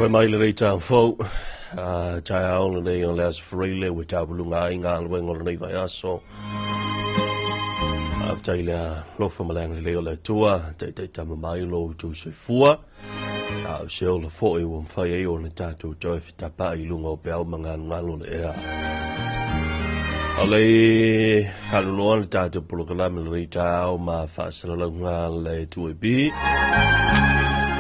Foi mai le rei tau fou, tai ao le nei o le aso Freile, ua taupuluga ai galuega o lenei vaiaso. Faafetai i le alofa ma le agalelei o le Atua, taitaitama mai lo outou soifua, a o se ola foi ua mafai ai ona tatou toe fetapa'i i luga o peau ma galugalu o le ea. O le aluloa le tatou polokalame lenei taeao ma faasalalauga le 2AB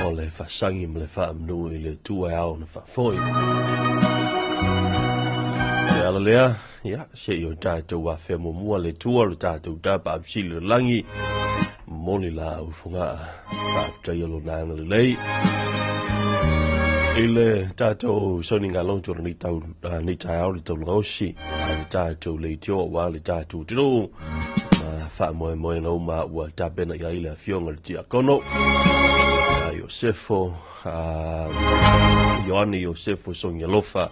o le faasagi ma le faamanu i le Atua e ao ona faafoi. Le ala lea, ia, se i o tatou afea muamua le Atua lo tatou Tapaau Sili i le lagi, momoli la au fogaa, faafetaia lona agalelei. I le tatou sauniga loto o lenei tau, lenei taeao le taulagaosi, a le tatou leitio aua le tatou atunuu, ma faamoemoega uma ua tapena i ai le afioga i le Tiakono, a Iosefo, Ioane Iosefo Sogialofa,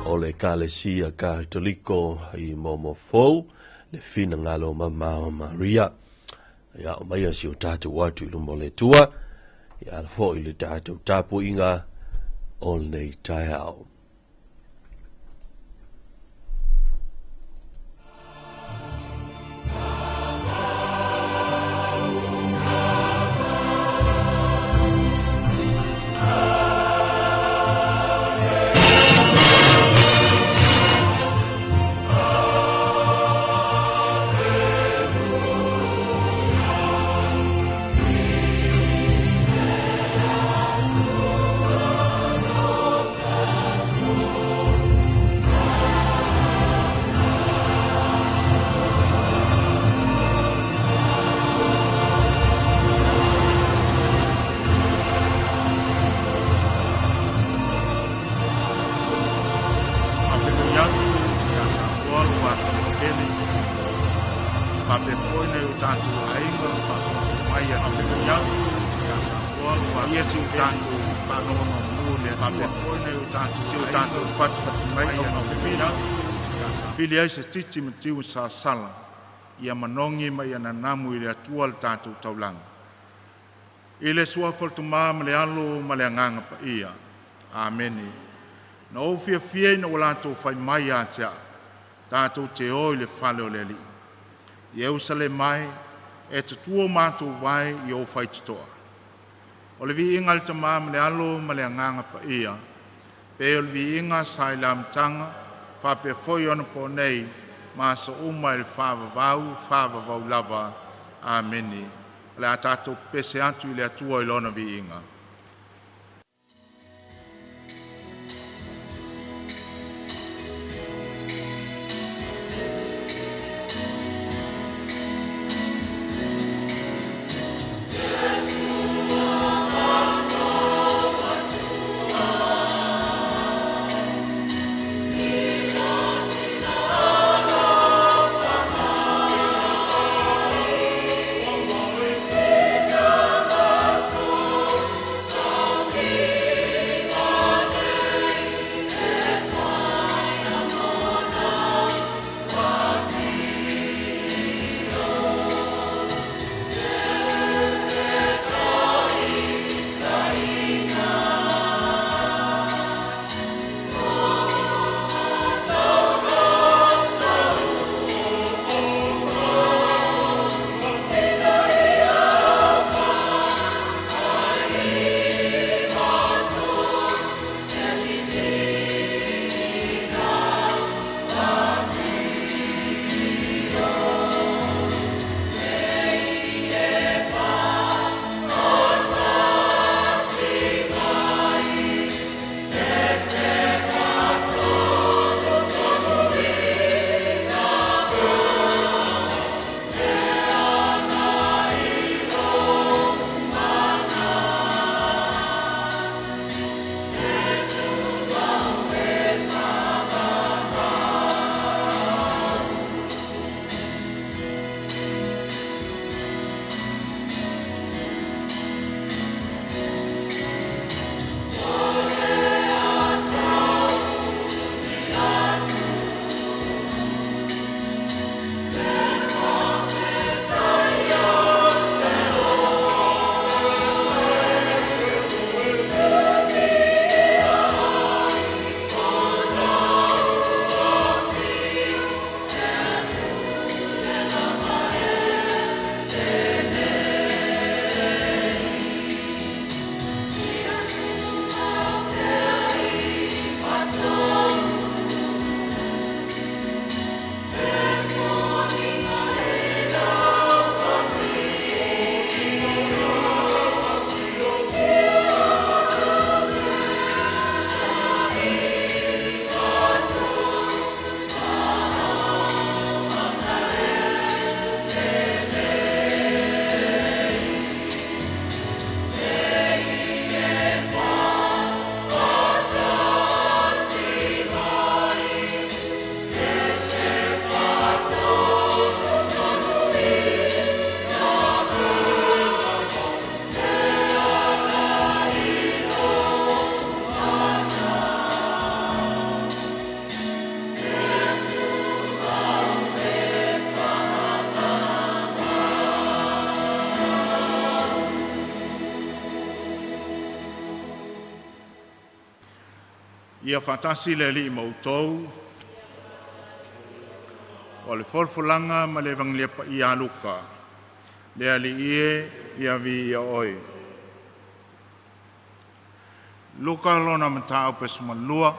o le Ekalesia Katoliko i Momo Fou, le finagalo mamao Maria. Ia, o mai si o tatou atu i luma o le Atua, ia ala foi le tatou tapuaiga o lenei taeao. Faafetai atu ia Samoa lo tatou pele. Faapea foi nai o tatou aiga o faafogafoga mai atunuu. Atu ia Samoa lo ia si o tatou faanonomanu i le Atua. Faapea foi nai o tatou si o tatou fatifati mai augafili. Fili ai se titi ma tiu sasala ia manogi ma ia nanamu i le Atua le tatou taulaga. I le suafa o le Tama ma le Alo ma le Agaga Paia. Amene. Na ou fiafia ina ua latou fai mai ia te a'u, tatou te o i le fale o le Alii. Ierusalema e, e tatua o matou vae i ou faitotoa. O le viiga i le Tamā ma le Alo ma le Agaga Paia, pe o le viiga sa i le amataga, faapea foi ona po nei, ma aso uma i le faavavau, faavavau lava. Amene. O le a tatou pese atu i le Atua i Lona viiga. Ia faatasi le Alii ma outou. O le folafolaga ma le Evagelia paia a Luka. Le Alii e, ia viia Oe. Luka lona mataupu e 12,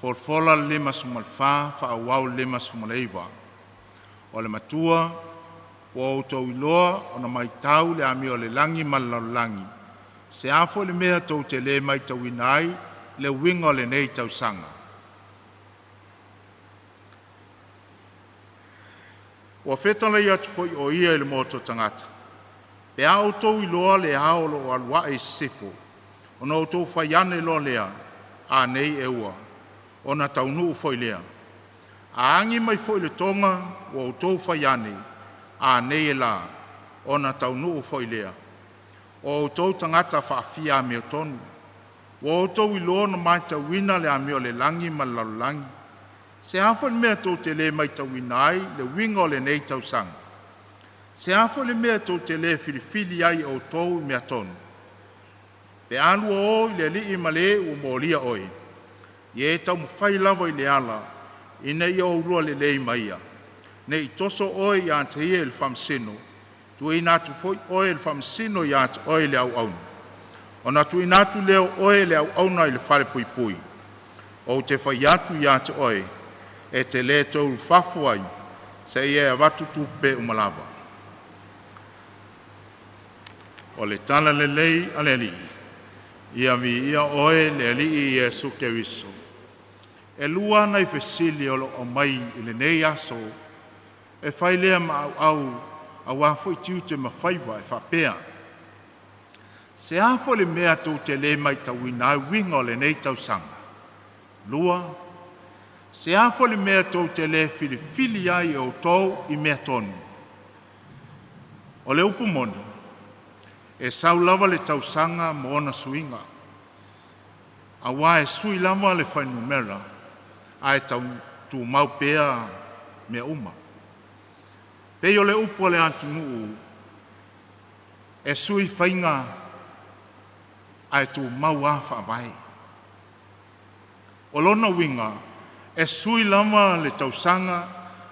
folafola le 54, faaauau le 59. O le matua, ua outou iloa ona maitau le amio a le lagi ma le lalolagi. Se a foi le mea tou te le maitauina ai le uiga o lenei tausaga. Ua fetalai atu foi o ia i le motu o tagata, pe a outou iloa le ao o loo alu ae i sisifo, ona outou fai ane loa lea, a nei e ua, ona taunuu foi lea. A agi mai foi le toga, ua outou fai ane, a nei e la, ona taunuu foi lea. O outou tagata faafia amiotonu, ua outou iloa ona matauina le amio a le lagi ma le lalolagi. Se a foi le mea tou te le maitauina ai le uiga o lenei tausaga? Se a foi le mea tou te le filifili ai outou i mea tonu? Pe a lua o i le alii ma le ua molia oe, ia e taumafai lava i le ala, ina ia oulua lelei ma ia. Ne i toso oe ia te ia i le faamasino, tuuina atu foi oe e le faamasino ia te oe i le auauna, ona tuuina atu lea o oe e le auauna i le falepuipui. Ou te fai atu ia te oe, e te le toe ulufafo ai, seia e avatu tupe uma lava. O le tala lelei a le Alii. Ia viia oe le Alii Iesu Keriso. E lua nai fesili o lo o aumai i lenei aso e fai lea ma auau auā foi tiute ma faiva e faapea. Se a foi le mea tou te le maitauina ai uiga o lenei tausaga? Lua, se a foi le mea tou te le filifili ai e outou i mea tonu? O le upu moni, e sau lava le tausaga ma ona suiga, auā e sui lava le fuainumera ae tau tumau pea mea uma. Pei o le upu a le atunuu, e sui faiga ae tumau lava faavae. O lona uiga, e sui lava le tausaga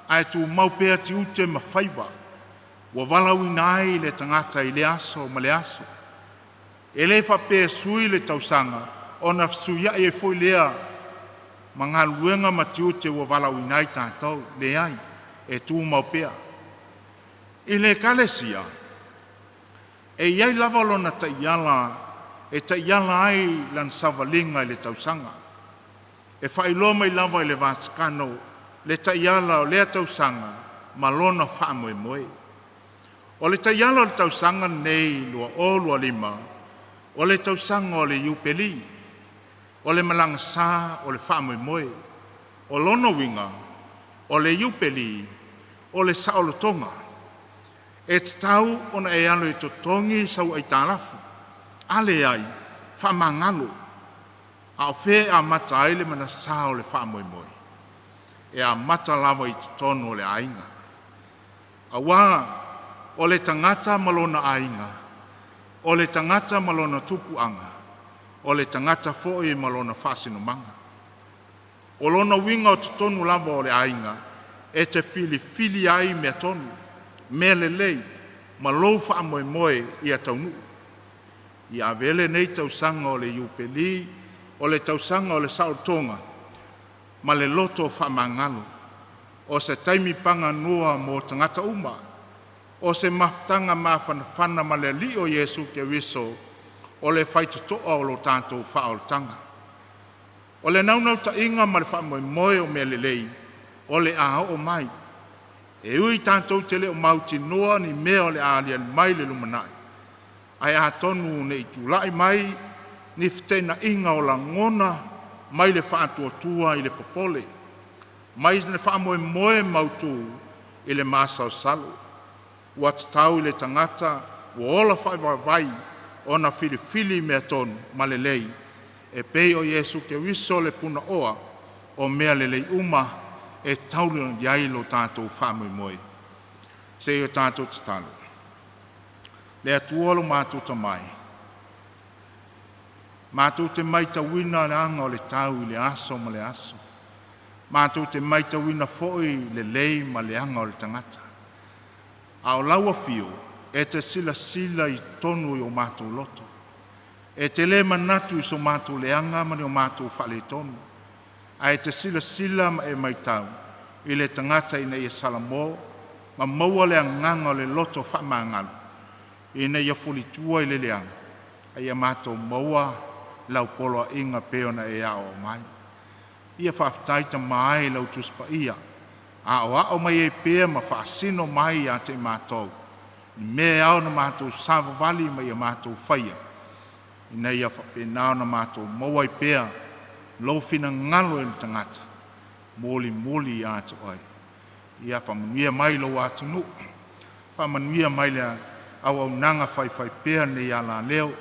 ae tumau pea tiute ma faiva ua valaauina ai le tagata i lea aso ma lea aso. E le faapea e sui le tausaga ona fesuiai ai foi lea ma galuega ma tiute ua valaauina ai tatou. Leai, e tumau pea. I le Ekalesia, e i ai lava lona taiala e taiala ai lana savaliga i le tausaga. E faailoa mai lava i le Vatikano le taiala o lea tausaga ma lona faamoemoe. O le taiala o le tausaga lenei 2025, o le tausaga o le Iupeli, o le malagasā o le faamoemoe. O lona uiga, o le Iupeli, o le saolotoga. E tatau ona e alu e totogi sau aitalafu, a leai, faamagalo. A o fea e amata ai le malasā o le faamoemoe? E amata lava i totonu o le aiga. Auā o le tagata ma lona aiga, o le tagata ma lona tupuaga, o le tagata foi ma lona faasinomaga. O lona uiga o totonu lava o le aiga e te filifili ai mea tonu, mea lelei ma lou faamoemoe ia taunuu. Ia avea lenei tausaga o le Iupeli, o le tausaga o le saolotoga ma le loto faamagalo, o se taimi paganua mo tagata uma, o se mafutaga mafanafana ma le Alii o Iesu Keriso, o le faitotoa o lo tatou faaolataga. O le naunautaiga ma le faamoemoe o mea lelei o le a oo mai. E ui tatou te le o mautinoa ni mea o le a aliali mai i le lumanai, ae atonu ne i tulai mai ni feteenaiga o lagona mai le faatuatua i le popole, mai le faamoemoe mautu i le masalosalo. Ua tatau i le tagata ua ola faavaivai ona filifili mea tonu ma lelei, e pei o Iesu Keriso le punaoa o mea lelei uma e taulu i ai lo tatou faamoemoe. Se i o tatou tatalo. Le Atua lo matou tamai, Matou te maitauina le aga o le tau i le aso ma le aso. Matou te maitauina foi lelei ma le aga o le tagata. A o lau afio e te silasila i totonu i o matou loto. E te le manatu i so matou leaga ma ni o matou faaletonu, ae te silasila ma e maitau i le tagata ina ia salamo ma maua le agaga o le loto faamagalo ina ia fulitua i le leaga, a ia matou maua lau poloaiga pei ona e aoao mai. Ia faafetai Tama e i lau Tusi Paia, aoao mai ai pea ma faasino mai ia te i matou ni mea e ao ona matou savavali ma ia matou faia, ina ia faapena ona matou maua ai pea lou finagalo i le tagata molimoli ia te oe. Ia faamanuia mai lou atunuu, faamanuia mai le auaunaga faifaipea nei alaleo,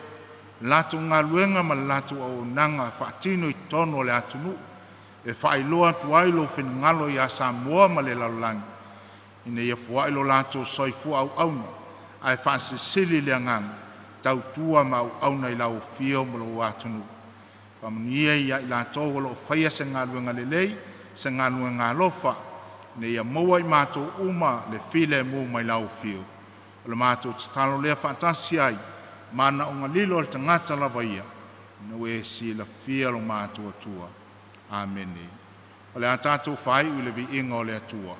latou galuega ma le latou auaunaga faatino i totonu o le atunuu, e faailoa atu ai lou finagalo ia Samoa ma le lalolagi, ina ia foai lo latou soifua auauna ae faasilisili le agaga tautua ma auauna i lau afio ma lou atunuu. Faamanuia ia i latou o loo faia se galuega lelei, se galuega alofa, ina ia maua i matou uma le filemu mai lau afio. O le matou tatalo lea faatasi ai manaoga lilo o le tagata lava ia, ina ua e silafia lo matou Atua. Amene. O le a tatou faaiu i le viiga o le Atua.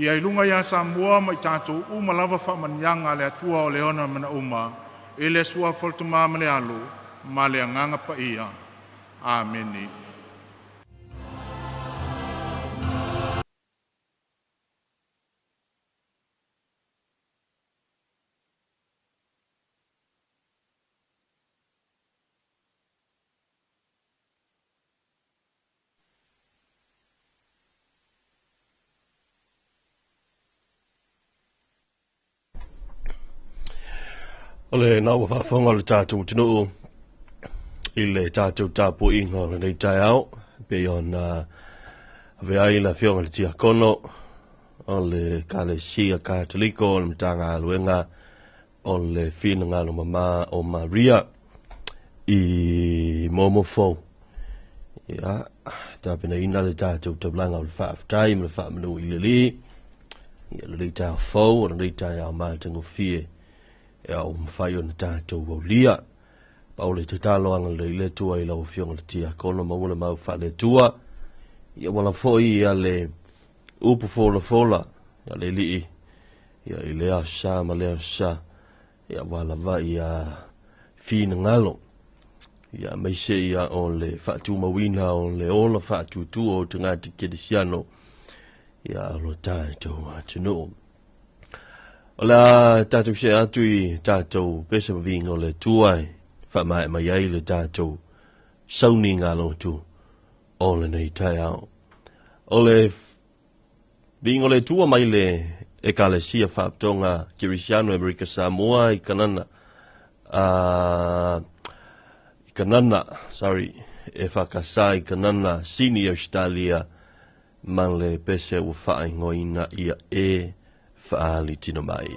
Ia i luga ia Samoa ma i tatou uma lava faamanuiaga a le Atua o le ona mana uma, i le suafa o le Tama ma le Alo ma le Agaga Paia. Amene. O le na ua faafofoga le tatou atunuu i le tatou tapuaiga o lenei taeao pei ona ave ai le afioga i le Tiakono o le Ekalesia Katoliko o le Matagaluega o le Finagalo Mama o Maria i Momofou. Ia, tapenaina le tatou taulaga o le faafetai ma le faamanu i le Alii. Ia lenei taeao fou, o lenei taeao matagofie, ia ua mafai ona tatou aulia. Pau le tatalo agalelei le Atua i lau Afioga i le Tiakono, maua le mau faale-Atua. Ia wala foi ia le upu folafola ia le Alii, ia i lea sa ma lea sa, ia aua lava ia finagalo. Ia aemaise ia o le faatumauina o le ola faatuatua o tagata kerisiano ia o lo tatou atunuu. O le a tatou see atu i tatou pese ma viiga o le Atua e faamaea mai ai le tatou sauniga lotu o lenei taeao. O le viiga o le Atua mai le Ekalesia Faapotoga Kerisiano Amerika Samoa i Kanana, i Kanana, sorry, e whakasa i Kanana, Sini, Australia, ma le pese ua faaigoaina ia e whaali tino mai.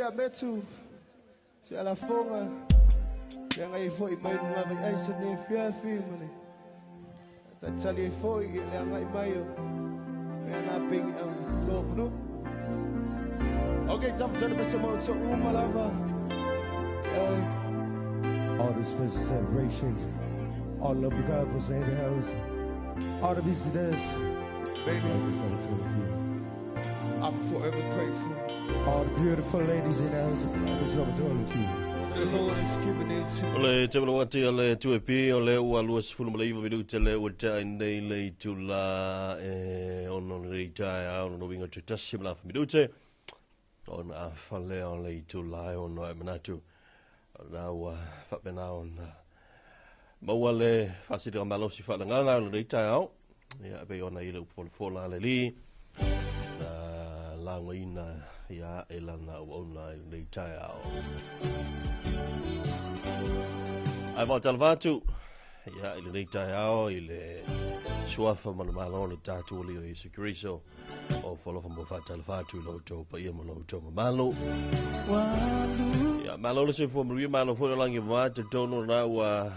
ia metu se alafoga le agai fo'i mai luga vaiai se nei fiafi ma le talitali ai fo'i i le agai mai o mea na pengi au sofunu. Okay, tamatana ma se maota uma lava. All the special celebrations, all lovely couples in the house, all the visitors, Baby, I'm forever grateful. All the beautiful ladies in the house, it's over to all of you. The Lord has given it to O le te wala o le tue pi o le ua 29 minute le ua tai nei le tula e ono le tai a ono winga te tasi mla minute ona a fale o le tula e ono e manatu na ua whapena ona maua le whasiri o malosi whalanganga o le tai au ia pe ona i le upofolafola le li na laungaina ia e lana ua ona i le tai au. Ai vā talavatu, ia i le tai ao i le suafa ma le malo le tātou o Yesu Kristo o folofa mo whātalavatu i lo tau pa ia mo lo tau malo. Ia malo le sefua maria malo fo langi ma te tono na ua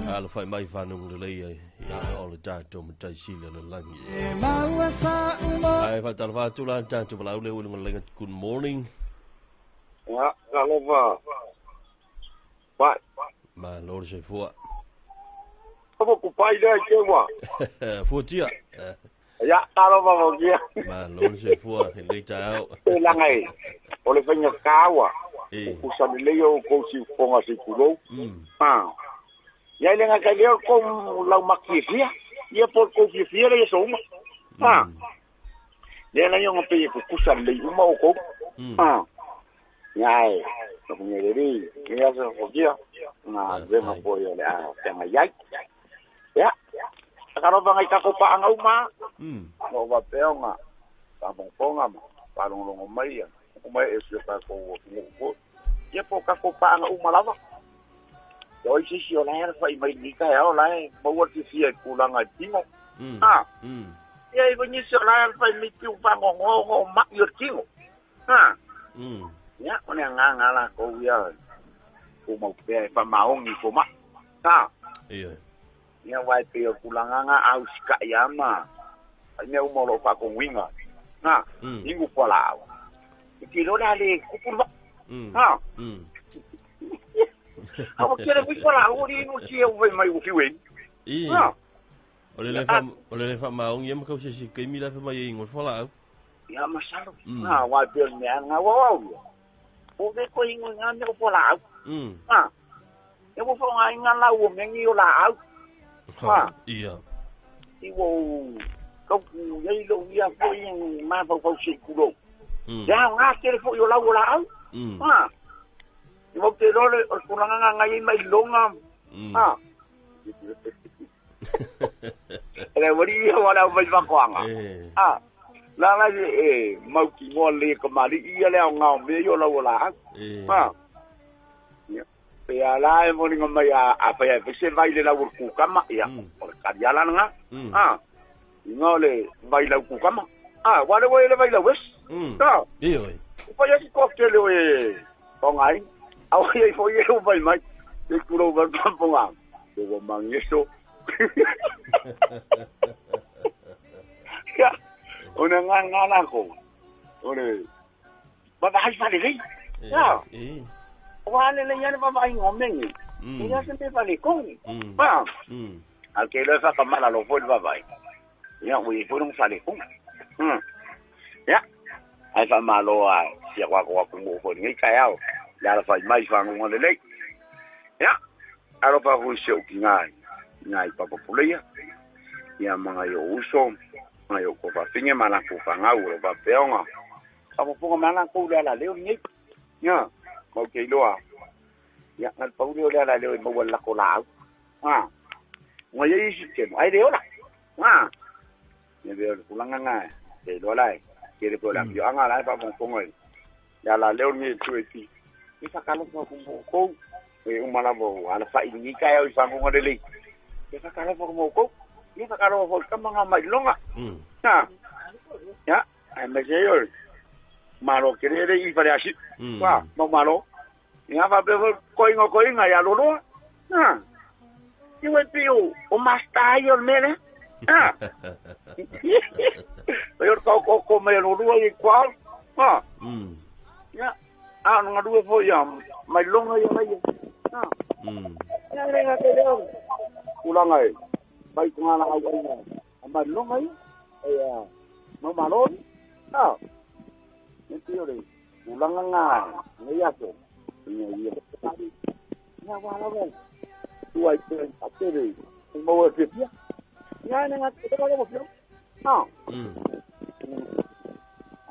ala whai mai whanungu le leia ia o le tātou matai sile le langi. Ai whātalavatu la tātou walau le ulu ngalenga good morning. Ia, talofa. Pai. Malo le sefua. Kamo ku pai lea i te wa. Fuatia. Ia, talofa mo kia. Malo le sefua, i le tai au. E langa e, o le whainga kāwa. E. O kusani leo o kou si uponga si kulou. Ia i lenga kai leo kou lau maki e fia. Ia po kou fia fia le so uma. Lea la ionga pe e kukusa lei uma o kou. Ia e, no kungereri, kia se fokia. Nga venga po ia le a tenga yai. Ia, takarofa ngai kako paanga uma. No wa peonga, pamongponga ma, palonglongo mai ia. Kuma e sio kako o ko. Ia po kako paanga uma lava. Ia oi sisi o la era fai mai nika e o la e maua ti fia kulanga tingo. Ia i vanisi o la era fai mai tiu pangongo ma i o tingo. Ia, o nea ngā ngā la kou ia. Ko mau pea e whamaongi ko ma. Ia. Ia wai pe o kulanga ngā au sika ia ma. Ai mea uma lo whakonguinga. Ingu kwa la au. I te rora le kupuru. Awa kere kui kwa la au ri inu si e uwai mai uki weni. O le le whamaongi ia makau se si keimi la whamai e ingo whala au. Ia masalo. Wai pe o mea ngā wawau ia. O ve ko ingo ngā mea o whala au. E wo wha ngā lau o mengi o la au. Ia. I wo kau nei lo ia fo i ma fau fau se kulo. Ia ngā kere fo i o lau o la au. I wo te rore o kulanga ngā i mai longa. Ele wari ia wala mai whakoanga. La la e mau ki ngoa le ka mari ia le au ngā me i o lau o la au. Ia. Pe a la e moninga mai a whai a whese vai le lau o kukama. Ia. O le kariala nga. Inga o le vai lau kukama. Wale wai le vai lau es. Ia oi. Upai asi koktele o e pongai. Au ia i fo i e upai mai. Te kuro upai pamponga. Te wa mangeso. Ia. O ne ngā ngā lako. O ne. Baba hai whale rei. Ia. O ale le iane baba ai ngomengi. Ia se me whale kongi. Al ke le whakamala lo fo le baba ai. Ia ui fo nong whale kongi. Ia. Ai whamalo a sia kwa kwa kungu fo ngi kai au. Le ala whai mai whangunga le lei. Ia. Alo pa hui se uki ngai. Ngai papapuleia. Ia manga i o uso. Ngai o ko whawhinge mana ko whangau o whapeonga. Whapoponga mana ko le ala leo ngi. Ia. Mau ke iloa. Ia ngal pauli o le ala leo i maua lako la au. Nga ia isi tenu. Ai leo la. Ia veo le kulanga ngai. Te iloa lai. Kere po la pio anga lai whapoponga i. Ia la leo ngi tue ti. I whakalofa kumbo kou. E umalavo ala whai ngi kai au i whangunga le lei. I whakalofa kumbo kou. I whakalofa fo kama ngā mai longa. Ia. Ai me se yol. Malo ke le i fale asi. Wa mo malo. Ia fa pe koinga koinga ia loloa. Ha. Iwe pio o masta ai o mele. Ha. Oi ko ko ko me loloa i kwa. Ha. Ya. A no ngalue fo ia mai longa ia mai. Ha. Ya le ga te leo. Ulanga e. Mai ko ngala au ai. Mai longa ia. Ia. Mo malo. Ha. Ne pio le. Ulanga nga. Ne ia so. Ia ia. Ia wala wala. Tua i te atere. Mo e fia. Ia ne nga te wala mo fia. Ha.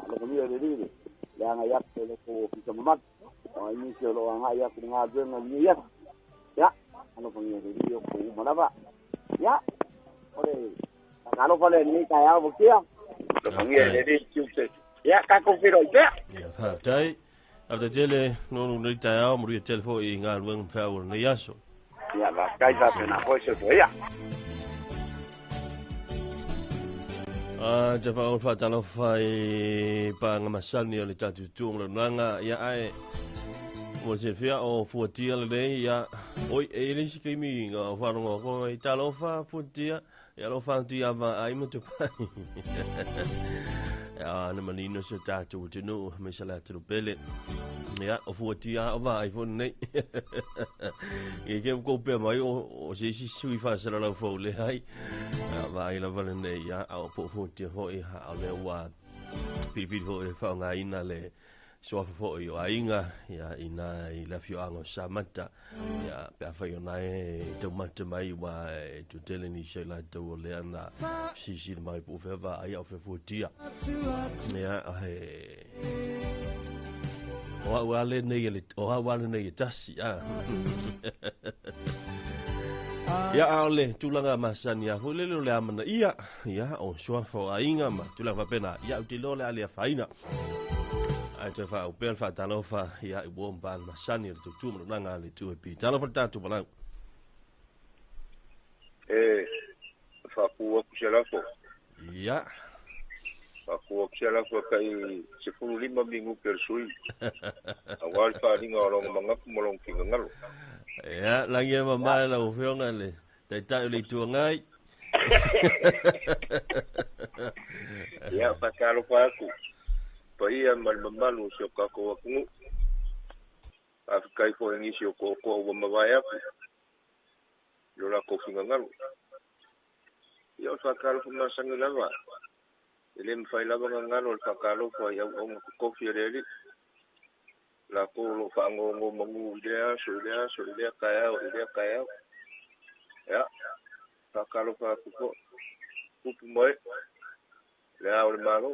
Lo ni le le. Le anga ia te le ko ki mamat. O ni se lo anga ia ku nga venga ni ia. Ya. Ano pa ni le le ko manava. Ya. Ore. Kalo pale ni kaya bo kia. Lo ni le le ki Ya ka ko firo ia. Ya fa tai. After tele no no tai ao mo ri telefo i ngā luang whao nei aso. Ya va kai va pena foi se foi ya. Ah ja fa o fa talo fai pa nga masani o le tatu tuong lo nanga ya ai mo se fia o fuatia le nei ya oi e le si kimi nga fa rongo ko i talo fa fuatia ya lo fa tia va ai mo te pai. Ya na manino se tatu tinu me sala tru pele. Ya o fuatia o va ai fo nei. I ke ko pe mai o se si sui fa sala la fo le ai. Va ai la vale nei ya au po fuatia fo i ha o le wa pili fo e fa nga ina le soa fo i o ainga ya ina i la fio anga samata ya pe fa yo nai te mata mai wa tu tele ni se la te o le ana si si mai po fe va ai o fe fuatia ya he o wa le nei le o wa le nei tasi ya ya ale tulanga masani ya fo le le amana ia ya o soa fo ainga ma tulanga pena ya o te lo le ale faina ai te fa o pel fa talofa ya i wom ban masani le tu mo nanga le tu e pi talofa tatu bala e fa ku ku sela fo ya fa ku ku sela fo kai se fulu lima mingu per sui awal fa ringa o longa manga mo long kinga ngalo ya langi mama la ufionga le tai le tu ngai ya fa kalo fa ku paia mal mamalu se o kako akungu a kai fo ngisi o ko ko o mawaya ku lo la ko finga ngalo ia o whakalo fo masangi lava e le mwhai lava nga ngalo o whakalo fo ai au au nga kofi e le la ko lo whaangongo mangu i lea aso i lea aso i lea kaiao i lea kaiao ia whakalo fo aku fo kupu mai le ao le malo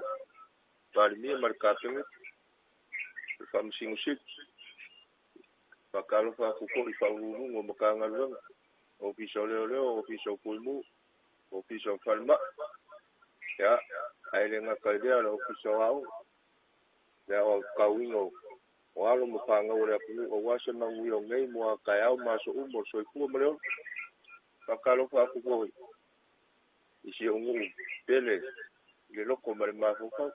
Palimia ma le kapenge le faamasino sili faakalofa aku foʻi faauluuluga o makagaluega ofisa o leoleo ofisa o fuimu ofisa o falemaʻi ia ae le gata i lea le ofisa o aoga le aoaukauiga o alo ma fagau o le atunuu auā se manuia o nei mo a taeao ma aso uma o le soifua ma le ola faakalofa aku foʻi i si ouguu pele i le loko ma le mafaufau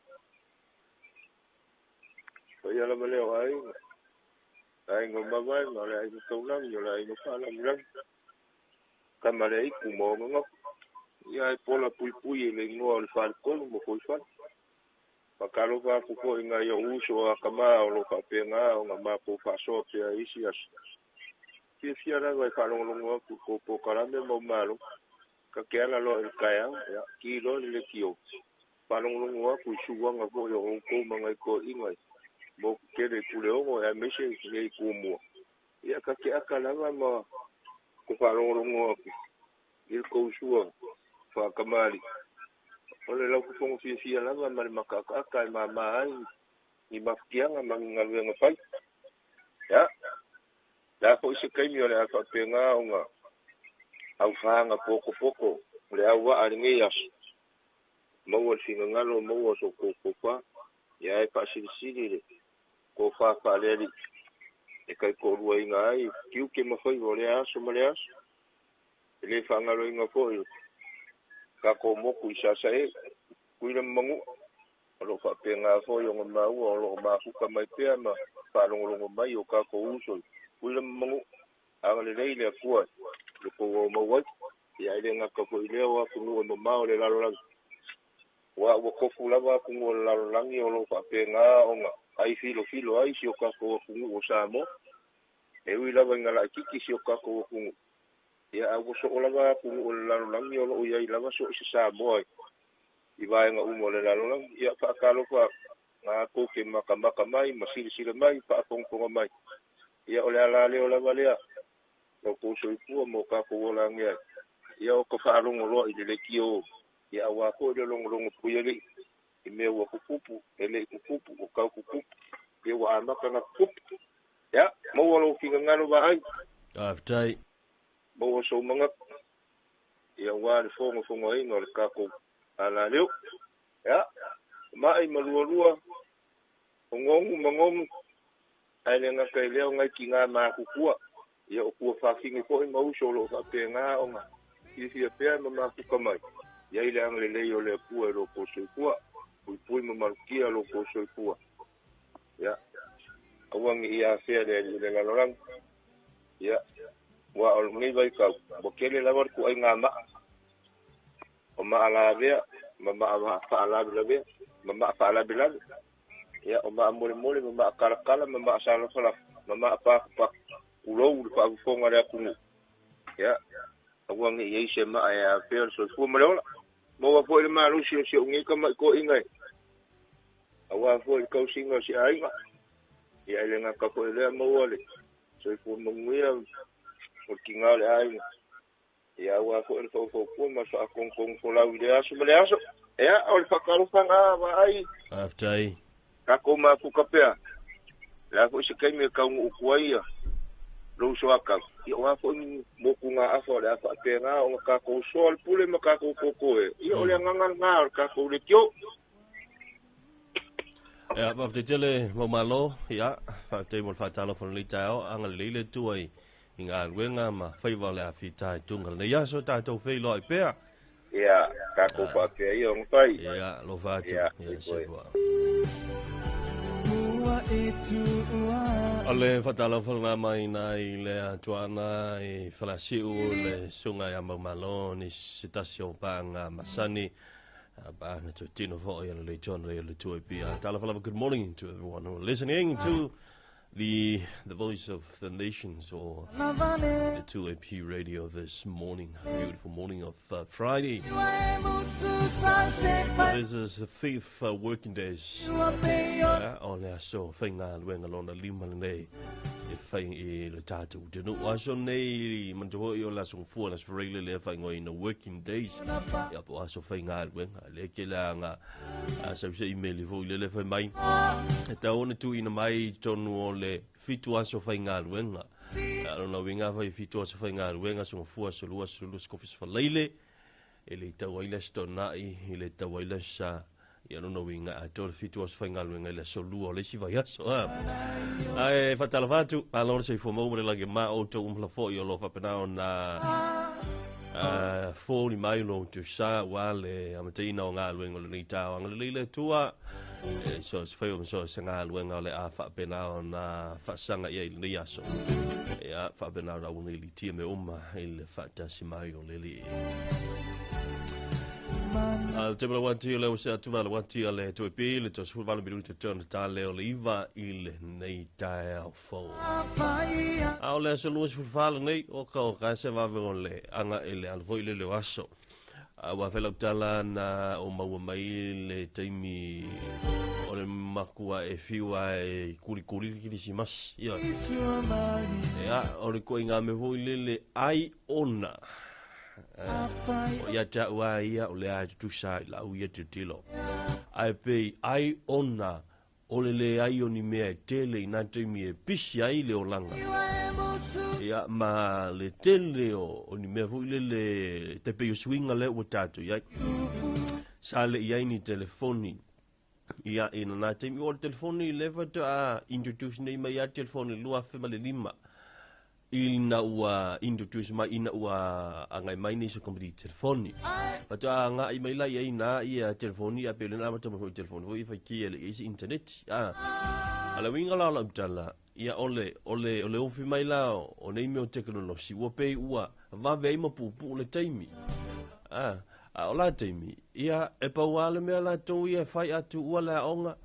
paia lava lea o aiga aiga o mavae ma le aiga taulagi o le aiga faalagilagi kama le aiku ma ogagafu ia e pola puipui e le igoa o le faletolu ma foifale faakalofa aku foʻi nai ou uso a kamā o lo faapegā ona makou faasoa pea isi aso fiafia lava e faalogologo aku ko pokalame ma umalo ka ke ala loa i le taeao ia ki loa le lekio faalogologo aku i suaga foʻi o oukou ma nai toeʻiga mo kele pule ongo e aemaise nei kumua ia ka ke aka lava ma ko faalogologo aku i le kou sua faakamali o le laufofogo fiafia lava ma le makaakaaka e māmā ai ni mafutiaga ma ni galuega fai ia la foʻi se kaimi o le a faapegā ona aufaga pokopoko o le auaa lenei aso maua le figagalo maua so koukoufa ia e faasilisili le kofa faalealii e kaikoluaiga ai tiuke ma faiva o lea aso ma le aso e lē faagaloiga foʻi takou moku i sasae kuila ma maguʻa O loo faapegā foi ona maua o loo mafuka mai pea ma faalogologo mai o tatou uso i Tutuila ma Manuu. Agalelei le Atua i lo outou aumau ai. Ia e le gata foi i lea o atunuu e mamao o le lalolagi, aua ua tofu lava atunuu o le lalolagi o loo faapegā ona ai filofilo ai si o tatou atunuu o Samoa. E ui lava ina laititi si o tatou atunuu, ia ae ua soo lava atunuu o le lalolagi o loo i ai lava so o se Samoa i vaega uma o le lalolagi. Ia faatalofa atu tou te matamata mai ma silasila mai, faafogafoga mai. Ia o le ala leo lava lea o outou soifua ma o tatou olagia ai. Ia o ka faalogo loa i le leitio, ia aua foi le logologo puialii i mea ua tutupu, e le i tutupu, o tau tutupu, ia ua amata ona tutupu. Ia, maua lou finagalo vaai. Faafetai. Maua sou manatu. Ia aua le fogafogaina o le tatou alaleo. Ia, ma'i ma lualua, o gogu ma gogu, ae le gata i lea o nai tinā matutua, ia o tuafafine foi ma uso o loo faapegā ona fiafia pea ma mafuta mai, i ai le agalelei o le Atua i lo outou soifua, puipui ma malutia lo outou soifua. Ia, aua ne i afea le alii o le lalolagi. Ia, aua o lenei vaitau, ua tele lava le tuuaiga maa, o maa lavea, ma maa faalavelavea, ma maa faalavelave. Ia, o maa molemole, ma maa kalakala, ma maa salafalafa, ma maa pakupaku, tulou le faafofoga a le atunuu. Ia, aua ne i i ai se maa e afea le soifua ma le ola. Maua foi le malosi o si ou nei tama'i toeaina e aua foi le tausiga o si aiga. Ia, e le gata foi i lea, maua le soifua manuia o le tiga o le aiga. Ia, aua foi le faufautua ma le faatonutonu folau i lea aso ma lea aso. Ia, o le faatalofaga vaai. Faafetai. Tatou mafuta pea. O le a foi se taimi e taunuu atu ai ia lou soatau, ia o a foi ni motugaafa o le a faapena ona tatou soa le pule ma tatou toto e. Ia o le agaga lena o le tatou leitio. Ia, faafetai tele Maumalo, ia, faafetai mo le faatalofa o lenei taeao, agalelei le Atua i i galuega ma faiva o le a fita i tuga lenei aso tatou feiloai pea. Ia, tatou faapea ia ona fai. Ia, alofa atu. Ia, soifua. O le faatalofa lena mai na i le atuana i Falasiu le susuga ia Maumalo ni se tasi o paaga masani paaga totino foi o le leitona le le tua i pia. Talofa lava, good morning to everyone who are listening to the the voice of the nations or the 2AP radio this morning. Beautiful morning of Friday. This is the fifth working days. O le aso faigaluega lona lima lenei e fai i le tatou atunuu. Aso nei manatua foi o le aso gafua le aso Faraile lea faaigoaina working days. Ia po o aso faigaluega. Le ke le aga a sau se email foi lele fai mai. E tau ona tuuina mai i totonu o le 7 aso faigaluega. A lona uiga afai e 7 aso faigaluega, aso Gafua, aso Lua, aso Tolu, aso Kofi, aso Faraile, e le i tau ai le aso Toonai, e le tau ai le aso Sa. Ia lona uiga atoa le 7 aso faigaluega i le aso Lua o le isi vaiaso. A. Ae faatalofa atu, malo le soifua maua ma le lagi ma outou uma foi o lo o faapena ona foli mai lo outou sa aua le amataina o galuega o lenei taeao. Agalelei le Atua e so se faiva ma so se galuega o le a faapena ona faasaga i ai i lenei aso. Ia faapena ona aua nei litia mea uma i le faatasi mai o le Alii. A le taimi atu o le ua atu vala atu le toe pi le 38 minuta tona tale o le 9 i lenei taeao fou. A o le aso 24 lenei o ka o ka se vave o le aga i le ala foi le le aso. A ua fai lau tala na o maua mai le taimi o le makua e fiu a e kulikuli le kirisimasi. Ia, ia o le koinga me foi le le ai ona. O ia te au a ia o le a e tutusa i lau ia tilotilo. Ae pei ai ona o le leai o ni mea e tele i nā taimi e pisi ai le olaga. Ia, ma le tele o, o ni mea foi lele te pei o suiga lea ua tatou i ai. Sa le i ai ni telefoni ia i nā taimi. O le telefoni le faatoa introduce nei mai ia telefoni 2005. Ina ua introduce mai, ina ua agai mai nisi o kamupani telefoni. Faatoa agai mai la i ai na ia telefoni a pe lena amata mai foi telefoni foi fai ki ele isi internet. Ah. A le uiga la o lau tala, ia o le, o le, o le ofi mai la o nei mea o tekonolosi, ua pei ua vave ai ma puupuu le taimi. Ah. A o la taimi, ia e pau lava le mea latou ia e fai a tuua le aoga,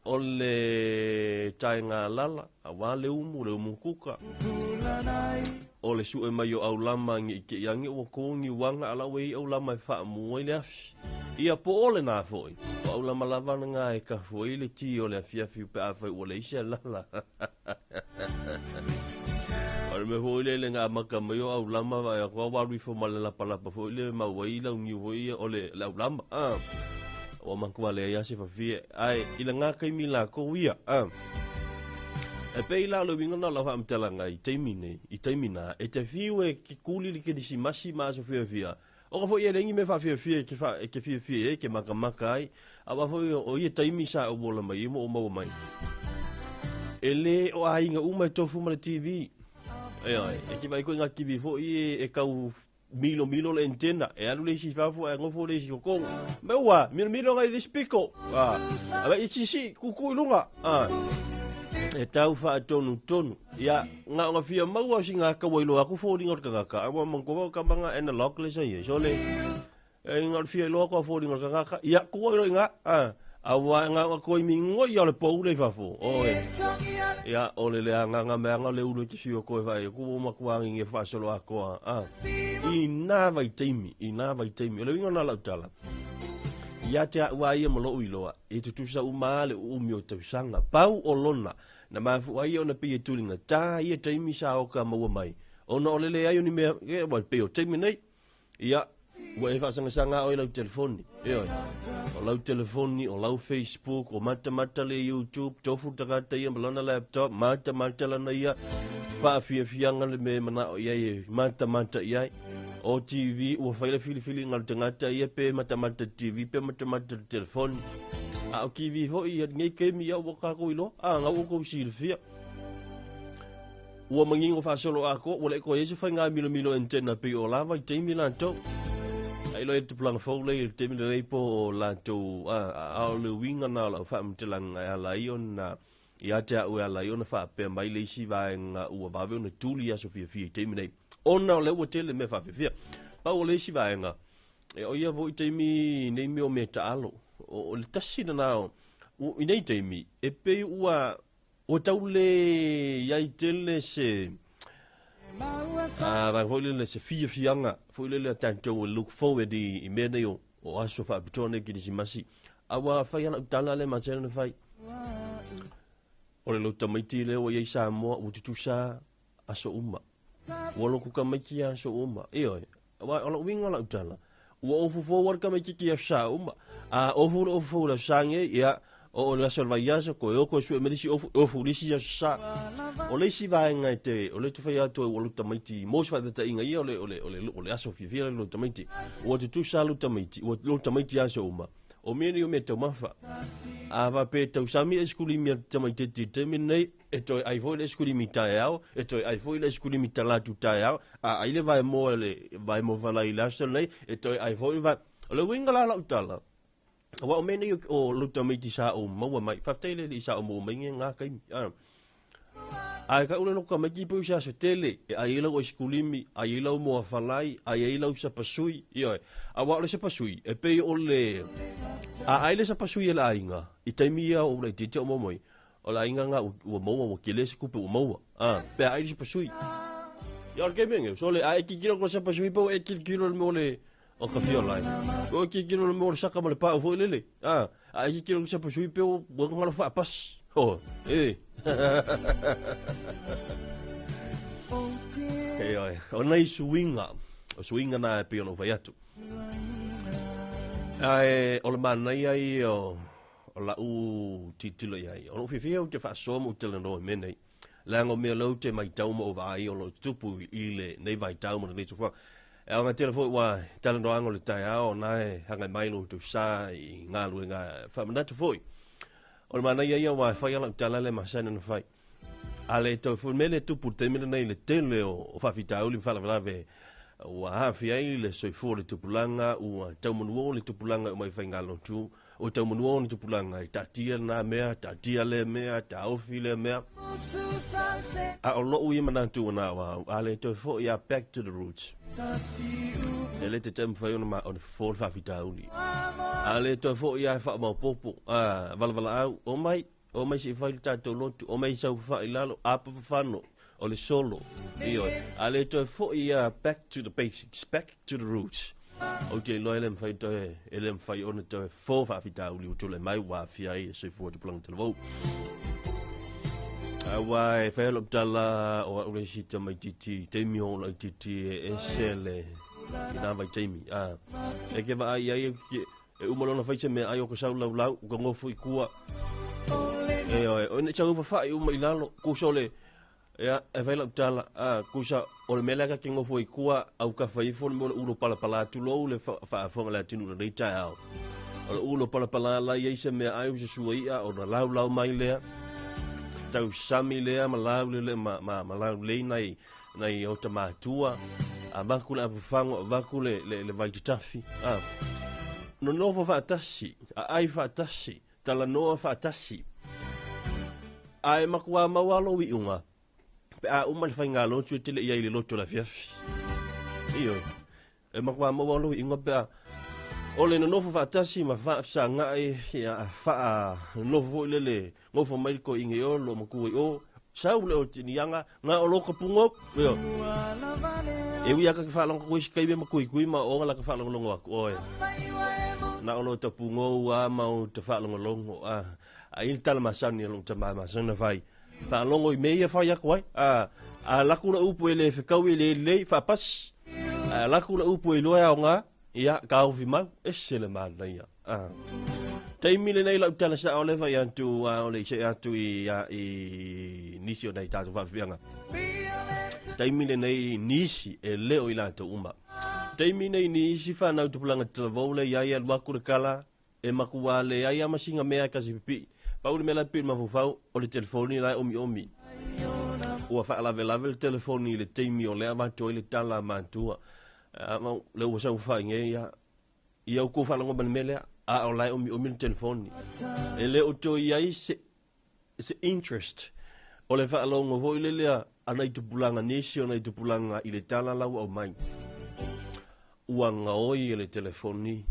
o le taegalala, aua le umu, le umu kuka. O le sue mai o aulama nge i ke iange ua kō niuaga a la ua i ai aulama e faamu ai le afi. Ia po o lena foi, o aulama lava na e kafu ai le tī o le afiafi pe afai ua leai se alala. O le mea foi lele na amata mai o aulama vaai atu ua alu ifo ma le lapalapa foi le mau ai lau niu foi ia o le, le aulama. Ah. Ua matua leai lava se fafie. Ae i lena taimi latou ia. Ah. E pei la o le uiga lena o lau faamatalaga i taimi nei, i taimi na, e te fiu e kikuli le kerisimasi ma aso fiafia, ona foi e leai ni mea faafiafia e te, fa, e te fiafia ai, e te makamaka ai, aua foi o ia taimi sa ou ola mai ai ma ou maua mai. E le o aiga uma e tofu ma le TV. Ioe, e te vaai koe i ngā TV foi e, e kau milomilo le antenna, e alu le isi i fafo ae nofo le isi i totonu. Me ua, milomilo ngai le isi piko. Ah, a i sisi, kuku i lunga. Ah, e tau faatonutonu. Ia, nga o fia maua o singa ka wai loa aku fōringa o le tagata. A ua manatua o ka manga analog le sa ia. So le, e nga o le fia iloa ko fōringa o le tagata. Ia, kua ilo i nga. Ah, a ua nga o koi mingo ia o le pou le i fafo. Oi. Ia, o le lea nga nga mea nga le ulu e te whio koe whae. Ku o makuangi nge whaasolo a koa. Ah. I nā vai taimi, i nā vai taimi. O le uiga na lau tala. Ia te au a ia ma lou iloa, e tutusa uma le uumi o tausaga. Pau o lona, na mafua ai ona pei e tuligatā ia taimi sa oka maua mai, ona o le leai o ni mea, e, ua pei o taimi nei, ia, ua e faasagasagā oe i lau telefoni, ioe, o lau telefoni, o lau Facebook, o matamata le YouTube, tofu tagata ia ma lana laptop, matamata lana ia faafiafiaga le mea e manao i ai e matamata i ai. O TV, ua fai le filifiliga a le tagata ia pe matamata TV pe matamata le telefoni. A o TV foi ia lenei taimi ia ua tatou iloa, a na ua outou silafia. Ua manino faasolo atoa, ua le toe i ai se faiga milomilo antenna pei o la vaitaimi latou. A iloa i le tupulaga fou lea i le taimi lenei po o latou, a, a o le uiga na o lau faamatalaga e ala ai ona Ia te au e ala ai ona faapea mai le isi vaega ua vave ona tuli i aso fiafia i taimi nei, ona o lea ua tele mea faafiafia. Pau o le isi vaega, e o ia foi taimi nei mea o mea taalo. O, o le tasi lena o, u, i nei taimi, e pei ua, ua tau le i ai tele se, a, vaega foi lele se fiafiaga foi lele a tatou e look forward i, i mea nei o, o aso faapitoa nei Kerisimasi. A ua fai lava lau tala lea masani ona fai. O le lotu tamaiti lea ua i ai Samoa ua tutusa aso uma. Ua lotu tamaiti aso uma. Ioe, o lou uiga o lau tala, ua ofu fou lava le tamaititi i aso sa uma. A ofu le ofu fou i le aso sa nei, ia, oo i le aso o le vaiaso, toe o toe sue mai le isi ofu, ofu i le isi aso sa. O le isi vaega e te, o lea ou te fai atu ai ua lotu tamaiti, mo se faataitaiga ia o le, o le, o le, o le aso fiafia le lotu tamaiti. Ua tutusa lou tamaiti, ua lotu tamaiti aso uma. O mea nei o mea taumafa. A faapea e tausami le aisikulimi a le tamaititi i le taimi lenei, e toe ai foi le aisikulimi taeao, e toe ai foi le aisikulimi talatu taeao, a ai le vaemoa le vaemoa falai i le aso lenei, e toe ai foi le vae... O le uiga la o lau tala, aua o mea nei o lou tamaiti sa ou maua mai, faafetai i le Alii sa ou maua mai ngā taimi. Ae kau le loko tamaiti pei o se aso tele, e ai ai lau aisikulimi, ai ai lau moa falai, ai ai lau sapasui, ioe. Aua o le sapasui, e pei o le... A ai le sapasui e le aiga, i taimi ia o ou laitiiti o maua mai, o le aiga nga ua maua, ua tele se tupe ua maua. A, pe a ai le sapasui. Ia o le taimi lenei, sole, a e tilotilo atu i le sapasui, pe ua e tilotilo i le mea o le... O ka fia lai. O ke kilo le mo le saka ma le pau foi lele. Ah, a ke kilo sa pasui pe o wa ngalo fa pas. Oh, e. E oi, o nei suinga. O suinga na e pe o fai atu. Ae o le manaia ia o o lau tilotilo i ai. O lou fiafia ou te faasoa ma ou talanoa i mea nei. Leaga o mea lea ou te matau ma ou vaai o lo o tutupu i lenei vaitau ma lenei tofaga. E aoga tele foi ua talanoaga o le taeao o na e hāngai mai lo outou sa i galuega faamanatu foi. O le manaia ia aua e fai lava lau tala lea e masani ona fai. A le toe foi mea lea e tupu i le taimi lenei i le tele o faafitauli ma faalavelave ua aafia ai le soifua o le tupulaga, ua tau manuo le tupulaga e omai i faigalotu, ua tau manuo le tupulaga e taatia lena mea, taatia lea mea, taofi lea mea. A o lou ia manatu ua na o au, a le toe foi a back to the roots. E le te taumafai ona ma ona fofo le faafitauli. A le toe foi a e faamaopopo, a valavalaau, omai, Omai se i fai le tatou lotu, omai sau fafa'i i lalo, apa fafano, o le solo. Ioe. A le toe foi ia back to the basics, back to the roots. Ou te iloa e le mafai toe, e le mafai ona toe fo faafitauli ua tulai mai ua aafia ai le soifua tupulaga talavou. Aua e fai lou tala o au le isi tamaitiiti, taimi o laitiiti e ese le i nā vaitaimi. Ah, e ke vaai ai E uma lona fai se mea ai o ka sau laulau, o ka ngofo i kua. E oe, o ne sau whawhai uma i lalo, kusa o le, ia, e whai lau tala, a, kusa o le mea lea ka ke ngofo i kua, au ka whai ifo le mea o le ulo palapala atu lou le whaafonga le atinu le nei taeao. O le ulo palapala la i ai se mea ai o se sua ia, o na laulau mai lea, tau sami lea ma lau le le ma, ma, ma lau lei nai, nai o ta matua, a vaku le apafago, a vaku le, le, le vaitatafi. A, nonofo faatasi, aai faatasi, talanoa faatasi. A e makuā mau a lou iuga, pe a uma le faigalotu e tele i ai i le loto o le afiafi. Ioe, e makuā mau a lou iuga pe a o le nonofo faatasi ma faafesagai, ia, faa nonofo foi lele, Ngofo mai le toeaina i o, lo matua i o, sau le o tiniaga, na o lo ka pugou. Ioe. E ui a ka ke faalogo atu i se taimi ma tuitui ma ooga la ka faalogologo atu oe. Na o lo ta pugou a ma o ta faalogologo a. A i le tala masani a lou tama masani na fai. Faalogo i mea ia fai atu ai. A, a laku la upu e le fekau e le lelei, faapasi. A laku la upu e iloa e aoga, ia, taofi mau, ese le manaia. A. Taimi lenei lau tala sao le fai atu a o le se atu i a i nisi o nei tātou whaawhianga. Taimi lenei nisi e leo i lātou uma. Taimi nei nisi whanau tupulanga talavou le iai alu aku le kala e makua le ai ama singa mea e kasi pipi. Pau le mea la pipi mafaufau o le telefoni la e omi omi. Ua whaalavelave le telefoni i le taimi o lea avatu ai le tala a matua. A mau le ua sau whainge ia Ia outou faalogo ma le mea lea, a o la e omiomi le telefoni. E le o toe i ai se, se interest o le faalogo foi le lea a nai tupulaga nisi o nai tupulaga i le tala la ua aumai. Ua gaoi e le telefoni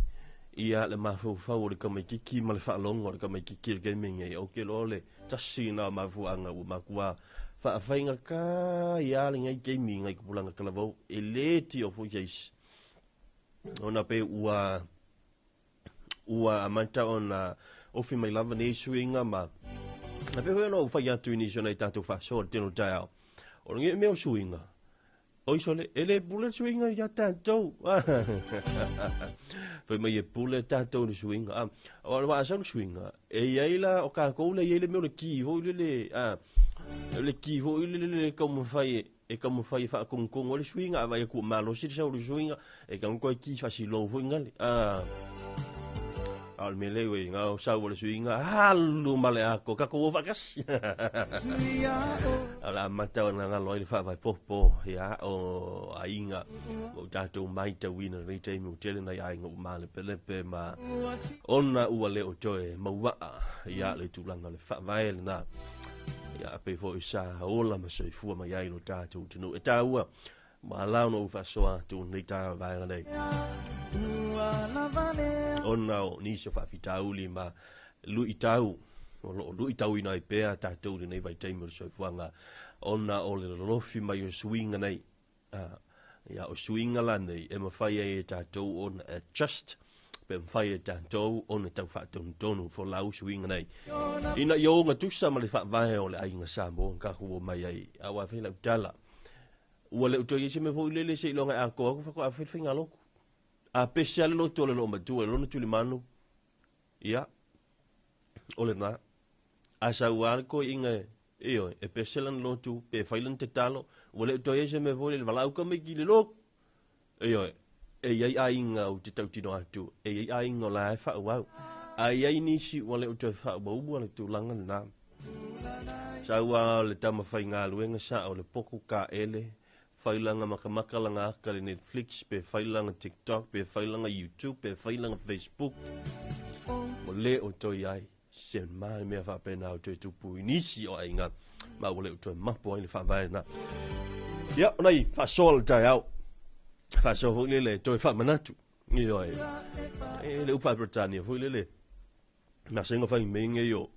ia le mafaufau o le tamaititi ma le faalogo a le tamaititi i le taimi nei. Ou te iloa o le tasi lena o mafuaaga ua matua faafaigata ai lava lenei taimi i nai tupulaga talavou, e le tio foi se isi. Ona pe ua ua amata ona ofi mai lava nei suiga ma a pei foi ona ou fai atu i nisi o nai tatou faasoa i le tele o taeao. O le mea o suiga, oi sole, e le pule le suiga ia tatou. Fai mai e pule tatou i le suiga. Ah, o le waa sau le suiga, e i ai la o kākou le i ai le mea o le ki foi lele, ah, le ki foi lele le taumafai e e taumafai e faatonutonu ai le suiga, a vaai atu ua malosi le sau o le suiga, e tatau ona toe ki faasilou foi gale. A, a o le mea lea ua na o sau o le suiga, alu ma le ato, tatou o faatasi. O le amata ona galo ai le faavae popo, ia, o aiga, ua o tatou matauina i lenei taimi ua tele nai aiga ua malepelepe ma ona ua le o toe mauaa, ia, le tulaga o le faavae lena. Ia, pei foi sa ola ma soifua mai ai lo tatou atunuu. E tāua, ma la ona ou faasoa atu nei tā vaega nei. Ona o nisi o faafitauli ma luitau, o lo o luitauina ai pea tatou i lenei vaitaimi o le soifuaga, ona o le lolofi mai o suiga nei. Ia, o suiga la nei e mafai ai e tatou ona adjust, pe mafai e tatou ona tau faatonutonu folau suiga nei. Ina ia ogatusa ma le faavae o le aiga Samoa na tatou omai ai, aua e fai lau tala, ua le o toe i ai se mea foi lele seiloga e atoa atu faatoa fai le faigalotu. A pese lava le loto o le loomatua i lona tulimanu, ia, o lena. A sau lava le toeaina e, ioe, e pese lana lotu, pe fai lana tatalo, ua le o toe i ai se mea foi lele, valaau tamaiti i le lotu. Ioe, e i ai aiga ou te tautino atu, e i ai aiga o la e faaauau. A i ai nisi ua le o toe faaauaua le tulaga lena. Sau a o le tama faigaluega sa o le poko kaele, fai lana makamaka lana aka i le Netflix pe fai lana TikTok pe fai lana YouTube pe fai lana Facebook. Ua le o toe ai se ma le mea faapena o toe tupu i nisi o aiga ma ua le o toe mapo ai le faavae lena. Ia, o nai faasoa le taeao. Faasoa foi lele toe faamanatu. Ioe. E le upu faa-Peretania foi lele. Na senga fai mea nei o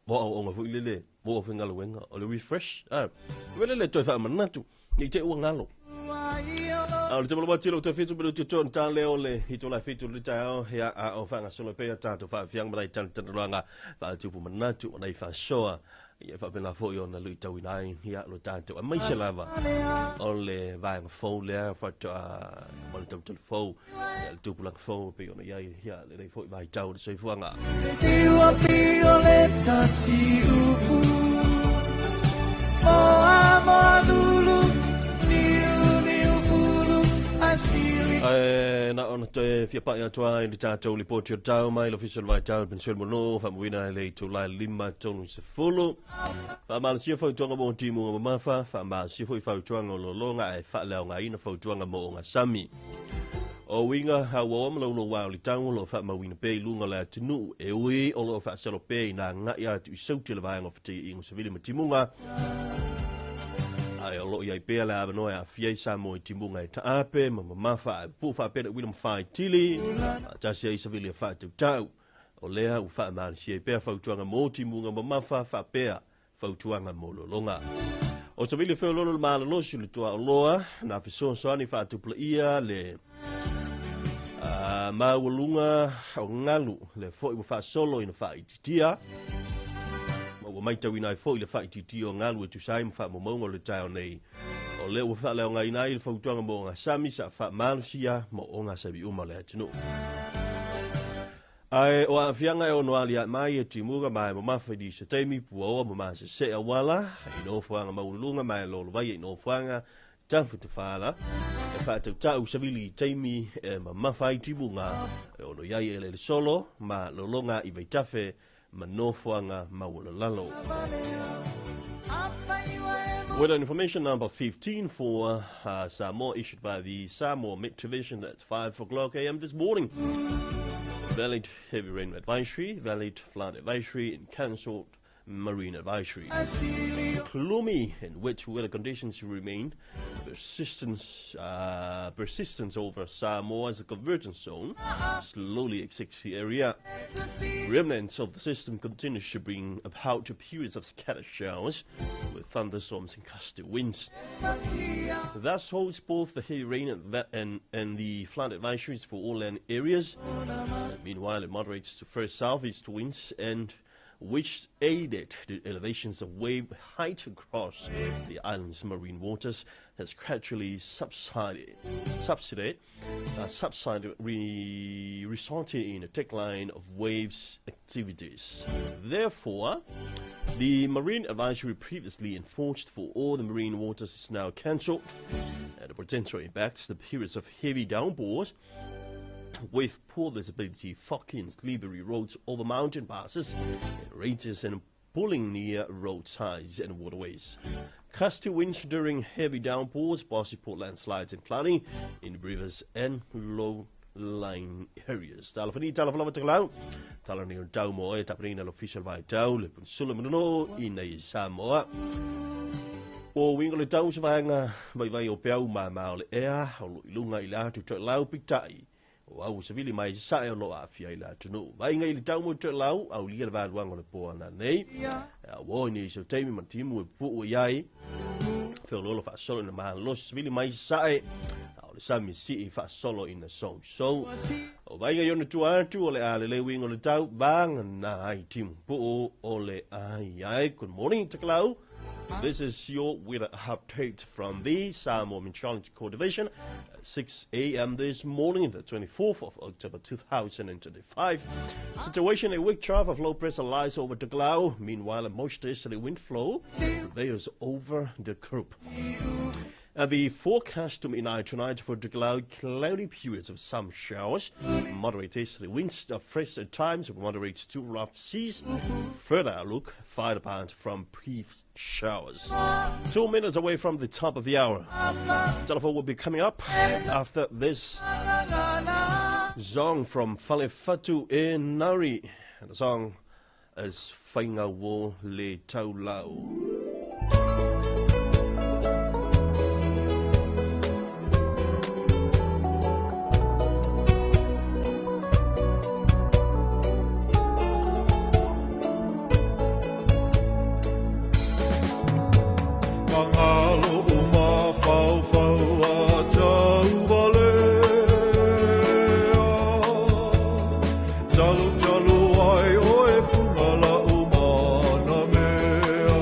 mo aoaoga foi lele mo faigaluega o le refresh a mea lele toe faamanatu nei te ua galo. A o le tamalama tele o te fitu minuti to ta leo le i to la fitu le taeao ia a o faagasolo pea tatou faafiaga ma nai talatalanoaga faatupu manatu o nai faasoa ia faapena foi ona luitauina ai ia lo tatou aemaise lava o le vaega fou lea faatoa ma le tautala fou ia le tupulaga fou e pei ona i ai ia lenei foi vaitau o le soifuaga. Ae na ona toe fia pai atu ai le tatou lipoti o le tau mai le Ofisa o le Vaitau le Penisula Manu faamuina i le itulai 5:30. Faamalosia fautuaga mo timuga mamafa, faamalosia foi fautuaga o lologa ae faaleaogaina fautuaga mo ogasami. O uiga auaoa ma laulouā o le tau o lo o faamauina pea i luga o le atunuu, e ui o lo o faasolo pea i nā agai atu i Sauti o le Vaega o Fetaiaiga o Savili ma Timuga, ae o lo o i ai pea le avanoa e aafia ai Samoa i timuga e taape ma mamafa ae pupuu faapea le uila ma faitili, faatasi ai savili e faatautau. O lea ua faamalosia ai pea fautuaga mo timuga mamafa faapea fautuaga mo lologa. O savili feololo le malolosi o le tuaoloa, na fesoasoani faatupulaia le maualuga o galu le foi ua faasolo ina faaitiitia ma ua maitauina ai foi le faaitiitia o galu e tusa ai ma faamaumauga o le taeao nei. O lea ua faaleaogaina ai le fautuaga mo ogasami sa faamalosia mo ogasami uma o le atunuu. Ae o aafiaga e ono aliae mai e timuga ma e mamafa i se taimi puaoa ma masese auala i nofoaga maualuluga ma e lolovaia i nofoaga tafutafala e faatautau savili i taimi e mamafa ai timuga e ono i ai eleele solo ma lologa i vaitafe ma nofoaga maualalalo. Weather information number 15 for Samoa issued by the Samoa Met Division at 5 o'clock a.m. this morning. Valid heavy rain advisory, valid flood advisory, and cancelled marine advisory. Gloomy and wet weather conditions remain. Persistence over Samoa as a convergence zone slowly exits the area. Remnants of the system continues to bring about periods of scattered showers with thunderstorms and gusty winds. Thus holds both the heavy rain and the flood advisories for all land areas. And meanwhile, it moderates to first southeast winds and which aided the elevations of wave height across the island's marine waters, has gradually subsided, resulting in a decline of waves activities. Therefore, the marine advisory previously enforced for all the marine waters is now cancelled, and the potential impacts the periods of heavy downpours with poor visibility, foggy and slippery roads over mountain passes, and ranges and pulling near roadsides and waterways. Gusty winds during heavy downpours, possible landslides and flooding in rivers and low-lying areas. Tala fani, tala falava takalau, tala ni o tau mo e tapanina l'official vai tau, le peninsula manono i nei Samoa. O winga le tau sa vaega vai vai o peau ma ma o le ea, o lo ilunga i le atu toelau pitai. O au savili mai sae o lo aafia i le atunuu. Vaaiga i le tau mo Toelau, aulia le valuaga o le po ana nei. Ua oi nei sau taimi ma timu e pupuu i ai. Feoloolo faasolo ina malolosi savili mai sae. A o le sami sii faasolo ina sousou. O vaaiga i ona tua atu o le a lelei uiga o le tau, vagana ai timu pupuu o le ai ai. Good morning, Tokelau. This is your weather update from the Samoa Meteorological Division at 6 a.m. this morning, the 24th of October 2025. Situation: a weak trough of low pressure lies over Tokelau. Meanwhile, a moist easterly wind flow prevails over the group. And the forecast to midnight tonight for Tokelau, cloudy periods of some showers, moderate easterly winds are fresh at times, moderate to rough seas. Further outlook, fire band from brief showers. 2 minutes away from the top of the hour. Telephone will be coming up after this song from Falefatu Enari. And the song is Fainga Wo Le Taulau. Mangalo o mafaufau a tauvalea. Talo talo ai o e funga la o mana mea.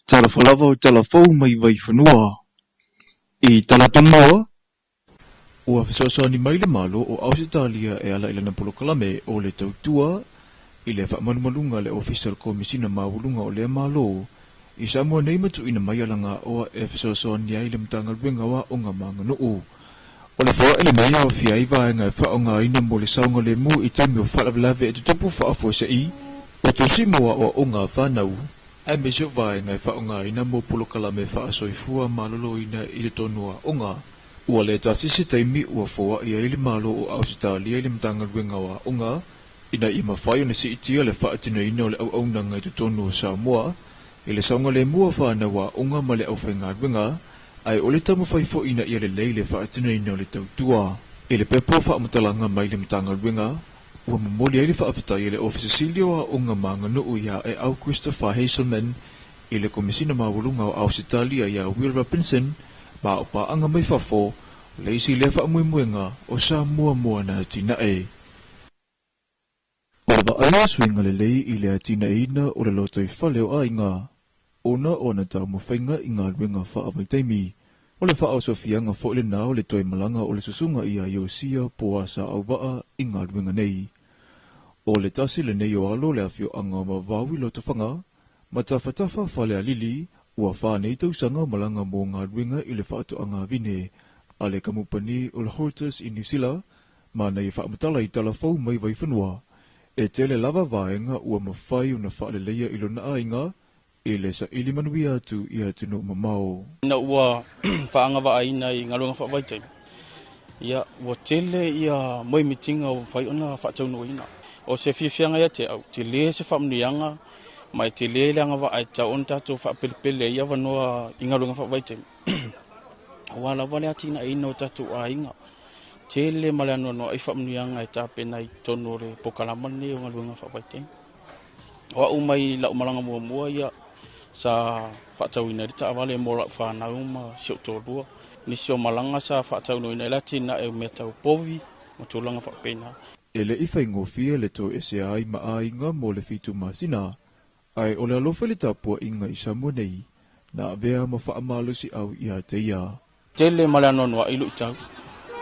Talofa lava o tala fou mai Vaifanua. I Talatumua, ua fesoasoani mai le Malo o Ausetalia e ala i lana polokalame o le Tautua i le faamalumaluga a le Ofisa o le Komesina Maualuga o lea Malo i Samoa nei ma tuuina mai alagaoa e fesoasoani ai i le Matagaluega o Aoga ma Aganuu. O le foai lenei e aofia ai vaega e faaaogaina mo le saogalemu i taimi o faalavelave e tutupu faafuasei, o tusi mo aoaoga a fanau, aemaise o vaega e faaaogaina mo polokalame faasoifua maloloina i totonu o aoga. Ua le tasi se taimi ua foai ai le Malo o Ausetalia i le Matagaluega o Aoga ina ia mafai ona siitia le faatinoina o le auaunaga i totonu o Samoa i le saogalemu o fanau aoga ma le aufaigaluega, ae o le taumafai foi ina ia lelei le faatinoina o le tautua. I le pepa o faamatalaga mai le Matagaluega, ua momoli ai le faafetai a le Ofisa Sili o Aoga ma Aganuu iā Eau Christopher Hazelman i le Komesina Maualuga o Ausetalia iā Will Robinson ma o paaga mai fafo, o le isi lea faamoemoega o Samoa mo ana atinae. O le vaai o suiga lelei i le atinaeina o le lotoifale o aiga, ona o ana taumafaiga i galuega faavaitaimi. O le faaosofiaga foi lena o le toe malaga o le susuga ia Iosia Poasa Auvaa i galuega nei. O le tasi lenei o alo o le afioaga o Vavau i Lotofaga, ma Tafatafa Falealili, ua fa nei tausaga o malaga mo galuega i le faatoaga vine a le kamupani o le Hortus i Niu Sila, ma na ia faamatala i tala fou mai Vaifanua. E tele lava vaega ua mafai ona faaleleia i lona aiga i le saili manuia atu i atunuu mamao. Ina ua faagavaaina i galuega faavaitaimi, ia, ua tele ia moemitiga ua mafai ona faataunuuina. O se fiafiaga ia te au, tele se faamanuiaga ma e tele le agavaa e tatau ona tatou faapelepele ai avanoa i galuega faavaitaimi. Aua lava le atinaeina o tatou aiga. Tele ma le anoanoai faamanuiaga e tapena i totonu o le polokalama lenei o galuega faavaitaimi. O au mai lau malaga muamua ia sa faatauina ai le taavale mo lau fanau ma si ou toalua. Nisi o malaga sa faataunuuina ai le atinae o mea tau povi ma tulaga faapena. E le i faigofie le toesea ai ma aiga mo le 7 masina, ae o le alofa i le tapuaiga i Samoa nei, na avea ma faamalosiau ia te ia. Tele ma le anoanoai luitau,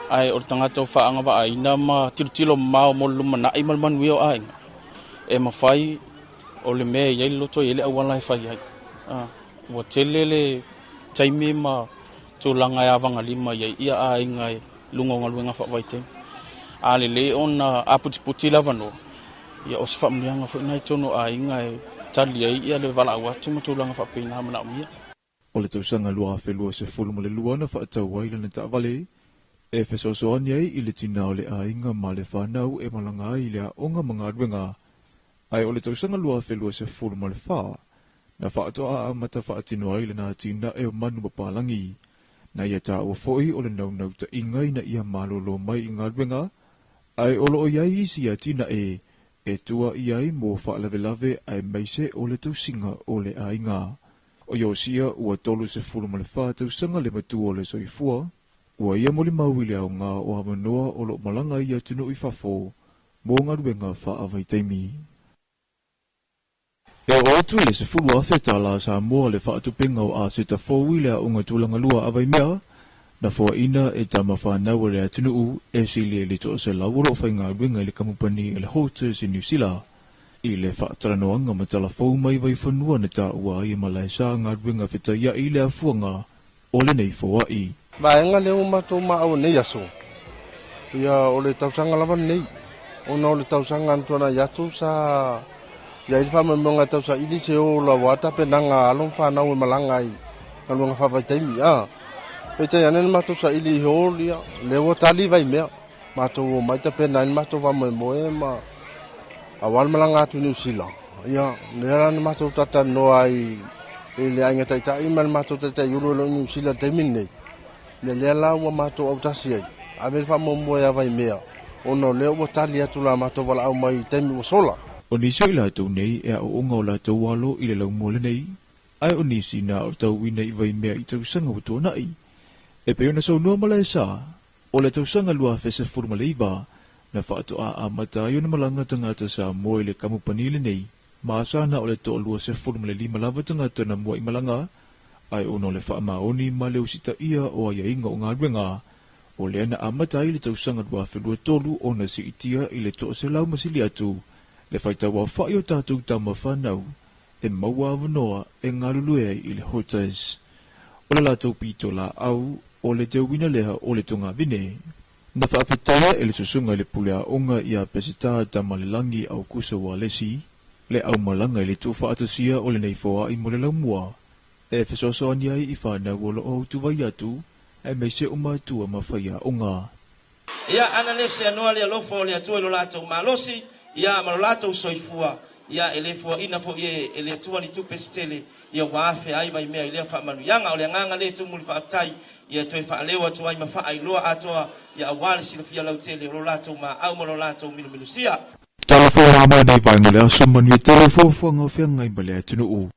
ae o le tagata o faagavaaina ma tilotilo mamao mo le lumanai ma le manuia o aiga, e mafai o le mea e i ai le loto e i ai le auala e fai ai. Ua tele le taimi ma tulaga e avagalima i ai ia aiga i luga o galuega faavaitaimi. A lelei ona aputiputi le avanoa, ia o se faamanuiaga foi lena i totonu o aiga e tali ai ia le valaau atu ma tulaga faapena manaomia. O le tausaga 2022 na faatau ai lana taavale e fesoasoani ai i le tina o le aiga ma le fanau e malaga ai i le aoga ma galuega, ae o le tausaga 2024 na faatoa amata faatino ai lana atinae o manu papalagi. Na ia taua foi o le naunautaiga ina ia malolo mai i galuega, ae o loo i ai isi atinae e tua i ai mo faalavelave aemaise o le tausiga o le aiga. O Iosia ua 34 tausaga le matua o le soifua, ua ia molimau i le aoga o avanoa o loo malaga i atunuu i fafo mo galuega faavaitaimi. E oo atu i le $10,000 Samoa le faatupenga o aseta fou i le aoga tulaga lua a Vaimea, na foaina e tama fanau a le atunuu e sili i le 100 o loo faigaluega i le kamupani a le Hortus i Niu Sila. I le faatalanoaga ma tala fou mai Vaifanua na taua ai e Malaesa galuega fetaiai i le afuaga o lenei foai. Vaega lea ua matou maau nei aso, ia o le tausaga lava lenei, ona o le tausaga na tuanai atu sa iai le faamoemoega e tausaili se ola aua tapenaga a alo ma fanau e malaga ai galuega faavaitaimi. Peitai ane na matou saili i hall, ia lea ua tali Vaimea, matou omai tapena ai le matou faamoemoe ma aua le malaga atu i Niu Sila. Ia lea la na matou talatalanoa ai i le aiga taitai ma le matou taitai ulu o lo o i Niu Sila i le taimi lenei. Ia lea la ua matou autasi ai, ave le faamoemoe a Vaimea, ona o lea ua tali atu la matou valaau mai i taimi ua sola. O nisi o i latou nei e aoaoga o latou alo i le laumua lenei, ae o nisi na aotauina i Vaimea i tausaga ua tuanai. E pei ona saunoa Malaesa, o le tausaga 2019, na faatoa amata ai ona malaga tagata Samoa i le kamupani lenei. Ma sa na o le 25 lava tagata na muaimalaga, ae ona o le faamaoni ma le usitaia o aiaiga o galuega, o lea na amata ai le tausaga 2023 ona siitia i le 100 ma sili atu le faitauaofa'i o tatou tama fanau e maua avanoa e galulue ai i le HOTAS. O le latou pitolaau o le teuina lea o le togavine. Na faafetaia e le susuga i le pule aoga ia Peseta Tamalelagi Aukuso Ualesi le aumalaga i le tuufaatasia o lenei foai mo le laumua e fesoasoani ai i fanau o loo autuvai atu aemaise o matua ma faiaoga. Ia, ana le seanoa le alofa o le Atua i lo latou malosi, ia, ma lo latou soifua, ia, e le fuaina foi e le Atua ni tupe se tele, ia ua afea ai mai mea i lea faamanuiaga. O le agaga lea e tumu i le faafetai, ia toe faaleo atu ai ma faailoa atoa, ia aua le silafia lautele o lo latou maau ma lo latou milumilusia. Talofa o ma nei vaega o le aso, manuia tele fuafuaga o feagai ma le atunuu.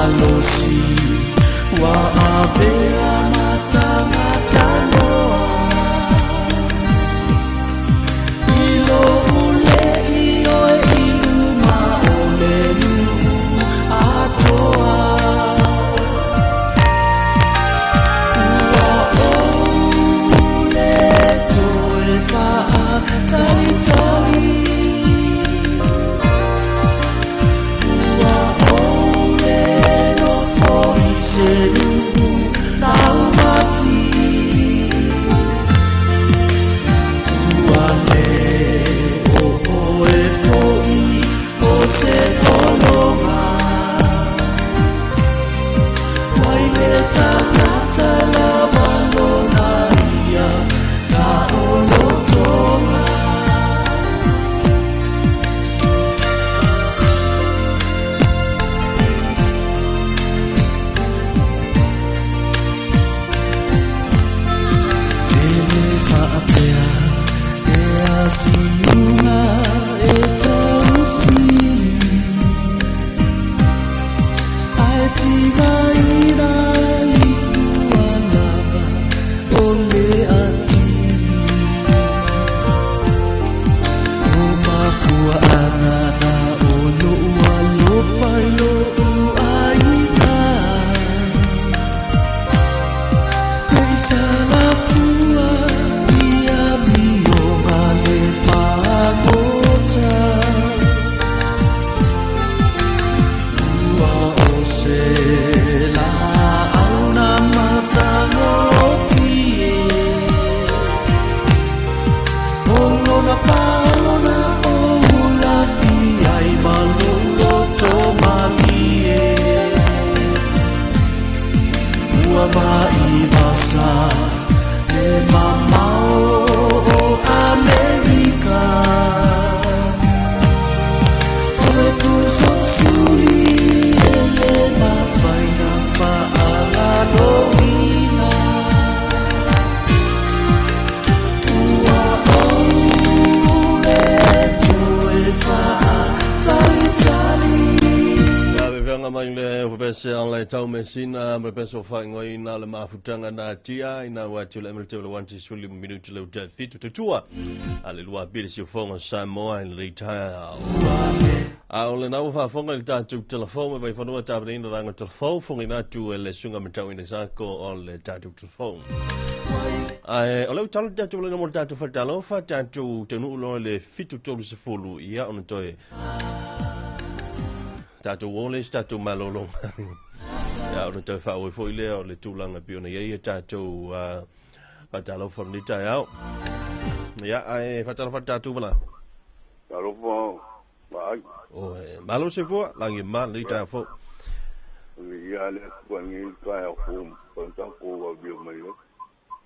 malosi ua avea matamataloa i lou le'i oe i luma o le nu'u atoa ua ou le toe fa'atalitali ua ou le nofo i se nu'u laumati ua le o oe fo'i o se pologa mai le tagata lava lona ia sa'olotoga. E lē faapea e asiuga e tausi ae tigaina i fua lava o le atili o mafuaaga na o lo'u alofa i lo'u aiga peisalafua ia mioga le pagota ua o se la'au na matagofie o lona paona ou lafi ai ma lou loto malie ua vaivasa le mamao o Amerika toe tusousuli e lē mafai na fa'alaloina ua ou le toe fa'atalitali. Vevega mai le pese le tau mesina ma pese o whaingoina le mafutanga na tia ina wa tu le emele le wanti suli minutu le uta fitu tutua a le lua pili si ufonga Samoa i le taia a o le nau whaafonga i le tātou telefon me vai whanua tāpanina ranga telefon fonga ina tu e le sunga matau ina sako o le tātou telefon. Ai, o leu talo tātou le mo tātou whatalofa tātou te nuu le 730 ia ona toe tātou ole tātou malolo ia ona toe whaoi foi lea o le tūlanga piona ia ia tātou whatalofa ni tai au ia ai whatalofa tātou wala Talofa vai. O malo se fua langi ma li tai fo. Ia le kwa ni ka ya fo pa ko wa bi mai le.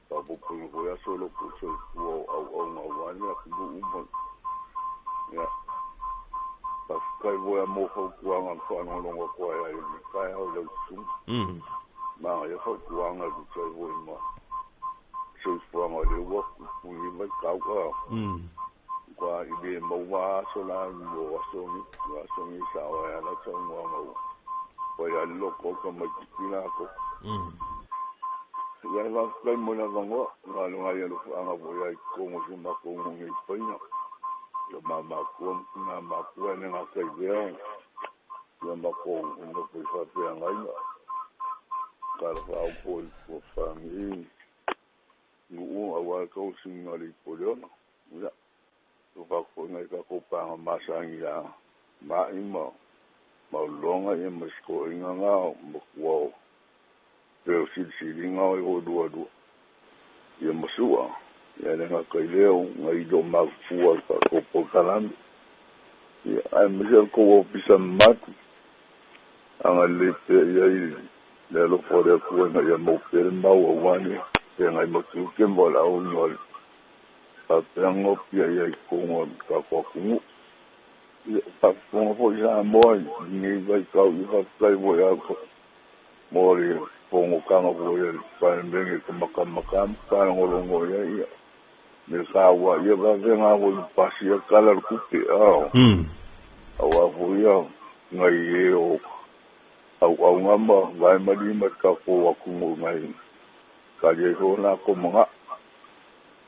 Pa po po ko ya solo ko so ko au au ma wa ni ku bu u Ya. Pa kai vo ya mo fo ku anga fa no longo ko ya ni ka ya o le su. Ma ya fo ku anga ku sai vo ma. So fu anga le wa ku ni mai ka ka. Kwa i le mau wa so la mo wa so ni wa so ni sa wa ya la so mo mo. Ko ya lo ko ko mo ki la ko. Ya va kai mo na vango nga lo nga ya lo anga bo ya ko mo so ma ko mo ni paina. Ya ma ma ko na ma ko ne nga kai be. Ya ma ko no ko fa pe nga ina. Ka fa o po ko fa ni. Nu a wa ko singa li po le na. Ya. O fa ko ngai ka ko pa ma sangi ya. Ma ima. Ma longa e ma sko inga nga mo ko. Pero si si linga o dua dua. Ia masua. Ia le nga kai leo ngai do ma fua ka ko po kalam. Ia ai me ko o pisa matu. Anga le pe ia i le lo fo le ku na ia mo pe ma o wani. Ia ngai mo tu ke mo la o no. Pa pe ngo pia ia i ko ngo ka ko ku. Ia pa ko fo ia mo ni vai kau i ha kai mo ia ko. Mo le pongo kanga ko ia pa ndenge ko maka pa ngo ngo ia ia. Me ka wa ia va venga o pasi ia kala ku pe a. A wa fo ia ngai e o Auauga ma vae ma lima i le tatou atunuu mai tali ai foi ona latou manao.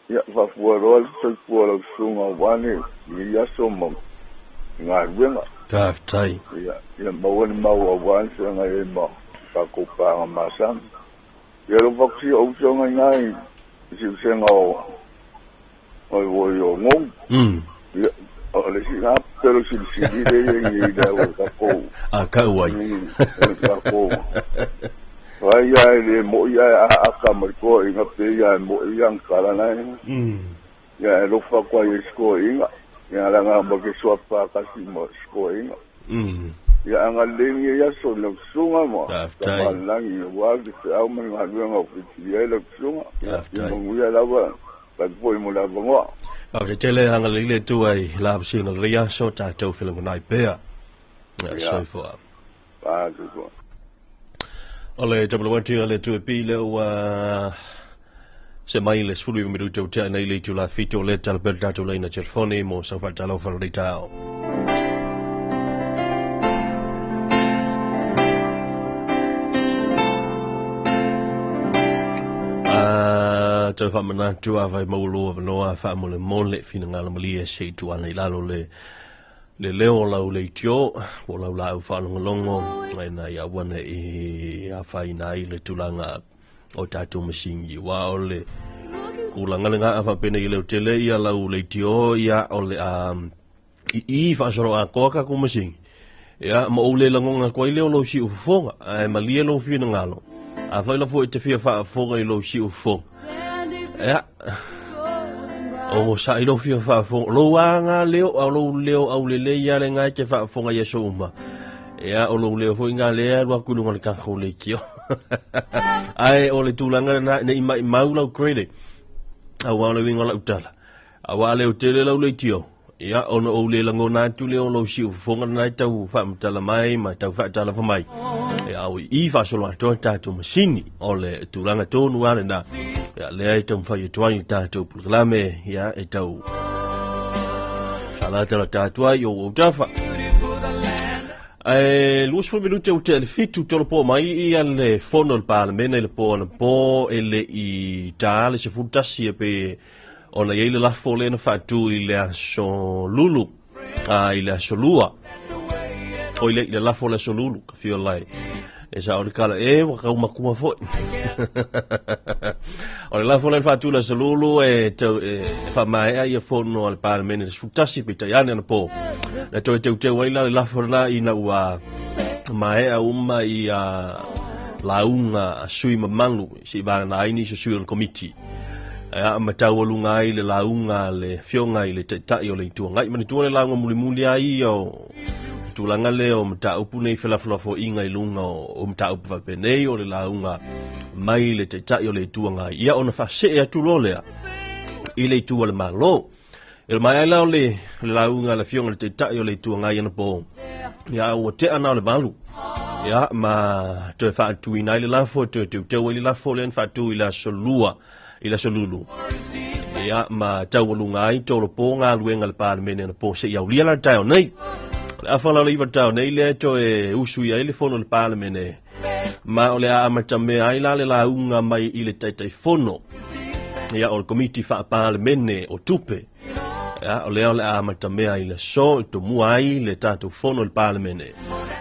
Ia, faafualoa le soifua o lau susuga aua lenei aso ma galuega. Faafetai. Ia, ia maua le mau aua le feagai ai ma tatou paaga masani. Ia alofa atu si ou usoga i ina i siusega o o Gou. Ia, o le isi lena pelo silisili lea e i ai i le au o tatou. A kau ai. O tatou. Ai ia e le moi ae aata ma le toeaiina pe ia e moi ia ana tala na e. Ia e alofa atu ai i si toeaiina. Ia leaga ma ke suafa faatasi ma si toeaiina. Ia agalelei lenei aso i lau susuga ma Tamalelagi aua le feau ma le galuega o filifili ai lau susuga. Ia manuia lava faafetai foi mo le avanoa. Faafetai tele agalelei le Atua i la vasega o lenei aso tatou felagonai pea. Ia soifua. Soifua. O le tamalawati a le Atua pi le ua se mai le 19 minuta o tea nei le itula 7 o le tala pea le tatou laina telefoni mo sau faatalofa o lenei taeao. Tau faamanatu a fai maua avanoa faamolemole finagalo malie se i tuana i lalo le le leo o lau leitio po o lau laau faalogologo ina ia aua ne i afaina ai le tulaga o tatou masini aua o le tulaga lena a faapenei e leo tele ia lau leitio ia o le a i i faasolo atoa tatou masini ia ma ou le lagona atu ai lea o lou siufofoga ae malie lou finagalo afai la foi e te fia faafofoga i lou siufofoga ia O sa i lou fia faafofoga lou aga leo a lou leo aulelei ia le ngai te faafofoga i aso uma ia o lou leo foi ngā lea alu atu i luga o le tatou leitio ae o le tulaga lena ne i maimau lau credit aua o le uiga o lau tala aua a leo tele lau leitio ia ona ou le lagona atu lea o lou siufofoga lena e tau faamatala mai ma tau faatalofa mai ia o i faasolo atoa tatou masini o le tulaga tonu lava lena ia lea e taumafai atu ai le tatou polokalame ia e tau faalatalata atu ai i ou autafa. Ae 20 minute ua tea i le 7 tolopo mai ia le fono a le Palemene i le po anapo e le i ta le 11 e pe ona i ai le lafo lea na faatu i le aso Lulu, a i le aso Lua. O i le, i le lafo le aso Lulu, ka fio lai. E sa o le kala, e ua kau makua foi. O le lafo lea na faatu i le aso Lulu e, tau, e, e faamaea ia fono a le Palemene le 11 peitai ane anapo. Na toe teuteu ai la le lafo lena ina ua maea uma ia lauga a sui mamalu se i vagana ai nisi o sui o le komiti. Ia ma taualuga ai le lauga a le Afioga i le Taitai o le Itu Agai. Manatua le lauga mulimuli lava ia o tulaga lea o mataupu nei felafolafoaiga i luga o mataupu faapenei o le lauga mai le Taitai o le Itu Agai. Ia ona faasee atu loa lea i le itu a le Malo. E mai ai la o le lauga a le Afioga i le Taitai o le Itu Agai anapo, ia ua tea na o le 8. Ia ma toe faatuina ai le lafo, toe teuteu ai le lafo lea na faatu i le aso Lua, i le aso Lulu. Ia ma taualuga ai tolopo galuega a le Palemene anapo seia aulia la le taeao nei. O le afa la o le 9 taeao nei lea e toe usu i ai le fono a le Palemene ma o le a amatamea ai la le lauga mai i le Taitaifono ia o le Komiti Faa-Palemene o Tupe. Ia, o lea o le a amatamea i le aso e tomua ai le tatou fono i le Palemene.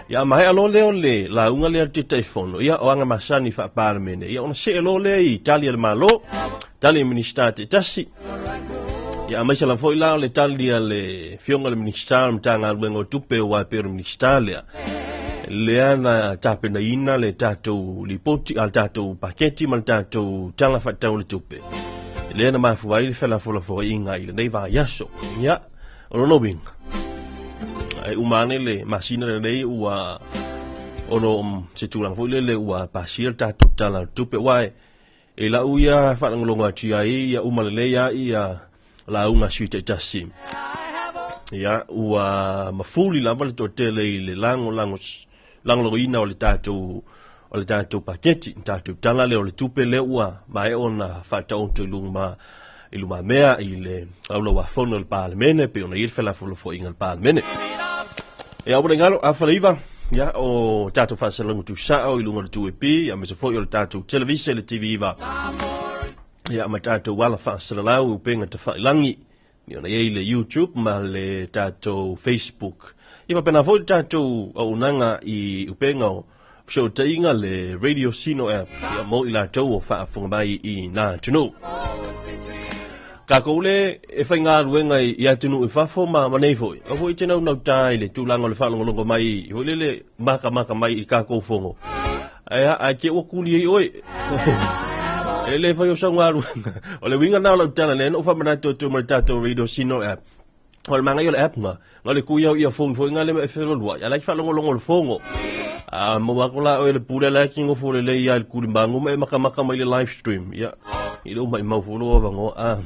Ia, maea loa lea o le lauga lea a le Taitaifono, ia, o aga masani faa-Palemene, ia, ona see loa lea i tali a le Malo, tali a Minisita taitasi. Ia, aemaise lava foi la o le tali a le Afioga i le Minisita o le Matagaluega o Tupe, aua e pei o le Minisita lea, lea na tapenaina le tatou lipoti, a le tatou paketi ma le tatou tala faatatau o le tupe. Lea na mafua ai le felafolafoaiga i lenei vaiaso. Ia, o lona uiga, e uma ane le masina lenei ua ono se tulaga foi lele ua pasia le tatou tala o le tupe, aua e lau ia faalogologo atu i ai ia uma lelei lava ia lauga a sui taitasi. Ia, ua mafuli lava le toatele i le lagolago lagolagoina o le tatou o le tatou paketi, le tatou tala lea o le tupe lea ua maea ona faataoto i luma i lumamea i le Laulau-a-Fono a le Palemene, pei ona i ai le felafolafoaiga a le Palemene. Ia, ua le galo, afa le iva, Ia, o tatou faasalalauga tusao i luga o le 2AP, aemaise foi o le tatou televise le TV9. Ia, ma tatou ala faasalalau i upega tafailagi, ia ona i ai le YouTube ma le tatou Facebook. Ia faapena foi le tatou auaunaga i upega o fesootaiga le Radio Sino app, ia mo i latou o faafofoga mai i nā atunuu. Takou le e faigaluega i atunuu i fafo ma ma nei foi. Aua foi e te naunauta i le tulaga o le faalogologo mai foi lele makamaka mai i takou fono. Ae a, ae te ua kuli ai oe. E le fai o sau galuega. O le uiga lena o lau tala lea na ou faamanatu atu ma le tatou Radio Sino app. O le manaia o le app na, na o le kui au earphone foi na le ma e feloaloai, a la e faalogologo i le fono. A maua atu la oe le pule la e te nofo lelei lava i le kulimagu ma e makamaka mai le live stream, ia, i lou maimau foi lou avanoa. A.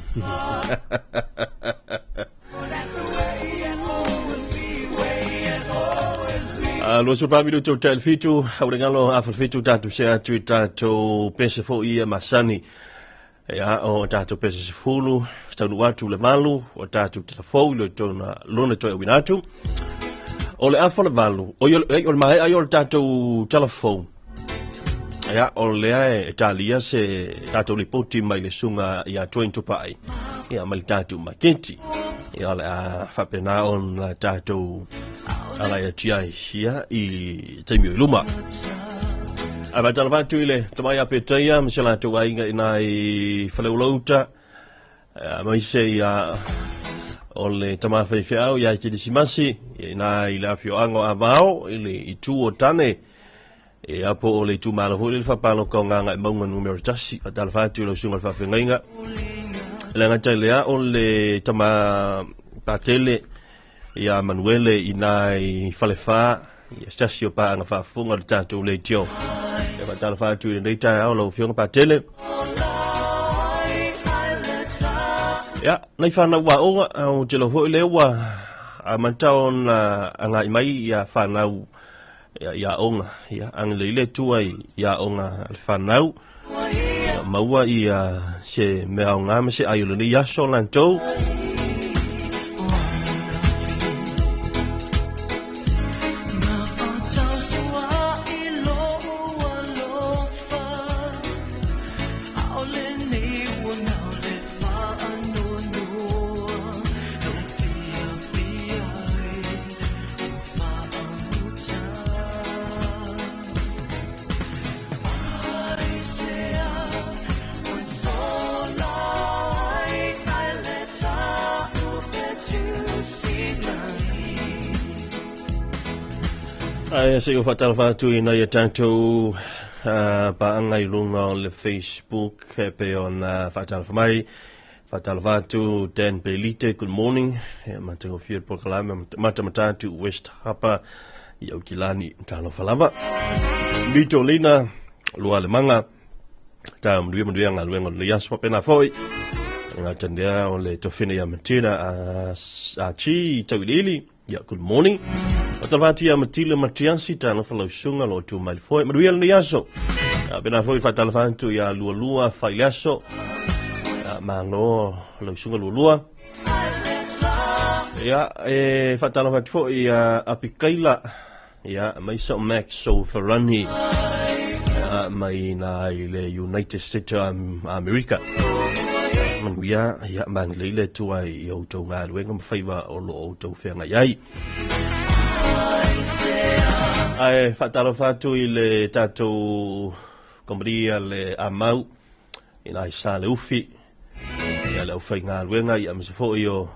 A 24 minuto o tae le 7, au le galo afa le 7 tatou sea atu i tatou pese foi ia masani. Ia, o tatou pese 10, taunuu atu le 8, o tatou telefou i tona lona toe auina atu. O le afa o le 8, o, o le maea ai o le tatou telefou. Ia, o lea e talia se tatou lipoti mai le susuga ia Twain Tupai, ia mai le tatou maketi. Ia, o le a faapena ona tatou agai atu ai ia i taimi o i luma. Ae faatalofa atu i le tamai a Petaia ma si o latou aiga i nā i Faleulouta, aemaise ia o le tama faifeau ia Kerisimasi, ia i nā i le afioaga o Avao, i le itu o Tane, ia po o le itumalo foi le faapaloka o Gagaemauga numera 1. Faatalofa atu i lau susuga i le faafeagaiga. E le gata i lea o le tama Patele, ia Manuele i nā i Falefa, ia se tasi o paaga faafofoga o le tatou leitio. E faatalofa atu i lenei taeao lau Afioga Patele. Ia, nai whanau aoga, au te lo foi lea ua amata ona agai mai ia whanau ia, ia aoga, ia agalelei le Atua i ia aoga a le whanau. Ia, maua ia se mea aoga ma se ai o lenei aso latou. Ae se i ou faatalofa atu i nai a tatou paaga i luga o le Facebook e pei ona faatalofa mai. Faatalofa atu Dan Belite, good morning. Ia matagofie le polokalame matamata atu West Harbour i Aukilani, talofa lava. Mito Lina, lua le manga, ta manuia manuia galuega o lenei aso faapena foi. E gata lea o le tofina ia Matilda a Chi Tauiliili, ia good morning. Faatalofa atu ia Matilda Matiasi, talofa lau susuga lo tu mai le foe. Manuia lenei aso. Faapena foi faatalofa atu ia Lualua Faileaso. Malo lau susuga Lualua. Ia, e faatalofa atu foi ia Apikaila, ia, mai sa o Max Sofarani, ia, mai na i le United States of America. Manuia, ia, magalei le Atua i outou galuega ma faiva o lo o outou feagai ai. Ae faatalofa atu i le tatou komiti a le Amau i nai sa le ufi, ia le aufaigaluega, ia aemaise foi o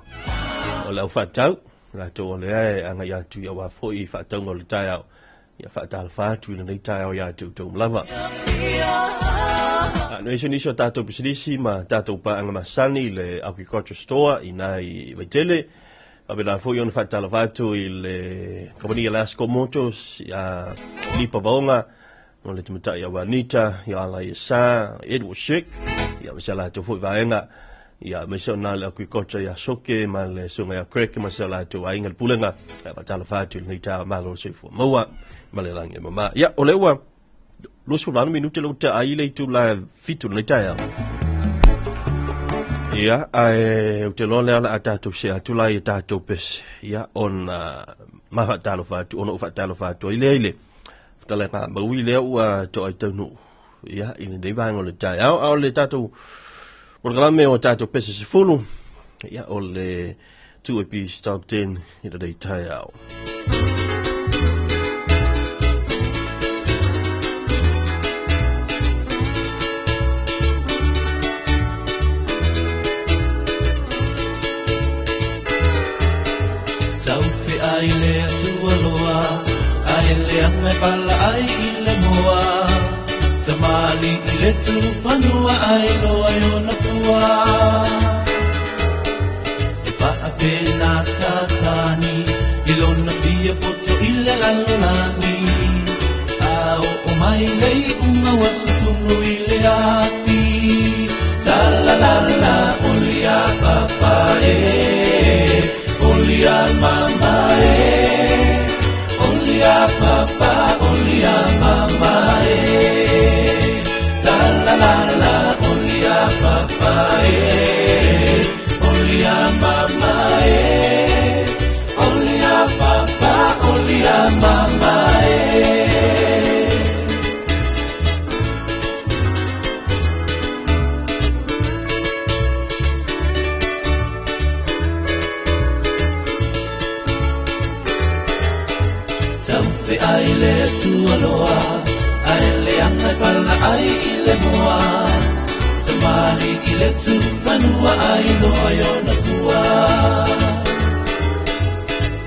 le aufaatau, latou o lea e agai atu i aua foi faatauga o le taeao, ia faatalofa atu i lenei taeao ia te outou lava. No ese nisi o tatou pisinisi ma tatou paaga masani i le Agriculture Store i nai Vaitele, faapena foi ona faatalofa atu i le kamupani a Lasco Motors ia Lipa Vaoga, o le tamatai ia Juanita, ia Ala Sa, Edward Sheik, ia ma se latou foi vaega, ia aemaise o na le agriculture ia Soke ma le susuga ia Craig ma se latou aiga le pulega, ia faatalofa atu i lenei taeao, malo le soifua maua ma le lagi e mama. Ia, o lea ua 28 minute lea ua tea ai le itula 7 lenei taeao. Ia, ae ou te iloa lea o le a tatou sea atu la i tatou pese, ia, ona Ma faatalofa atu ona ou faatalofa atu ai lea i le fetalaiga maui lea ua toai taunuu ia i lenei vaega o le taeao. A o le tatou polokalame o tatou pese 10, ia o le 2AP Stop 10 i lenei taeao. Taufe ai le atua loa, ai le anga pala ai i le moa. Tamali i le tufanua ai loa i ona fua. E faapena Satani i lona fia poto i le lalolagi. A oo mai le iuga ua susunu i le afi. Talalala olia papa e, olia mama e, olia papa, olia mama e. Talalala olia papa e, olia mama e, olia papa, olia mama e. Taufe ai le atua loa, ai le anga pala ai i le moa. Tamali i le tufanua ai loa i ona fua.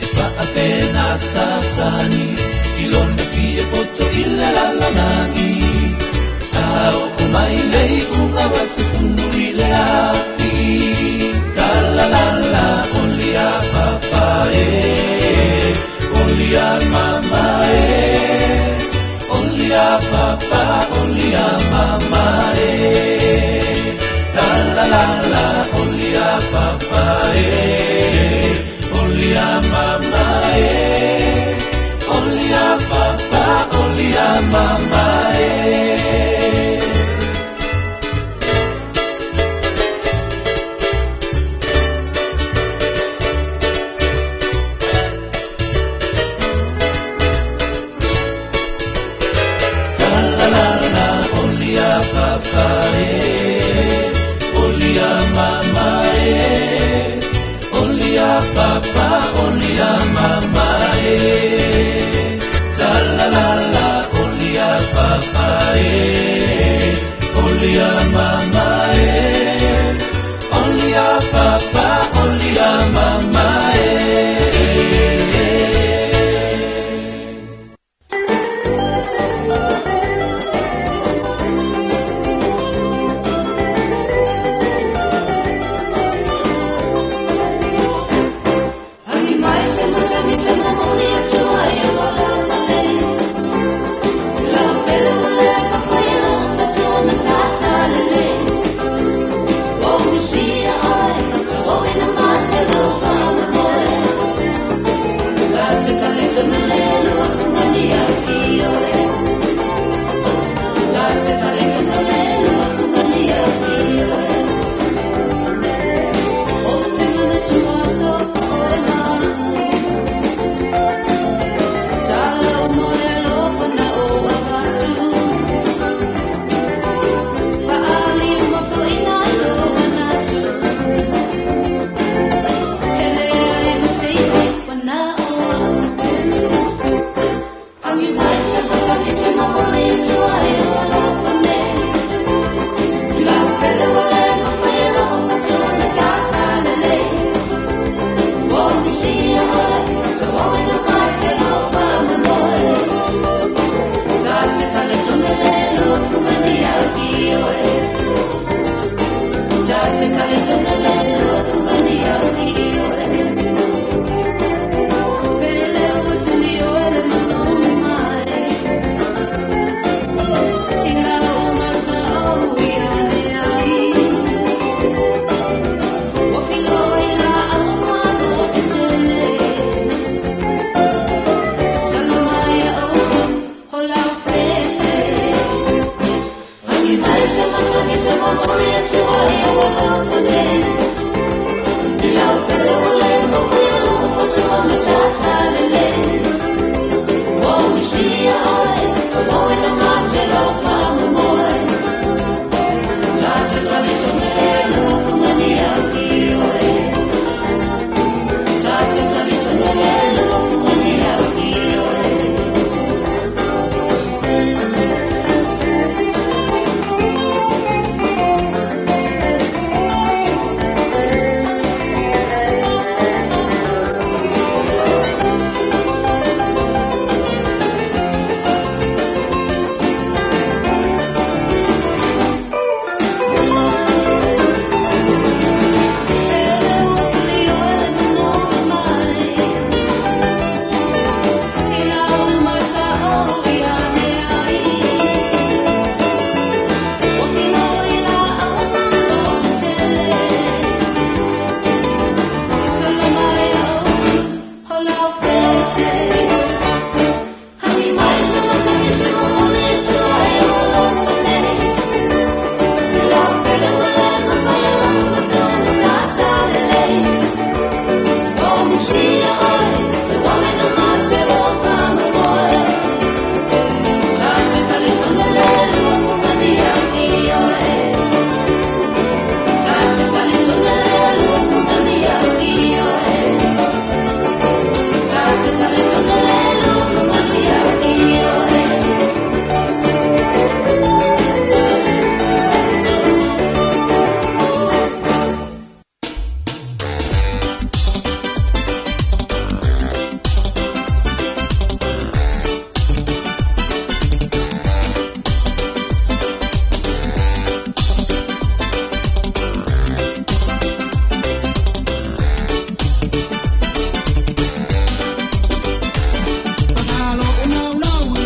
E faapena Satani i lona fia poto i le lalolagi. A oo mai le iuga ua susunu i le afi. Talalala olia papa e, olia mama e, olia papa, olia mama e. Talalala olia papa e, olia mama e, olia papa, olia mama e.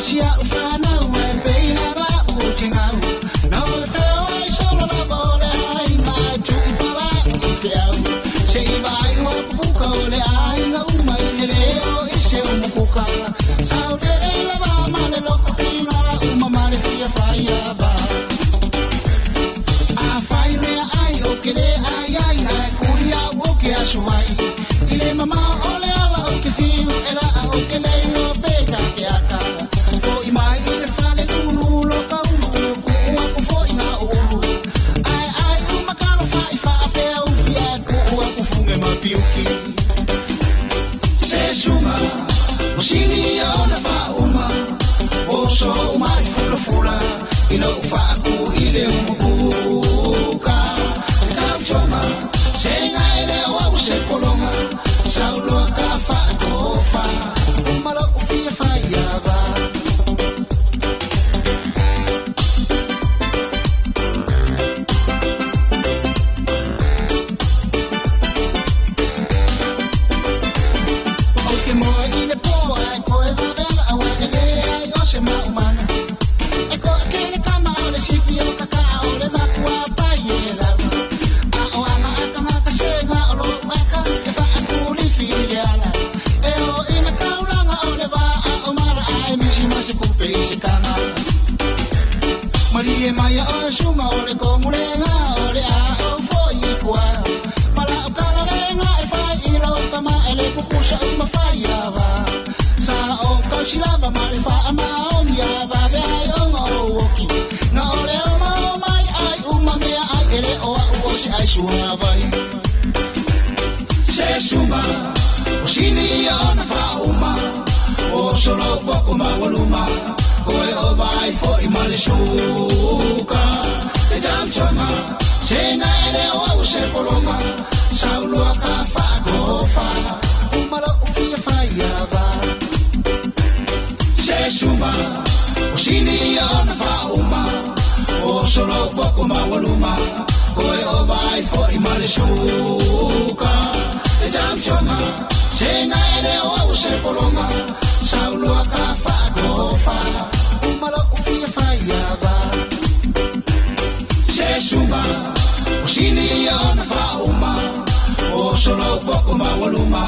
si au whanau e pei lava o te ngau. Na o le wheo ai solo lava o le ai ngai tu i pala i whiau. Se i vai ua pupuka o le ai ngā uma i le leo i se umupuka. Sau le le lava ma le loko ki ngā uma ma le fia whai a ba. A whai mea ai o ke le ai ai ai kuri au o ke asu ai. I le mama o le ala o ke whiu e la a o ke nei no peka ke aka. Fo i mai i le whale lulu lo ka ulu ku ua ku fo i ngā ulu. Ai ai u makalo wha i wha a pea ufi a ku ua ku funge ma piuki. Se sunga, o sini ia o na wha uma. O so uma i fula fula, i lo wha aku i le umukuka. E tau chonga, se nga e le o au se polonga. Sauloa ka wha kofa, umalo u fia whai ava. O ke moe i le pō ai koe vavela au e le ai o se maumanga. E koe ke le kama o le sifi o kaka o le makua pai e lava. A o anga aka ngaka se ngā o lo aka e wha aku lifi i le ala. E o ina kaulanga o le vā a o mala a e misi ma se kupe i se kanga. Marie maia o sunga o le kongulenga o le a o fo i kua. Mala o kalalenga e whai i lau kama e le kukusa i mawhai awa. Sa o kausilava ma le wha ama ongi a wawe ai onga o oki. Nga o le oma o mai ai uma mea ai e le o au o se ai suavai. Se sunga, o sini ia o na whauma. O solo koko mawaluma. Koe o vai fo i male suka. E tamchonga, se nga e le o au se polonga. Sauloa ka wha kofa, umalo u fia whai ava. Se sunga, o sini ia o na whauma. O solo koko mawaluma. Koe o vai fo i male suka. E tamchonga, se nga e le o au se polonga. Sauloa ka wha kofa, umalo u fia whai ava. Se sunga, o sini ia o na whauma. O solo koko mawaluma.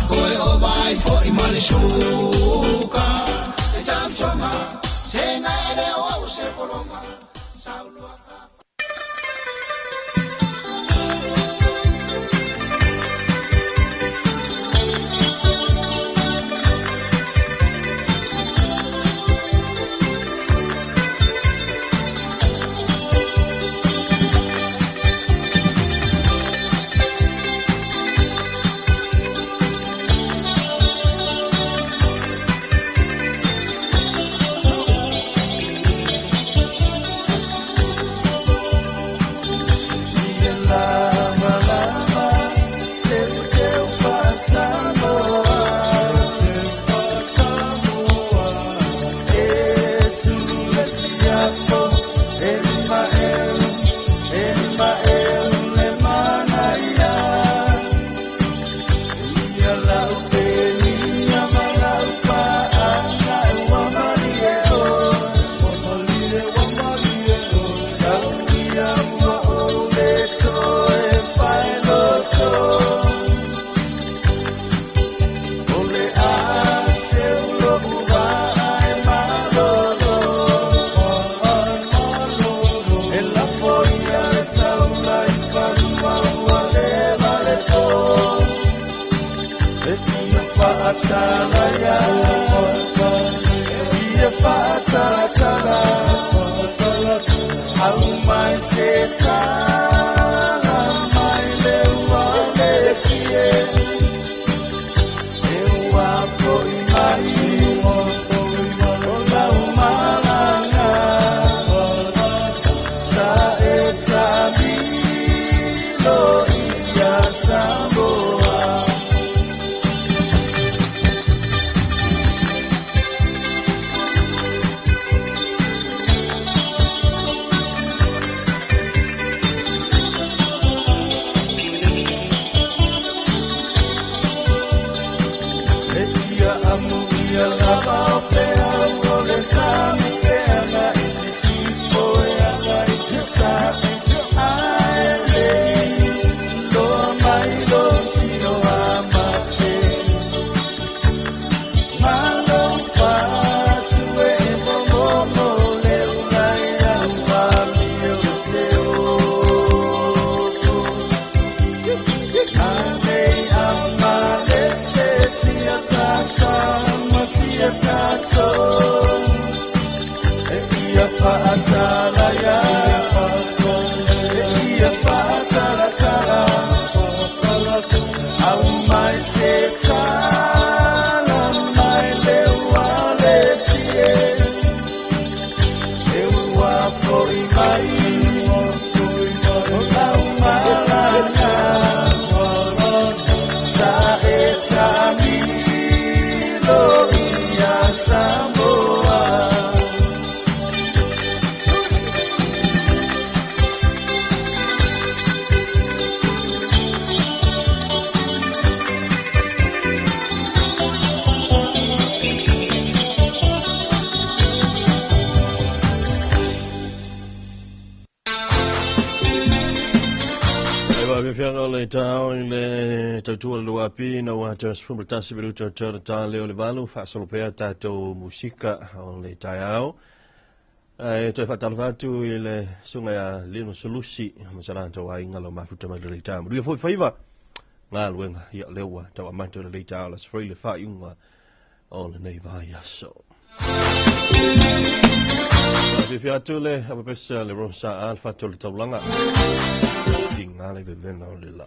Koe o vai fo i male suka. E tamchonga, se nga e le o au se polonga. Sauloa ka Taualumaga o le taeao i le tautua le luapi na ua atoa 11 minuta to le ta lea o le 8 faasolo pea tatou musika o le taeao. Ae toe faatalofa atu i le susuga ia Lino Sulusi ma sa latou aiga lau mafuta mai le taeao. Manuia foi faiva galuega ia lea ua tau amata o le taeao le Aso Faraile le faaiuga o lenei vaiaso. Fiafia atu le apapesa le Rosa a le fatu o le taulaga. Tiga le vevela o le la.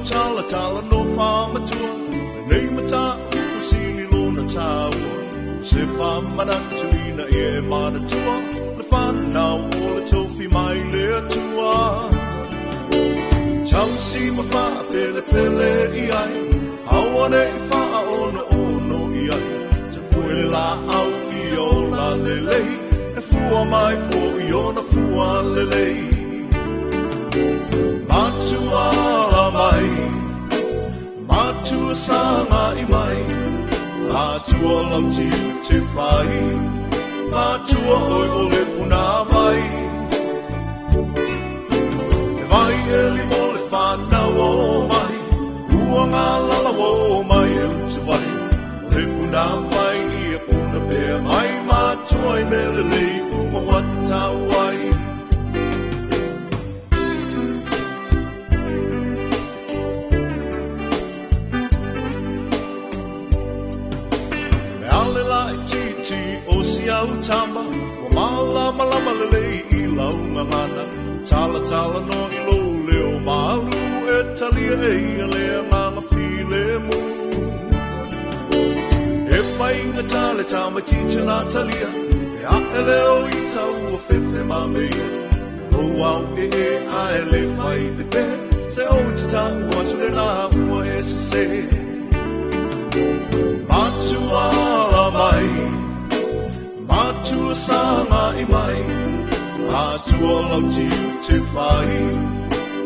Tala tala no whamatua, nei mata uku sili lona tāua. Se whamanatu ina e manatua, le whanau o le tofi mai le atua. Tausi ma wha pele pele i ai, awane i wha ono ono i ai. Te pue la au i o la lelei, e fua mai fo i ona fua lelei. Matua la mai, matua sanga i mai, matua lau tiu te whai, matua oi o le puna vai. E vai e limo le whanau o mai, ua ngā lala o mai e utu vai. puna vai ia puna pea mai matua i mea lelei uma ua tatau ai. Le ale la i titi o si au tama, ua malamalama lelei i lau gagana. Tala tala no i lou leo malu e talia e ia le agaga filemu. E painga tale tama titi na talia, e ae leo i tau o fefe mamea. Lou au e e ae le fai pepe, se o te tau atu le la ua e sese. Matua ala mai, matua sanga i mai, matua lau tiu te whai,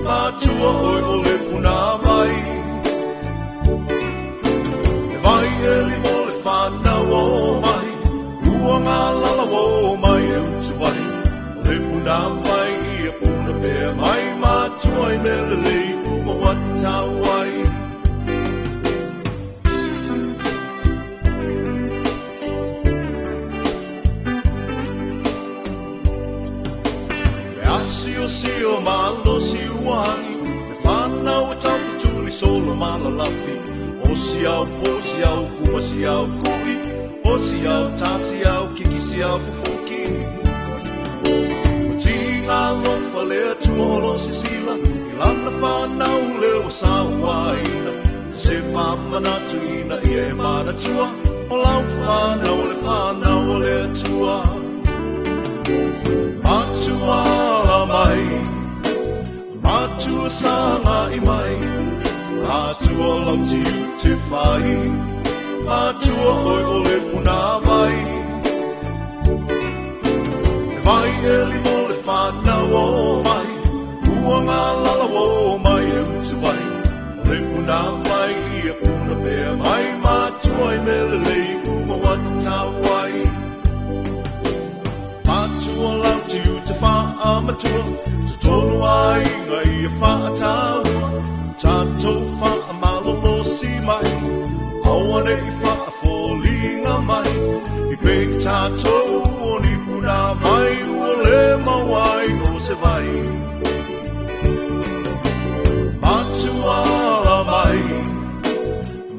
matua oi o le puna vai. Le vai e limo le whanau o mai, ua ngā lala o mai e utu vai. O le puna vai ia puna pea mai, matua i mea lelei uma ua tatau ai. Le asi o sio malo si uangi, le whanau e taufatuli solo malalafi. O si au po si au kuma si au kui, o si au ta si au kiki si au fufuki. O tinga lofa le atua o lo sisila, i lana whanau le o sa uaina. Se whamanatu ina ia e manatua, o lau whanau le whanau o le atua. Matua ala mai, matua sanga i mai, matua lau tiu te whai, matua oi o le puna vai. Le vai e limo le whanau o mai, ua ngā lala o mai e utu vai. O le puna vai ia puna pea mai, matua i mea lelei uma ua tatau ai. Matua lau tiu te whaamatua, te tonu ai ngā ia whaataua. Tātou whaamalolo si mai, aua nei whaafōlinga mai. I pei tātou o ni puna vai, ua le mauai o se vai. Matua ala mai,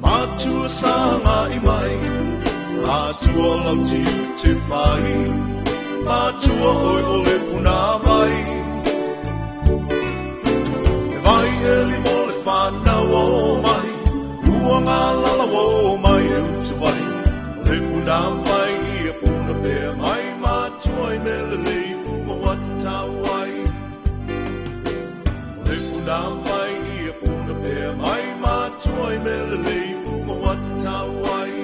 matua sanga i mai, matua lau tiu te whai, matua oi o le puna vai. Le vai e limo le whanau o mai, ua ngā lala o mai e utu vai. O le puna vai ia puna pea mai, matua i mea lelei uma ua tatau ai. O le puna vai ia puna pea mai, matua i mea lelei uma ua tatau ai.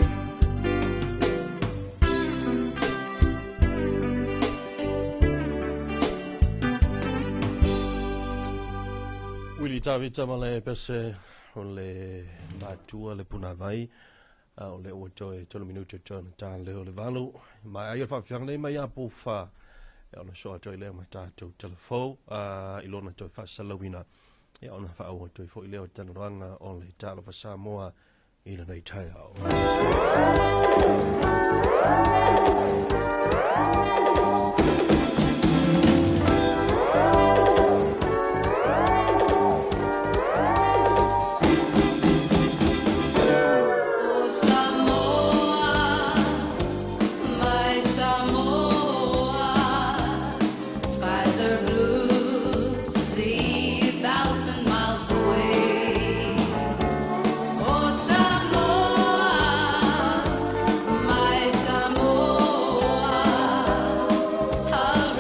Willy Tavita ma le pese o le matua le punavai o le ua toe 3 minuti toe na tā leo le valu. Mai ai o whaawhianga nei mai a pōwha e ona soa toe leo ma tātou telefou i lona toe whaasalauina e ona whaaua toe fo i leo tanuranga o le tālofa Samoa i lenei taiao. O Samoa, my Samoa, skies are blue, sea 1,000 miles away. O Samoa, my Samoa, I'll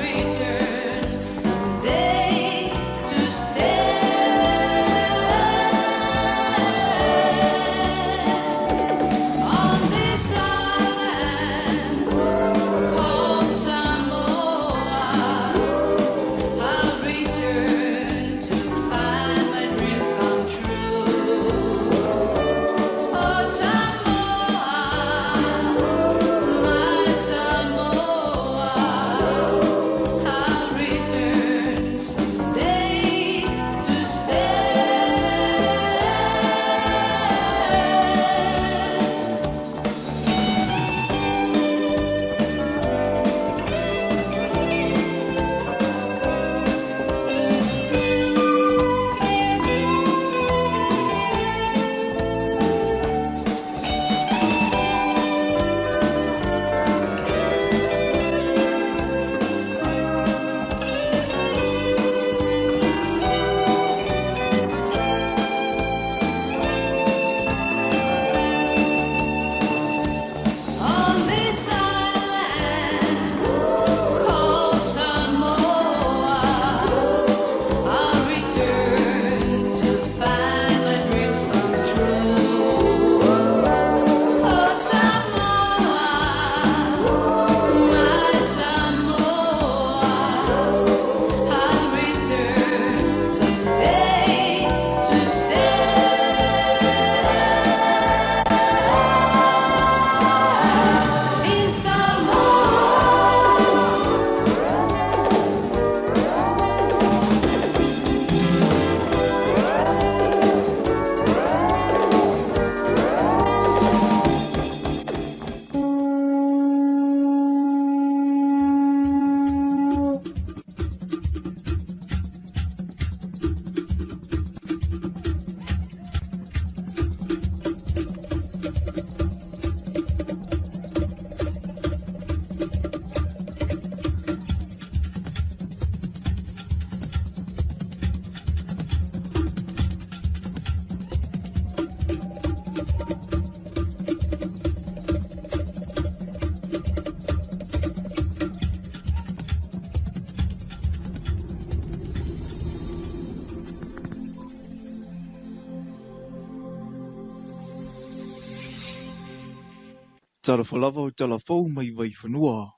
Talofa lava o tala fou mai Vaifanua.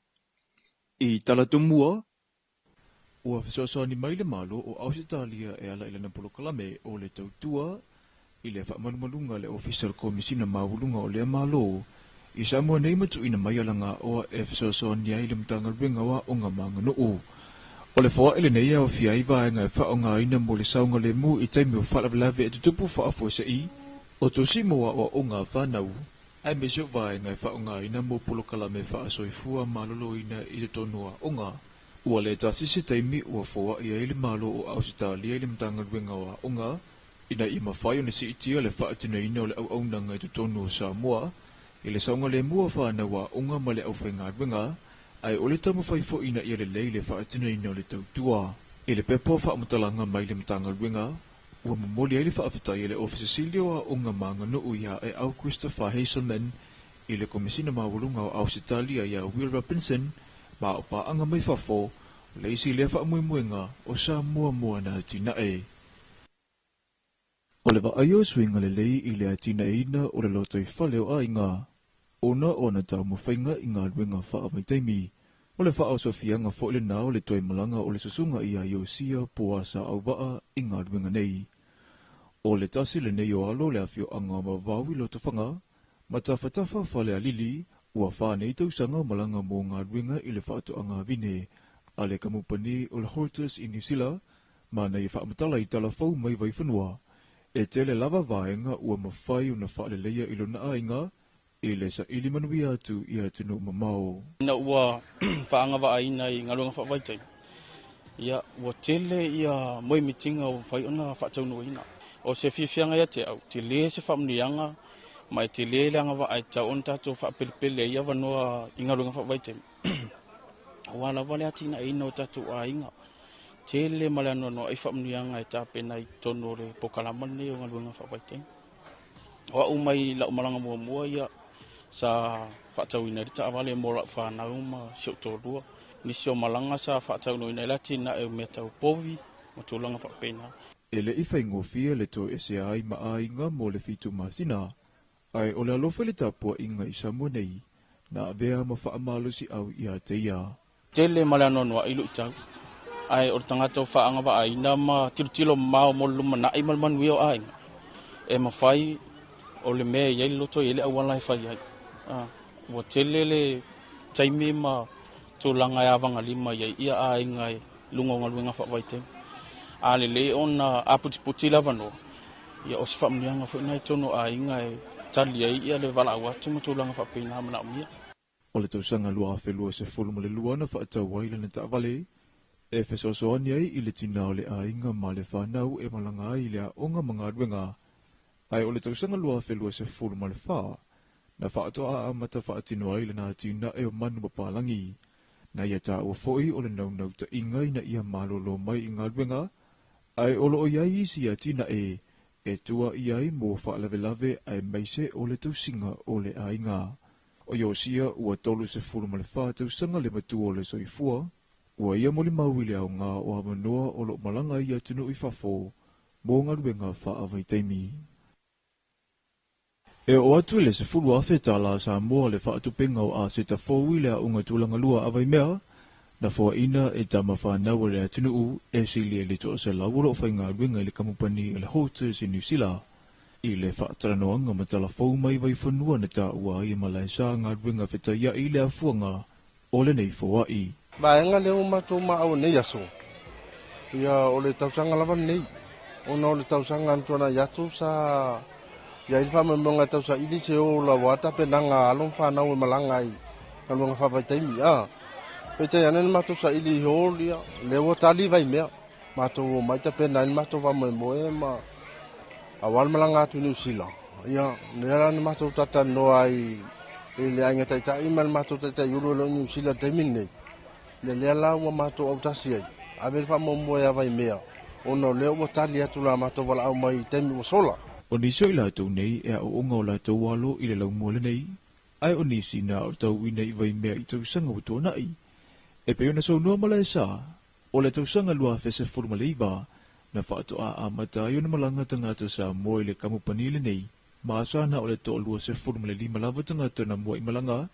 I Talatumua, ua fesoasoani mai le Malo o Ausetalia e ala i lana polokalame o le Tautua i le faamalumaluga a le Ofisa o le Komesina Maualuga o lea Malo i Samoa nei ma tuuina mai alagaoa e fesoasoani ai i le Matagaluega o Aoga ma Aganuu. O le foai lenei e aofia ai vaega e faaaogaina mo le saogalemu i taimi o faalavelave e tutupu faafuasei, o tusi mo aoaoga a fanau, aemaise o vaega e faaaogaina mo polokalame faasoifua maloloina i totonu o aoga. Ua le tasi se taimi ua foai ai le Malo o Ausetalia i le Matagaluega o Aoga ina ia mafai ona siitia le faatinoina o le auaunaga i totonu o Samoa i le saogalemu o fanau aoga ma le aufaigaluega, ae o le taumafai foi ina ia lelei le faatinoina o le tautua. I le pepa o faamatalaga mai le Matagaluega, ua momoli ai le faafetai a le Ofisa Sili o Aoga ma Aganuu iā Eau Christopher Hazelman i le Komesina Maualuga o Ausetalia iā Will Robinson ma o paaga mai fafo, o le isi lea faamoemoega o Samoa mo ana atinae. O le vaai o suiga lelei i le atinaeina o le lotoifale o aiga, ona o ana taumafaiga i galuega faavaitaimi, o le faaosofiaga foi lena o le toe malaga o le susuga iā Iosia Poasa Auvaa i galuega nei. O le tasi lenei o alo o le afioaga o Vavau i Lotofaga, ma Tafatafa Falealili, ua fa nei tausaga o malaga mo galuega i le faatoaga vine a le kamupani o le Hortus i Niu Sila, ma na ia faamatala i tala fou mai Vaifanua. E tele lava vaega ua mafai ona faaleleia i lona aiga i le saili manuia atu i atunuu mamao. Ina ua faagavaaina i galuega faavaitaimi, ia, ua tele ia moemitiga ua mafai ona faataunuuina. O se fiafiaga ia te au, tele se faamanuiaga ma e tele le agavaa e tatau ona tatou faapelepele ai avanoa i galuega faavaitaimi. Aua lava le atinaeina o tatou aiga. Tele ma le anoanoai faamanuiaga e tapena i totonu o le polokalama lenei o galuega faavaitaimi. O au mai lau malaga muamua ia sa faatauina ai le taavale mo lau fanau ma si ou toalua. Nisi o malaga sa faataunuuina ai le atinae o mea tau povi ma tulaga faapena. E le i faigofie le toesea ai ma aiga mo le 7 masina, ae o le alofa i le tapuaiga i Samoa nei, na avea ma faamalosiau ia te ia. Tele ma le anoanoai luitau, ae o le tagata o faagavaaina ma tilotilo mamao mo le lumanai ma le manuia o aiga, e mafai o le mea e i ai le loto e i ai le auala e fai ai. Ua tele le taimi ma tulaga e avagalima i ai ia aiga i luga o galuega faavaitaimi. A lelei ona aputiputi le avanoa, ia o se faamanuiaga foi lena i totonu o aiga e tali ai ia le valaau atu ma tulaga faapena manaomia. O le tausaga 2022 na faatau ai lana taavale e fesoasoani ai i le tinā o le aiga ma le fanau e malaga ai i le aoga ma galuega, ae o le tausaga 2024 na faatoa amata faatino ai lana atinae o manu papalagi. Na ia taua foi o le naunautaiga ina ia malolo mai i galuega, ae o lo o i ai isi atinae e tua i ai mo faalavelave aemaise o le tausiga o le aiga. O Iosia ua 34 tausaga le matua o le soifua, ua ia molimau i le aoga o avanoa o lo o malaga ai i atunuu i fafo mo galuega faavaitaimi. E oo atu i le $10,000 Samoa le faatupenga o aseta fou i le aoga tulaga lua a Vaimea, na foaina e tama fanau a le atunuu e sili ai le 100 o lo o faigaluega i le kamupani a le Hortus i Niu Sila. I le faatalanoaga ma tala fou mai Vaifanua na taua ai e Malaesa galuega fetaiai i le afuaga o lenei foai. Vaega lea ua matou maau i nei aso, ia o le tausaga lava lenei, ona o le tausaga na tuanai atu sa i ai le faamoemoega e tausaili se ola aua tapenaga a alo ma fanau e malaga ai galuega faavaitaimi. A, peitai ane na matou saili iho, ia, lea ua tali Vaimea, matou omai tapena ai le matou faamoemoe ma aua le malaga atu i Niu Sila. Ia, lea la na matou talatalanoa ai i le aiga taitai ma le matou taitai ulu o lo o i Niu Sila i le taimi lenei. Ia lea la ua matou autasi ai, ave le faamoemoe a Vaimea, ona o lea ua tali atu la matou valaau mai i taimi ua sola. O nisi o i latou nei e aoaoga o latou alo i le laumua lenei, ae o nisi na aotauina i Vaimea i tausaga ua tuanai, e pei ona saunoa Malaesa, O le tausaga 2019, na faatoa amata ai ona malaga tagata Samoa i le kamupani lenei. Ma sa na o le 25 lava tagata na muaʻi malaga,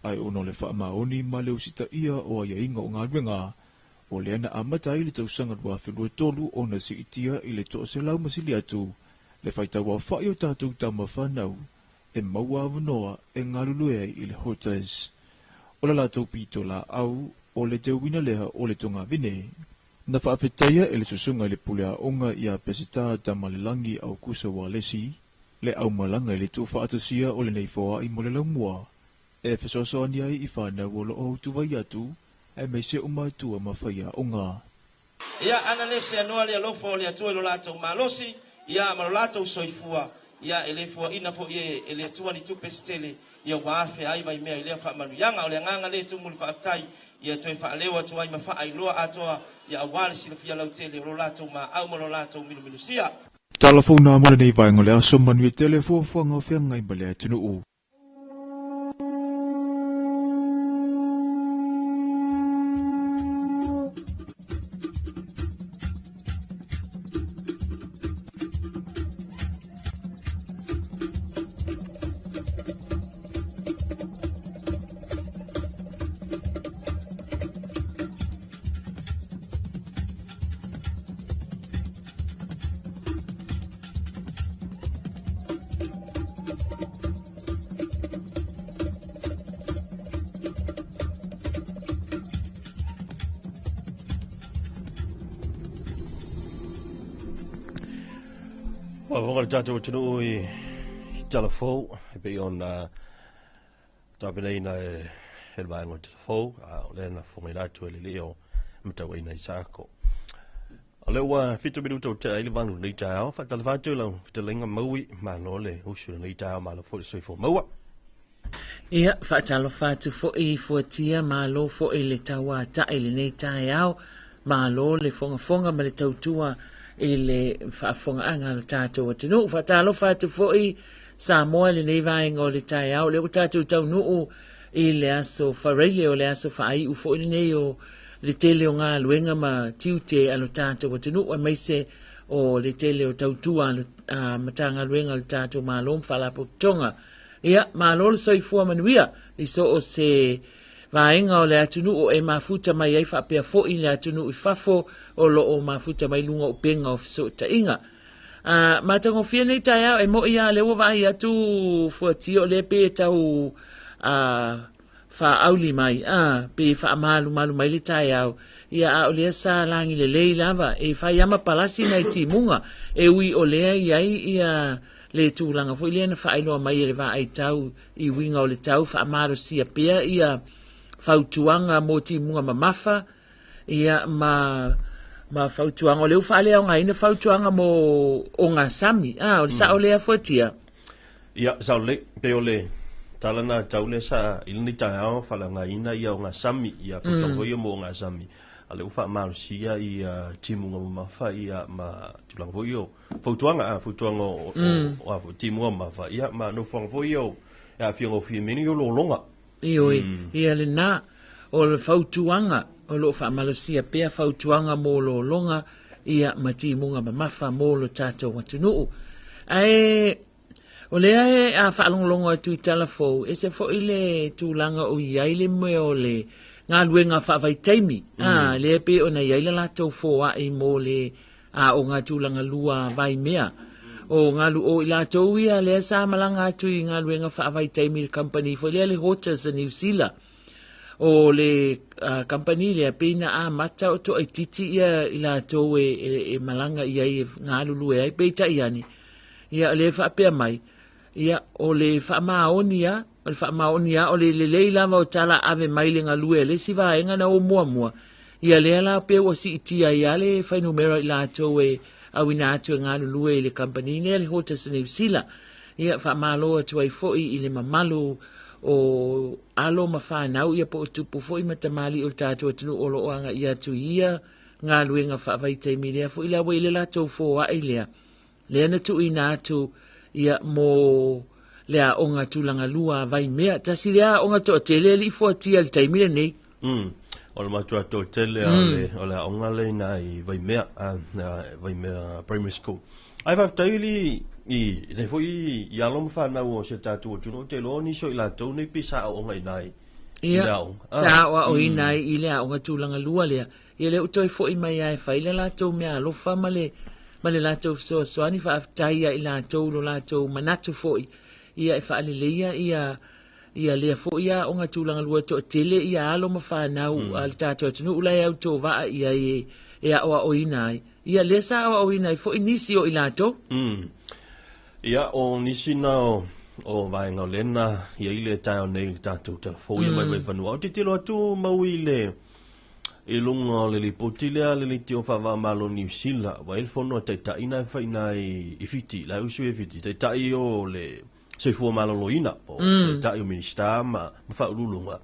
ae ona o le faamaoni ma le usitaia o aiaiga o galuega, o lea na amata ai le tausaga 2023 ona siitia i le 100 ma sili atu le faitauaofaʻi o tatou tama fanau e maua avanoa e galulue ai i le HOTAS. O le latou pitolaau o le teuina lea o le togavine. Na faafetaia e le susuga i le pule aoga ia Peseta Tamalelagi Aukuso Ualesi le aumalaga i le tuufaatasia o lenei foai mo le laumua e fesoasoani ai i fanau o loo autuvai atu aemaise o matua ma faiaoga. Ia, ana le seanoa le alofa o le Atua i lo latou malosi, ia, ma lo latou soifua, ia, e le fuaina foi e, e le Atua ni tupe se tele, ia ua afea ai Vaimea i lea faamanuiaga. O le agaga lea e tumu i le faafetai, ia toe faaleo atu ai ma faailoa atoa, ia auā le silafia lautele o lo latou maau ma lo latou milumilusia. Tala fou nā mo lenei vaega o le aso, manuia tele fuafuaga o feagai ma le atunuu. Faafofoga le tatou atunuu i talafou e pei ona tapenaina e le vaega o talafou, a o lea na fofogaina atu e le alii o Matauaina Isaako. O lea ua 7 minuta ua tea ai le 8 lenei taeao. Faatalofa atu i lau fetalaiga Maui, malo le usu i lenei taeao, malo foi le soifua maua. Ia, faatalofa atu foi i Fuatia, malo foi le tauata'i i lenei taeao, malo le fogafoga ma le tautua i le faafofogaaga a lo tatou atunuu. Faatalofa atu foi Samoa i lenei vaega o le taeao, o lea ua tatou taunuu i le aso Faraile, o le aso faaiu foi lenei o le tele o galuega ma tiute a lo tatou atunuu, aemaise o le tele o tautua a Matagaluega a le tatou Malo ma Faalapotopotoga. Ia, malo le soifua manuia i so o se vaega o le atunuu e mafuta mai ai faapea foi le atunuu i fafo o lo o mafuta mai luga o upega o fesootaiga. A matagofie nei taeao, e moi lava lea ua vaai atu Fuatia o lea pei e tau a, faaauli mai, a, pei e faamalumalu mai le taeao, ia a o lea sa lagi lelei lava, e fai lava ma palasi nai timuga, e ui o lea i ai ia le tulaga foi lea na faailoa mai e le vaai tau i uiga o le tau, faamalosia pea ia fautuaga mo timuga mamafa, ia ma ma fautuaga o lea ua faaleaogaina fautuaga mo ogasami, a o le sao lea Fuatia? Ia, sao lelei, pei o le tala na tau lea sa i lenei taeao faaleaogaina ia ogasami, ia fautuaga foi ia mo ogasami, a o lea ua faamalosia ia timuga mamafa ia ma tulaga foi ia o fautuaga, a fautuaga o, o, o, o timuga mamafa, ia ma nofoaga foi ia o e aafia gofie mai ai o lologa. Ioe, ia lena, o le fautuaga o lo o faamalosia pea fautuaga mo lologa ia ma timuga mamafa mo lo tatou atunuu. Ae o lea e a faalogologo atu i tala fou, ese foi le tulaga o i ai le mea o le galuega faavaitaimi, a, lea pei ona i ai le latou foai mo le aoga tulaga lua Vaimea. O galu o i latou ia lea sa malaga atu i galuega faavaitaimi i le kamupani foi lea le Hortus a Niu Sila. O le kamupani lea pei na amata o toaitiiti ia i latou e, e, e malaga i ai e galulue ai, peitai ane, ia o lea e faapea mai, Ia, o le faamaoni a, o le faamaoni a, o le lelei lava o tala ave mai le galue a le isi vaega na o muamua, ia lea la pei ua siitia ai lava le fuainumera o i latou e auina atu e galulue i le kamupani nei a le Hortus a Niu Sila. Ia, faamalo atu ai foi i le mamalu o alo ma fanau, ia po o tupu foi ma tamalii o le tatou atunuu o lo o agaia atu i ia galuega faavaitaimi lea foi la ua i le latou foai lea. Lea na tuuina atu ia mo le aoga tulaga lua a Vaimea. Tasi lea aoga toatele alii fuatia i le taimi lenei. O le matua toatele o le aoga lea i ina i Vaimea, Vaimea Primary School. Ae faafetai li I le foi i alo ma fanau o si o tatou atunuu, ou te iloa o nisi o i latou nei pei sa aooga i ina i le aoga. Sa aoaoina ai i le aoga tulaga lua lea. Ia lea ua toe foi mai lava e fai le latou meaalofa ma le ma le latou fesoasoani. Faafetai ia i latou lo latou manatu foi ia e faaleleia ia ia lea foi aoga tulaga lua e toatele ia alo ma fanau a le tatou atunuu la e autovaa i ai e, e aoaoina ai. Ia lea sa aoaoina ai foi nisi o i latou. Ia, o nisi na o, o vaega o lea na i ai le taeao nei i le tatou tala fou ia Vaivaifanua. Ou te tilotilo atu mau i le i luga o le lipoti lea a le Leitio Faava-o-Malo o Niu Sila, ua i ai le fono a Taitai na e fai i ina i Fiti, la e usu i Fiti, Taitai o le Soifua Maloloina, po o Taitai o Minisita ma Faauluuluga.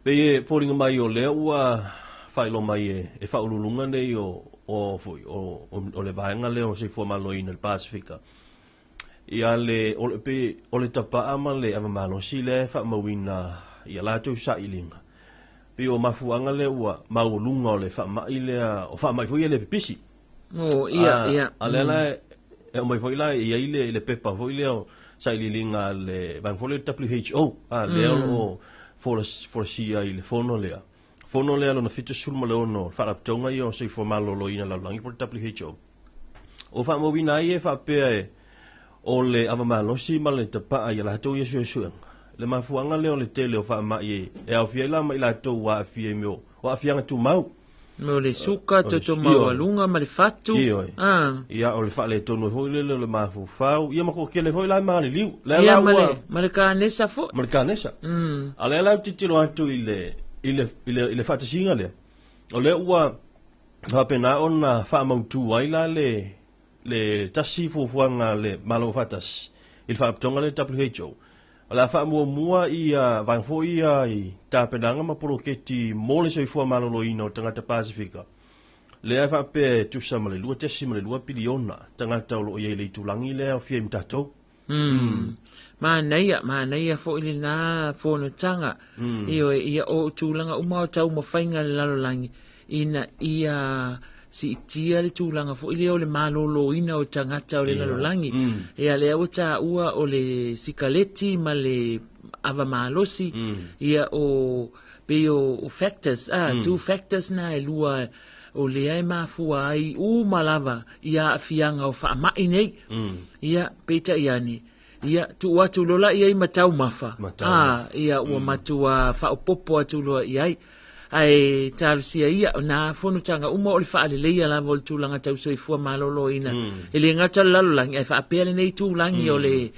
Pei e foliga mai o lea ua faailoa mai e Faauluuluga nei o, o, foi, o, o le vaega lea o Soifua Maloloina i le Pasefika, ia le, o le, pei o le tapaa ma le ava malosi lea e faamauina i a latou sailiga. Pei o mafuaaga lea ua maualuga o le faamai lea, o faamai foi ia le pipisi. Oh, ia, ia. A lea la e aumai foi la e i ai le, le pepa foi lea o sailiiliga a le vaega foi lea WHO, a lea o lo o folasia i le fono lea. Fono lea lona 76 Faalapotopotoga ia o Soifua Maloloina Lalolagi po o le WHO. O faamauina ai e faapea e o le ava malosi ma le tapaa ia latou ia suesuega. Le mafuaaga lea o le tele o faamai e aofia ai la ma i latou ua aafia i mea o aafiaga tumau. O le suka, toto maualuga ma le fatu. Ioe. Ia, o le faaletonu ai foi lele o le mafaufau. Ia ma toatele foi la e maliliu. Lea la ua... ma le kanesa foi. Ma le kanesa. A lea la ou tilotilo atu i le, i le, i le, i le faatasiga lea, o lea ua faapena ona faamautu ai la le, le tasi fuafuaga a le Malo Faatasi i le Faalapotopotoga lea WHO, o le a faamuamua ia vaega foi ia i tapenaga ma poloketi mo le soifua maloloina o tagata Pasefika, lea e faapea e tusa ma le 2.2 piliona tagata o lo o i ai i le itulagi lea e aofia ai ma tatou. Manaia, manaia foi lena fonotaga. Ioe, ia o tulaga uma o taumafaiga a le lalolagi ina ia siitia le tulaga foi lea o le maloloina o tagata o le lalolagi. Ia lea ua taua o le sikaleti ma le ava malosi, ia o pei o factors, two factors na e lua o lea e mafua ai uma lava i aafiaga o faamai nei. Ia, peitai ane, ia, tuu atu loa la i ai ma taumafa, a, ia, ua matua faaopoopo atu loa i ai. Ae talosia ia, o nā fonotaga uma o le faaleleia lava o le tulaga tau soifua maloloina. E le gata o le lalolagi, ae faapea lenei itulagi o le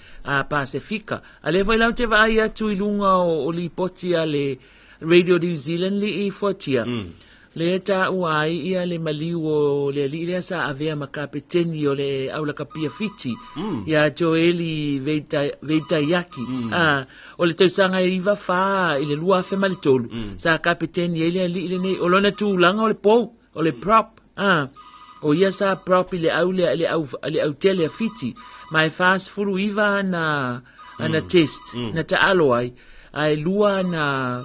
Pasefika. A lea foi la ou te vaai atu i luga o lipoti a le Radio New Zealand li i Fuatia, lea e taua ai ia le maliu o le alii lea sa avea ma kapeteni o le aulakapia Fiti, ia Joeli Veitaiaki. O le tausaga e 94 i le 2003, sa kapeteni ai le alii lenei. O lona tulaga o le pou, o le prop. O ia sa prop i le au lea, le au, le autele a Fiti. Ma e 49 ana test, na taalo ai. Ae lua ana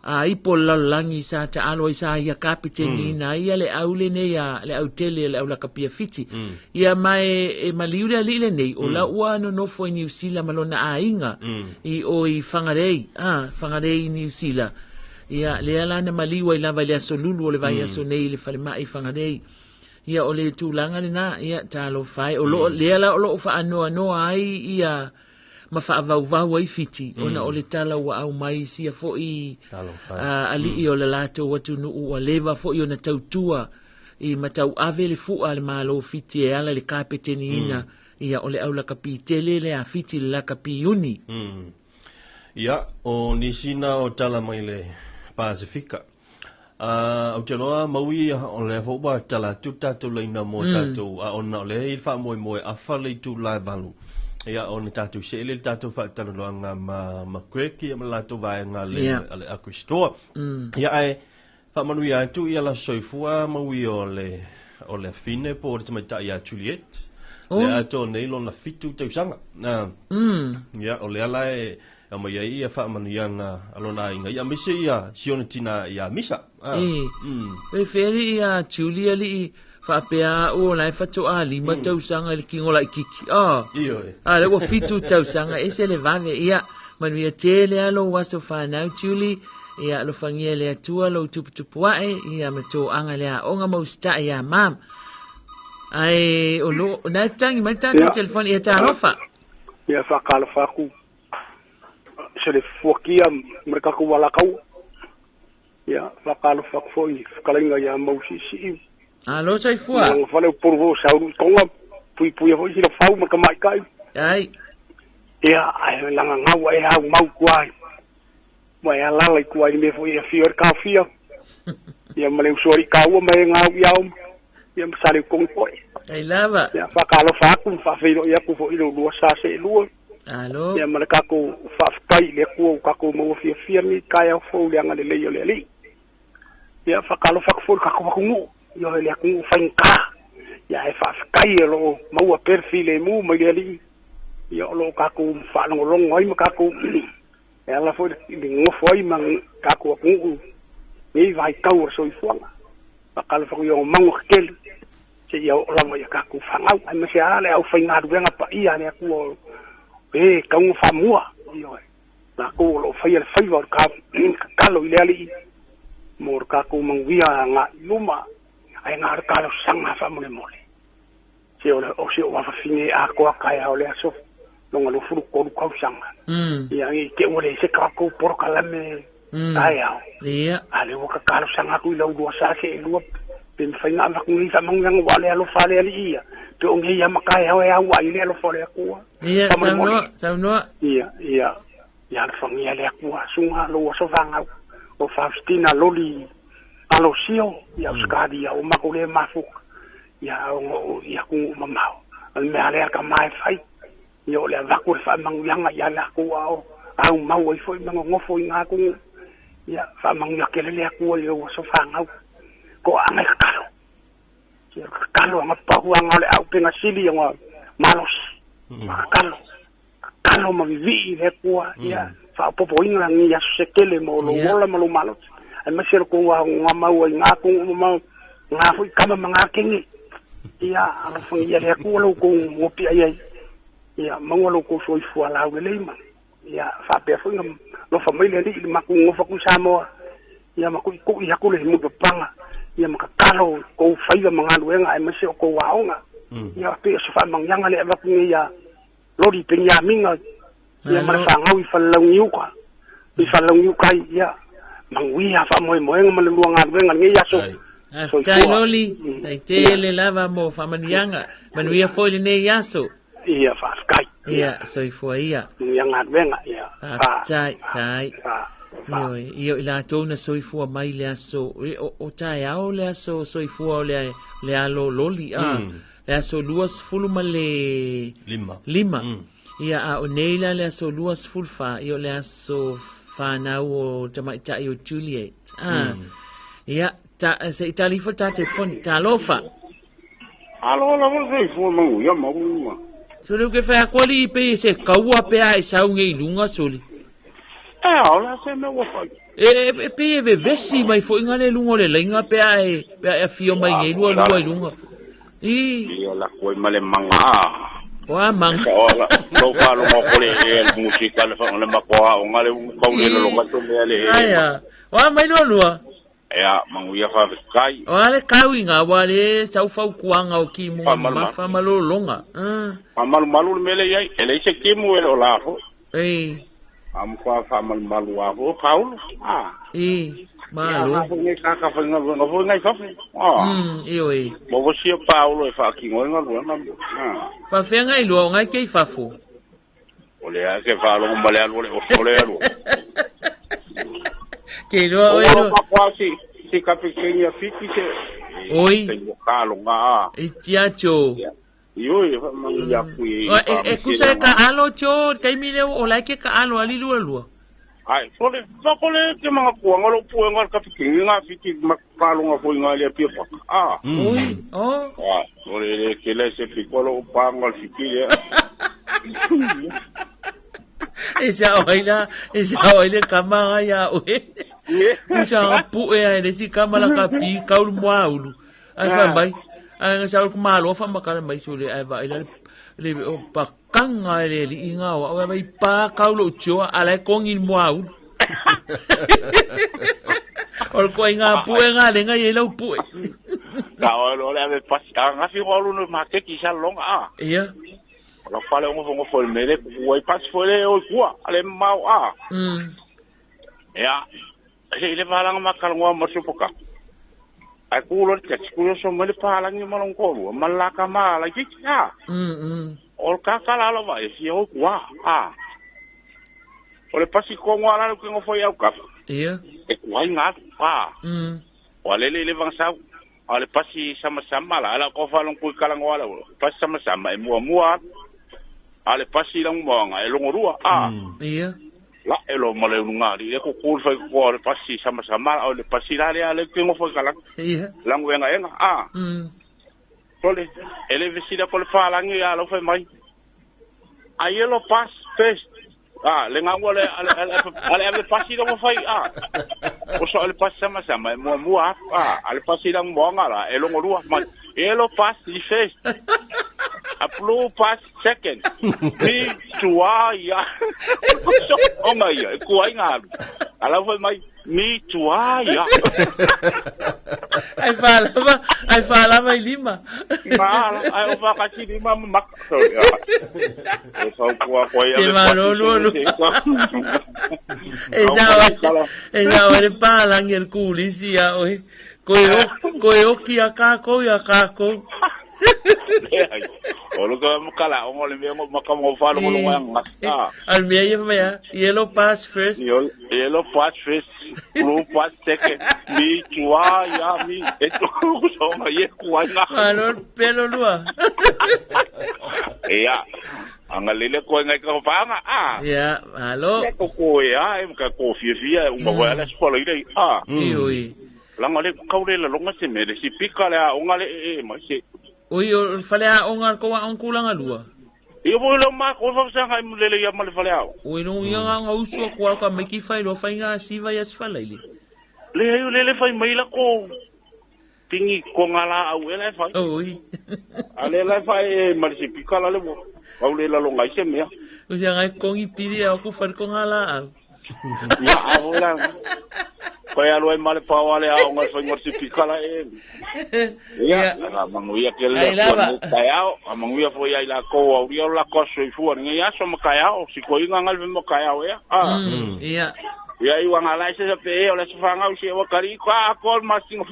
a ipo le lalolagi sa taalo ai sa ia kapeteni ina ai ia le au lenei a le autele le aulakapia Fiti. Ia ma e maliu le alii lenei, o la ua nonofo i Niu Sila ma lona aiga i o i Whangarei, Whangarei i Niu Sila. Ia, lea la na maliu ai lava i le aso lulu o le vaiaso nei i le falemai i Whangarei. Ia, o le tulaga lena, ia, talofa e. O loo, lea la o loo faanoanoa ai ia ma faavauvau ai Fiti, ona o le tala ua aumai i sia foi alii o le latou atunuu ua leva foi ona tautua i matauave le fua a le Malo Fiti e ala i le kapeteniina ia o le aulakapi tele lea a Fiti le lakapi iuni. Ia, o nisi na o tala mai le Pasefika. Ou te iloa Maui o lea foi ua tala atu le tatou laina mo tatou, a ona o lea e i le faamoemoe afa le itula e 8, ia ona tatou see lea i le tatou faatalanoaga ma Greg ia ma le latou vaega a le Agri Store. Ia ae faamanuia atu ia la soifua Maui o le afine po o le tamaitai ia Juliet. Lea atoa nei lona 7 tausaga. Ia o lea la e aumai ai ia faamanuiaga a lona aiga, ia aemaise ia si ona tina ia Misa. E fea alii ia Julie alii? Faapea a'u o la e faatoa 5 tausaga i le kigo laitiiti. Ah. Ioe. A lea ua 7 tausaga, ese le vave. Ia, manuia tele lava lou aso fanau, Julie. Ia, alofagia e le Atua lou tuputupu a'e, ia ma toaga i le aoga ma usitai iā Mom. Ae o lo, o na e tatagi mai le tatou telefoni. Ia, talofa. Ia, faatalofa atu se le fuakia ma le tatou Alataua. Ia, faatalofa atu foi i fetalaiga ia Mausiisii. Alo soifua. Ma fale Upolu foi o Saulu i Tonga, puipuia foi Silafau ma Tamaitai. Ai. Ia, ae lagagau ae au mau tua ai. Ma e alala i tua i le mea foi e afio ai le taofia. Ia ma le uso alii taua ma e gau i ao. Ia ma Saleutogi foi. Ai lava. Ia, faatalofa atu ma faafeiloai atu foi i lo lua sa seelua. Alo. Ia ma le tatou faafetai i le Atua ua tatou maua fiafia lenei taeao fou i le agalelei o le Alii. Ia faatalofa atu foi i le tatou atunuu, ioe le atunuu faigata. Ia ae faafetai o lo o maua pea le filemu mai le Alii. Ia o lo o tatou faalogologo ai ma tatou e ala foi i le nonofo ai ma tatou atunuu i lenei vaitau o le soifuaga. Faatalofa atu i ona manuia tetele seia oo lava i a tatou fanau, aemaise lava le aufaigaluega paia a le Atua o e tatau ona faamua, ioe, latou o lo o faia le faiva o le tatalo i le Alii mo le tatou manuia agai i luma, ae na o le talosaga faamolemole. Se o, le, o si ou afafine atoa taeao o le aso lona 23 tausaga. Ia, i te ua leai se tatou polokalame taeao. Ia. A lea ua tatalosaga atu i lau lua sa seelua pe mafai ona avatu nei faamanuiaga aua o le alofa a le Alii ia. Pe o nei lava ma taeao e au ai le alofa o le Atua. Ia, Faamolemole. saunoa, saunoa. Ia, ia, ia alofagia le Atua, suga lou aso fanau. O Faustina Loli Alosio, ia Ausetalia, ua matou le mafuta, ia ona o i atunuu mamao. O le mea lea tama e fai, ia o le avatu o le faamanuiaga ia latou a o aumau ai foi ma nonofo i na atunuu. Ia faamanuia tele le Atua i lou aso fanau. Toaaga e tatalo. Ia tatalo aga pau aga o le auupega sili ona malosi. Tatalo. Tatalo ma vivii i le Atua, ia faaopoopoina ni aso se tele mo lou ola ma lou malosi. Aemaise lo tou aoga mau ai na atunuu mamao, na foi tama ma na teine. Ia alofagia e le Atua lo outou opiai ai. Ia maua lo outou soifua laulelei ma ia faapea foi ona alofa mai le Alii i le matou nonofo atu i Samoa. Ia ma tuitui atu le mulipapaga, ia ma tatalo i tou faiva ma galuega aemaise o tou aoga. Ia pei o se faamanuiaga lea e avatu nei ia Loli Peniamina, ia ma le fanau i Falelauniuka, i Falelauniukai, ia manuia faamoemoega ma le lua galuega i lenei aso. Faafetai Loli, tai tele lava mo faamanuiaga. Manuia foi lenei aso. Ia, faafetai. Ia, soifua ia. Manuia galuega, ia. Faafetai, tai. Ioe, ia i latou na soifua mai le aso, o taeao le aso soifua o le, le alo Loli, a. Le aso 20 ma le lima. Lima. Ia, a o nei la le aso 24, ia o le aso fanau o tamaitai o Juliet. Ah. Ia, ta, se i tali ifo le ta telefoni. Talofa. Alo la mo se fo mo ya ma mo. Soli ke whai ako ali i pe se kaua pe a i saunge i lunga soli. E ao la se me ua fai. E, e, e pe e vevesi mai foi ngā le lunga o le lainga pe a e, pe a e awhio mai ngei lua lua i lunga. I. Ia la koe ma le manga a. O a manga. Sa o la, lo fa lo mo kole e le musika le fa le makoa o ngā le kau le lo ka to mea le e. Ai a. O a mai lua lua. Ea, manguia fa kai. O a le kau i ngā wā le sau fau kuanga o ki munga mafa ma lo longa. Fa malu malu le mele iai, e le se kimu e lo la fo. Ei. A mo fa fa malu malu a fo kaulu. Ah. I, malo. Ia, ngai kaka fa ngai ngai fo ngai fa. Ah. I oi. Mo vo sia Paulo e fa ki ngoi ngai ngai. Ah. Fa fe ngai lua ngai kei fafo. O le a ke fa lo ma le alu le o le alu. Ke lua oi. O pa kwa si si kapiteni a fiti se. Oi. Te mo kalo nga. I tia cho. Ioi, e mangi aku i. E, e kusa e ka alo cho, taimi leo o lai ke ka alo ali lua lua. Ai, sole, fakole te mga kuanga lo pue nga kapiteni nga fiti makalonga foi nga le pia faka. Ah. Oi, oh. Ah, sole le ke le se fiko lo panga le fiti le. E sa oi la, e sa oi le kama ia oe. Kusa pu'e ai le si kama la ka pi kaulu mua ulu. Ai fa mai. Ai nga sa ko malo fa makala mai sule ai va ila le o pakanga le li inga o ai vai pa kau lo tioa ala kongi mo au. O ko inga pu nga le nga ye lau pu. Ka o lo le ave pas a nga fi ro no ma ke ki sa longa a. Ia. La fale ngo ngo fo mele ku ai pas fo le o kua ale mau a. Ya. Se ile valanga makala ngo mo supoka. Ai ku lo te ku yo so mele palangi mo longo malaka mala ki ka. O ka kala lo vai si o kua a. O le pasi ko ngo ala ku ngo fo ya ka. Ia. E ku ai nga a. O le le vang sa o le pasi sama sama la ala ko fa long ku kala ngo ala pasi sama sama e mua mua. A le pasi lang mo nga e longo rua a. Ia. La e lo male unga li e ko ku fa ko le pasi sama sama o le pasi la le ale ke ngo fo kala. Ia. Lang wenga enga a. Tole ele visida ko le fa langi a lo fa mai. A yellow pass first. Ah, le nga le ale ale pasi lo fai a. O so le pasi sama sama mua mua a ale pasi lang mo nga la e longo rua mai. Yellow pass first. A blue pass second. Mi tua ya. So o mai ku ai nga. Ala fai mai mi tua ya. Ai falava i lima. Mala, ai o whakati lima maka. E whaukua koe. Se malolo. E sa oe le pālangi el kūlisi ia oe. Koe oki a kākou ia kākou. O lo ka makala o le mea maka mo fa lo lo nga. Al mea ia mea yellow pass first. Yellow pass first, blue pass second. Mi tua ya mi. E tu so ma ye ku ai nga. Malo pelo lua. Ia. Anga lele ko ngai ka panga a. Ia, malo. Ko ko ia e ka ko fia fia uma wa la skola ile a. Ui. Langa le kaule la longa se mele si pika le a onga le e mai se. Oi o fale a onga ko wa onkulanga lua. Ia mo lo ma ko fa sa ngai mulele ia male fale ao. Oi no ia nga usu ko ka meki fai lo fai nga siva ia sfala ile. Le ai le le fai mai la ko pingi ko ngala au ele fai. Oi. Ale la fai male si pika la le mo. Au le la longa se mea. O ia ngai kongi piri au ku fai ko ngala au. Ia au la. Koe alo e male pawale a onga fai ngor si pikala e. Ia, la manguia ke le ko kaiao, a manguia fo ia ila ko au ia la ko so ifu ni ia so makaiao, si ko inga ngal mo kaiao ia. Ah. Ia. Ia i wanga lai se pe o le fanga u se wa kari ko a ko ma singo.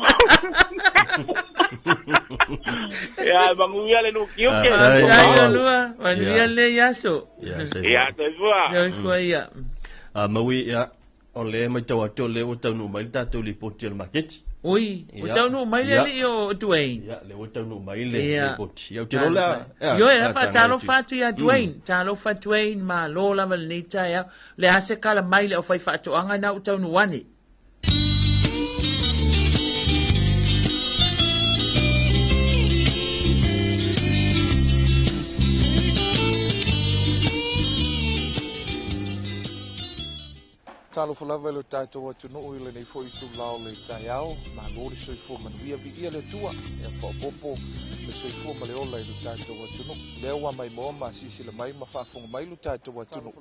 Ia manguia le no kio ke. Ai lua, manguia le iaso. Ia te fua. Ia fua ia. A maui ia o le mai tau atu le o tau nu mai le tātou lipoti o le maketi. Oi, o tau nu mai le ali o Dwayne. Ia, le o tau nu mai le lipoti. Ia, te rola. Io e rafa talofa atu ia Dwayne. Talofa Dwayne, ma lola ma le neita ia. Le ase kala mai le o whai whaatoanga na o tau nu ane. Talofa lava le tātou atunuu i lenei foi itulao le taeao, malo le soifua manuia viia le Atua, ia faaopoopo le soifua ma le ola i le tātou atunuu. Lea ua maimoa ma silasila mai ma faafofoga mai le tātou atunuu.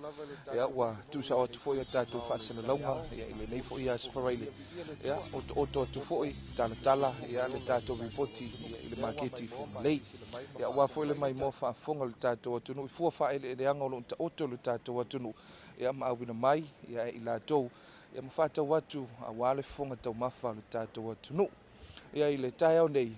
Ia ua tuusao atu foi a tātou faasalalauga ia i lenei foi aso faraile. Ia otooto atu foi talatala ia le tātou ripoti ia i le maketi fugalei. Ia ua foi le maimoa faafofoga le tātou atunuu i fua faaeleeleaga o loo taoto le tātou atunuu. Ia maawina mai ia e i latou ia mafatau atu auā le fofoga taumafa o le tatou atunuu. Ia i le taeao nei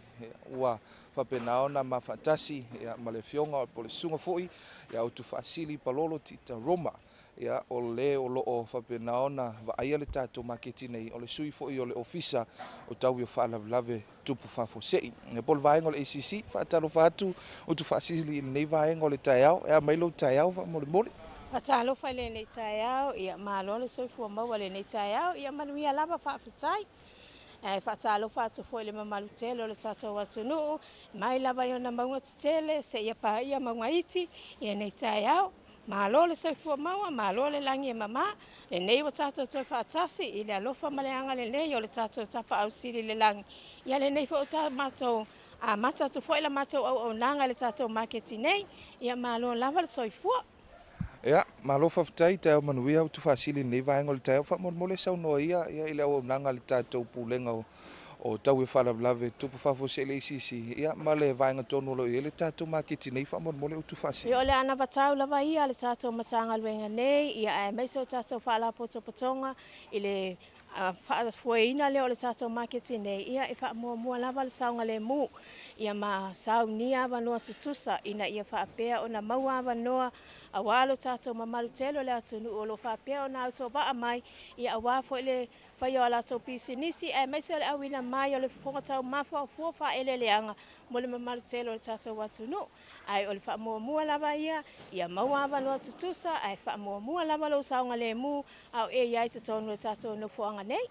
ua faapena ona mafaatasi ia ma le afioga po o le susuga foi ia utufaasili Palolo Tita Roma. Ia o le o loo faapena ona vaaia le tatou maketi nei o le sui foi o le ofisa o taui o faalavelave tupu faafuasei. Ia po o le vaega o le ACC faatalofa atu utufaasili i lenei vaega o le taeao e a mai lou taeao faamolemole. Fatalofa le nei taeao, ia malo le soifua maua le nei taeao, ia manuia lava faafetai. E fatalofa atu foi le mamalu tele o le tatou atunuu, mai lava i ona mauga tetele, seia paia mauga iti, ia nei taeao. Malo le soifua maua, malo le lagi e mamā, lenei ua tatou toe faatasi i le alofa ma le agalelei o le tatou tapaau sili i le lagi. Ia lenei foi o ta matou Amata atu foi la matou auaunaga i le tatou maketi nei. Ia malo lava le soifua. Ia, malo faafetai, taeao manuia Utufaasili i lenei vaega o le taeao. Faamolemole saunoa ia ia i le auaunaga a le tatou Pulega o Taui o Faalavelave Tutupu Faafuasei le ACC, ia ma le vaega tonu o lo o i ai le tatou maketi nei. Faamolemole Utufaasili. Ia, o le anavatau lava ia a le tatou Matagaluega nei, ia aemaise o tatou faalapotopotoga i le faafoeina lea o le tatou maketi nei, ia e faamuamua lava le saogalemu, ia ma saunia avanoa tutusa ina ia faapea ona maua avanoa auā lo tatou mamalu tele o le atunuu o lo o faapea ona autovaa mai, ia auā foi le faia o a latou pisinisi aemaise o le auina mai o le fofoga taumafa o fua faaeleeleaga mo le mamalu tele o le tatou atunuu. Ae o le faamuamua lava ia, ia maua avanoa tutusa ae faamuamua lava lou saogalemu a o e i ai totonu o le tatou nofoaga nei.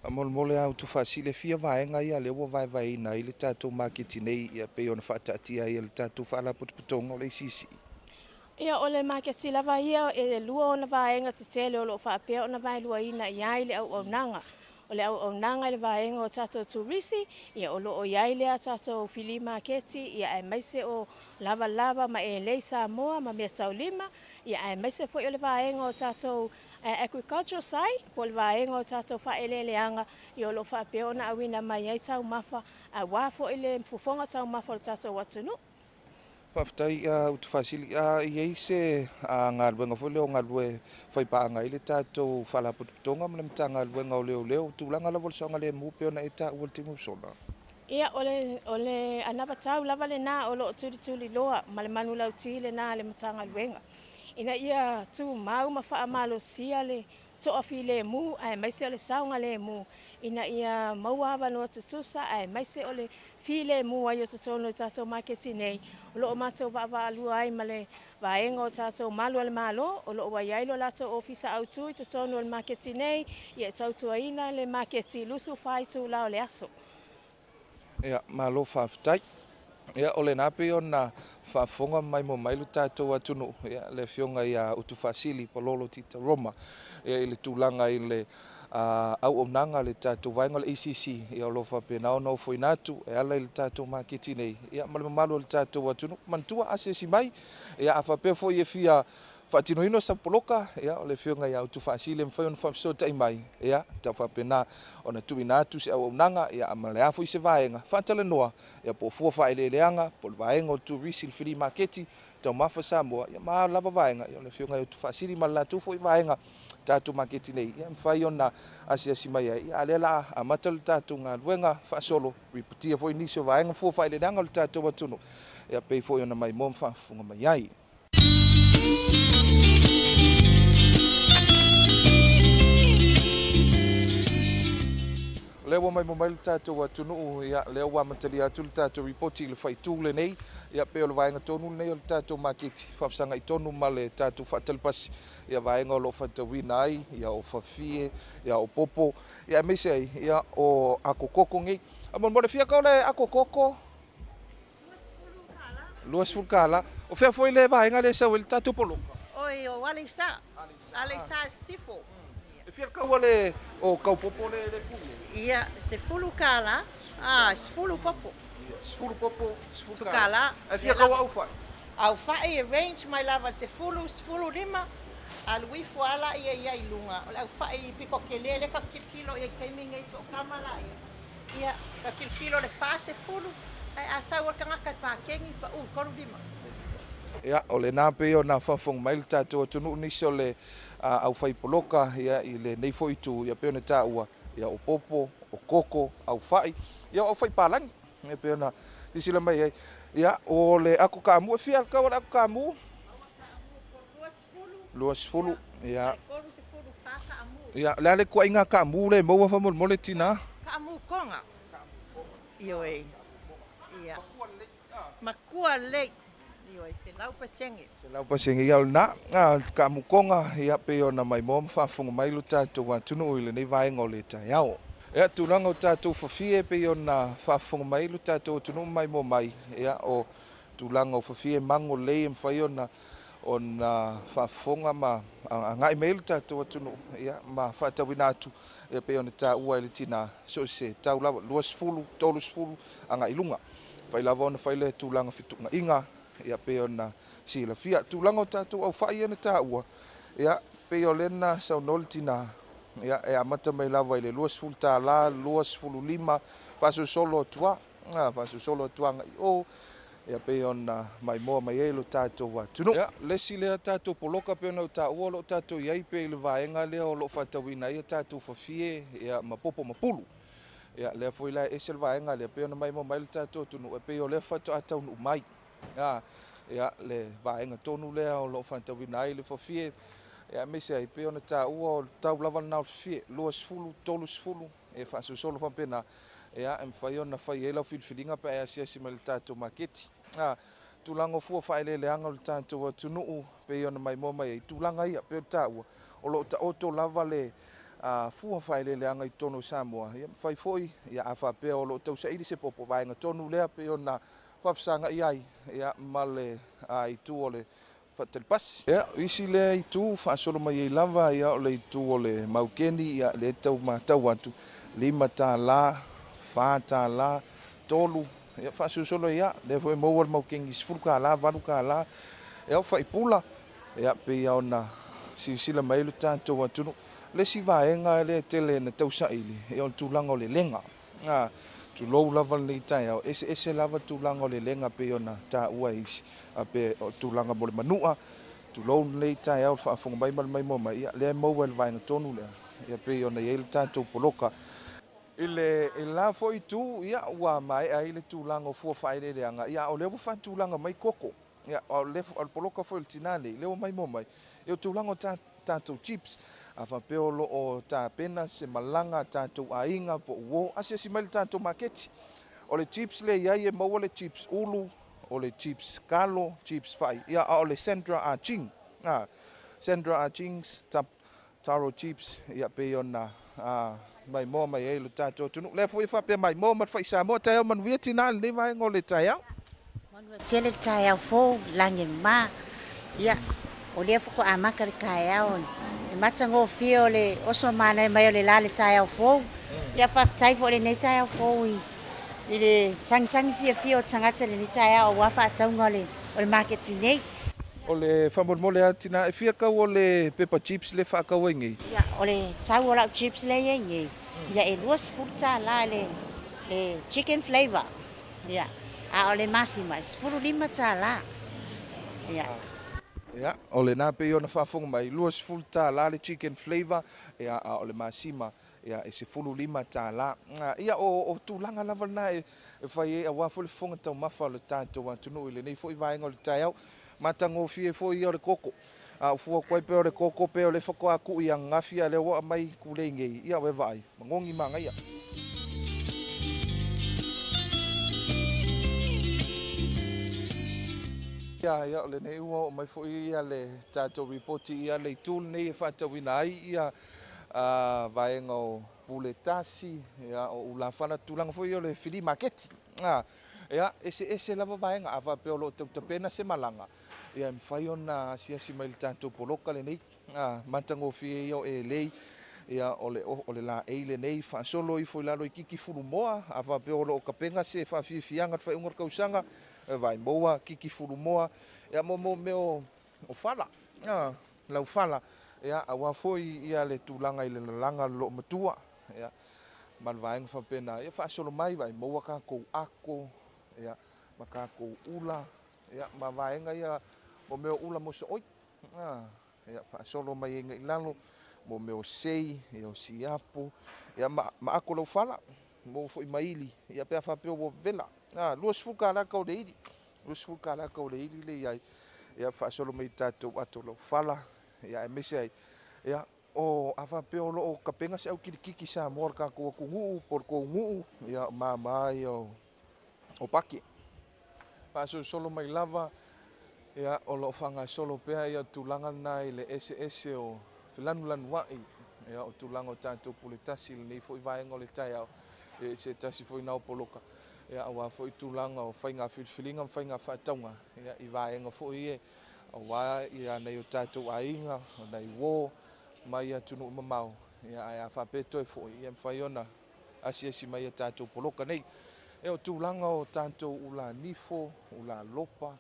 Faamolemole lava Utufaasili, e fia vaega ia lea ua vaevaeina ai le tatou maketi nei, ia pei ona faataatia ai e le tatou Faalapotopotoga o le ACC. Ia, o le maketi lava ia e lua ona vaega tetele o lo o faapea ona vaeluaina i ai le auaunaga. O le auaunaga i le vaega o tatou turisi, ia o lo o i ai lea tatou fili maketi, ia aemaise o lavalava ma elei Samoa ma meataulima, ia aemaise foi o le vaega o tatou agricultural side, po o le vaega o tatou faaeleeleaga, ia o lo o faapea ona auina mai ai taumafa auā foi le fofoga taumafa o le tatou atunuu. Faafetai Utufaasili. E i ai se galuega foi lea o galue faipaaga ai le tatou Faalapotopotoga ma le Matagaluega o Leoleo, tulaga lava o le saogalemu pei ona e taua i le taimi ua sola? Ia, o le anavatau lava lenā o lo o tulituliloa ma le manulauti lenā a le Matagaluega ina ia tumau ma faamalosia le toafilemu aemaise o le saogalemu ina ia maua avanoa tutusa aemaise o le filemu ai o totonu o le tatou maketi nei. O lo o matou vaavaalua ai ma le vaega o tatou malu a le Malo o lo o ua i ai lo latou ofisa autū i totonu o le maketi nei, ia e tautuaina le maketi 24 itulā o le aso. Ia, malo faafetai. Ia, o lenā pei ona faafofoga ma maimoa mai lo tatou atunuu, ia, le Afioga ia Utufaasili Palolo Tita Roma, ia, i le tulaga i le auaunaga a le tatou vaega o le ACC, ia, o lo o faapena ona ofoina atu e ala i le tatou maketi nei, ia, ma le mamalu o le tatou atunuu. Manatua, asiasi mai, ia, a faapea foi e fia faatinoina sa poloka, ia, o le Afioga ia Utufaasili e mafai ona faafesootai mai, ia, tau faapena ona tuuina atu se auaunaga, ia, ma le a foi se vaega faatalanoa, ia, po o fua faaeleeleaga, po o le vaega o turisi, le fili maketi, taumafa Samoa, ia, ma a lava vaega, ia, o le Afioga ia Utufaasili ma le latou foi vaega tatou maketi nei, ia, mafai ona asiasi mai ai. Ia, a lea la amata le tatou galuega faasolo, ripotia foi nisi o vaega fua faaeleeleaga o le tatou atunuu, ia, pei foi ona maimoa ma faafofoga mai ai. O lea ua maimoa mai le tatou atunuu, ia, lea ua amatalia atu le tatou ripoti i le faitū lenei, ia, pei o le vaega tonu lenei o le tatou maketi, faafesagai tonu ma le tatou faatalipasi, ia, vaega o lo o faatauina ai, ia, o fafie, ia, o popo, ia, aemaise ai, ia, o akokoko nei. A molemole fia ka o le akokoko? 20 tala. O fea foi le vaega lea e sau ai le tatou poloka? Oi, o Aleisa. Aleisa e sisifo. E fia le kaua le o kaupopo le le pule? Ia, 10 tala, a 10 popo. Ia, 10 popo, 10 tala. Ae fia kaua aufai? Aufai e range mai lava i le 10, 15, alu ifo lava laia ia i luga. O le aufai pito tele lea ta tilotilo i ai i le taimi lenei po o tama laia. Ia, ta tilotilo i le 40, ae a sau lava le tagata e pakeni, pau i le 35. Ia, o lenā pei ona faafofoga mai le tatou atunuu, nisi o le aufaipoloka, ia, i lenei foi itu, ia, pei ona taua, ia, o popo, o koko, aufai, ia, o aufaipalagi, ia, pei ona silasila mai ai. Ia, o le ako kaamu, e fia le kau o le ako kaamu? 20, ia. Ia, o le a le tuuaiga kaamu le maua faamolemole tinā? Kaamu koga. Ioe. Ia. Matua lelei. Ioe, 100%. 100%, ia, o lenā, kaamu koga, ia, pei ona maimoa ma faafofoga mai lo tatou atunuu i lenei vaega o le taeao. Ia, tulaga o tatou fafie pei ona faafofoga mai lo tatou atunuu ma maimoa mai, ia, o tulaga o fafie mago lelei e mafai ona faafofoga ma agai mai ai lo tatou atunuu, ia, ma faatauina atu, ia, pei ona taua e le tinā, so o se tau lava, 20, 30 agai i luga. Mafai lava ona fai le tulaga fetuunaiga, ia pei ona silafia. Tulaga o tatou aufai ia na taua, ia pei o lea na saunoa le tina, ia e amata mai lava i le $20, 25, faasolosolo atu lava, faasolosolo atu agai i o, ia pei ona maimoa mai ai lo tatou atunuu. Ia, le isi lea tatou poloka pei ona ou taua o lo o tatou i ai pei i le vaega lea o lo o faatauina ai a tatou fafie, ia, ma popo ma pulu. Ia, lea foi la e ese le vaega lea pei ona maimoa mai le tatou atunuu, e pei o lea faatoa taunuu mai. Ia, le vaega tonu lea o lo o faatauina ai le fafie, ia, aemaise ai pei ona taua o le tau lava lena o le fafie, 20, 30, e faasolosolo faapena, ia, e mafai ona fai ai lau filifiliga pe a e asiasi mai i le tatou maketi. Tulaga o fua faaeleeleaga o le tatou atunuu pei ona maimoa mai ai, tulaga ia pei ona taua, o lo o taoto lava le fua faaeleeleaga i totonu o Samoa, ia mafai foi, ia, a faapea o lo o tausaili se popo, vaega tonu lea pei ona faafesagai ai, ia, ma le itu o le faatalipasi. Ia, isi lea itu faasolo mai ai lava, ia, o le itu o le maukeni, ia, lea tau matau atu, $5, $4, 3, ia, faasolosolo ai lava. Lea foi e maua le maukeni $10, $8, ia, o faipula, ia, pei ona silasila mai le tatou atunuu. Le isi vaega lea tele na tausaili, ia, o le tulaga o le lega. Tulou lava lenei taeao, eseese lava tulaga o le lega pei ona taua e isi, pe o tulaga mo le manua, tulou lenei taeao le faafofoga mai ma le maimoa mai, ia, lea e maua i le vaega tonu lea, ia, pei ona i ai le tatou poloka. I le la foi itu, ia, ua maea ai le tulaga o fua faaeleeleaga, ia, o lea ua faatulaga mai koko, ia, o le poloka foi o le tina nei, lea ua maimoa mai, ia, o tulaga o tatou chips, a faapea o lo o tapena se malaga tatou aiga po o asiasi mai le tatou maketi. O le chips le iai e maua le chips ulu, o le chips kalo, chips fai, ia, a o le Sandra Aching, Sandra Aching's taro chips, ia, pei ona maimoa mai ai le tatou atunuu. Lea foi e faapea maimoa ma le fai Samoa, taeao manuia tina lenei vaega o le taeao. Manuia tele le taeao fou, lagi ma, ia, o lea faatoa amata le taeao, e matagofie o le oso manaia mai o le la le taeao fou. Ia, faafetai foi lenei taeao fou i le sagisagi fiafia o tagata lenei taeao aua faatauga o le maketi nei. O le faamolemole lava tina, e fia kau o le pepa chips le faakau ai nei? Ia, o le tau o lau chips le i ai nei, ia, e $20 le chicken flavor. Ia, a o le masima e $15. Ia. Ia, o lena pei ona faafofoga mai, $20 le chicken flavor, ia, a o le masima, ia, e $15. Ia, o tulaga lava lena e fai ai aua foi le fofoga taumafa o le tatou atunuu i lenei foi vaega o le taeao. Matagofie foi ia o le koko. A o fua koe pe o le koko pe o le faatoa tuu i ananafi a lea ua aumai kulei nei, ia, ua vaai, magogi manaia. Ia, ia, o lenei ua oo mai foi ia le tatou ripoti ia le itu lenei e faatauina ai ia vaega o pule tasi, ia, o ulafala, tulaga foi o le flea maketi. Ia, eseese lava vaega, a faapea o lo o tautapena se malaga, ia, e mafai ona asiasi mai le tatou poloka lenei. Matagofie ia o elei, ia, o le laei lenei, faasolo ifo i lalo i kiki fulumoa, a faapea o lo o kapena se faafiafiaga le faaiuga o le kausaga, vai maua kiki fulumoa, ia, mo mea o fala, lau fala, ia, aua foi ia le tulaga i le lalaga o lo o matua, ia, ma le vaega faapena, ia, faasolo mai, vai maua tatou ako, ia, ma tatou ula, ia, ma vaega ia mo mea o ula mosooi, ia, faasolo mai ai ngai lalo, mo mea o sei, ia, o siapo, ia, ma ako lau fala, mo foi maili, ia, pe a faapea ua vela, $20 kau le ili, $20 kau le ili le iai, ia, faasolo mai tatou ato lau fala, ia, aemaise ai, ia, o a faapea o lo o kapena se au kilikiki Samoa le tatou atunuu, po o le tou nuu, ia, mama ia o pake. Faasolosolo mai lava, ia, o lo o faagasolo pea ia tulaga lena i le eseese o felanulanuai, ia, o tulaga o tatou pule tasi lenei foi vaega o le taeao, ia, se tasi foi nao poloka, ia, aua foi tulaga o faiga filifiliga ma faiga faatauga, ia, i vaega foi ia, aua ia nai o tatou aiga, o nai uo, mai atunuu mamao, ia, ae a faapea toe foi, ia, mafai ona asiasi mai ia tatou poloka nei. E o tulaga o tatou ulanifo, ulalopa,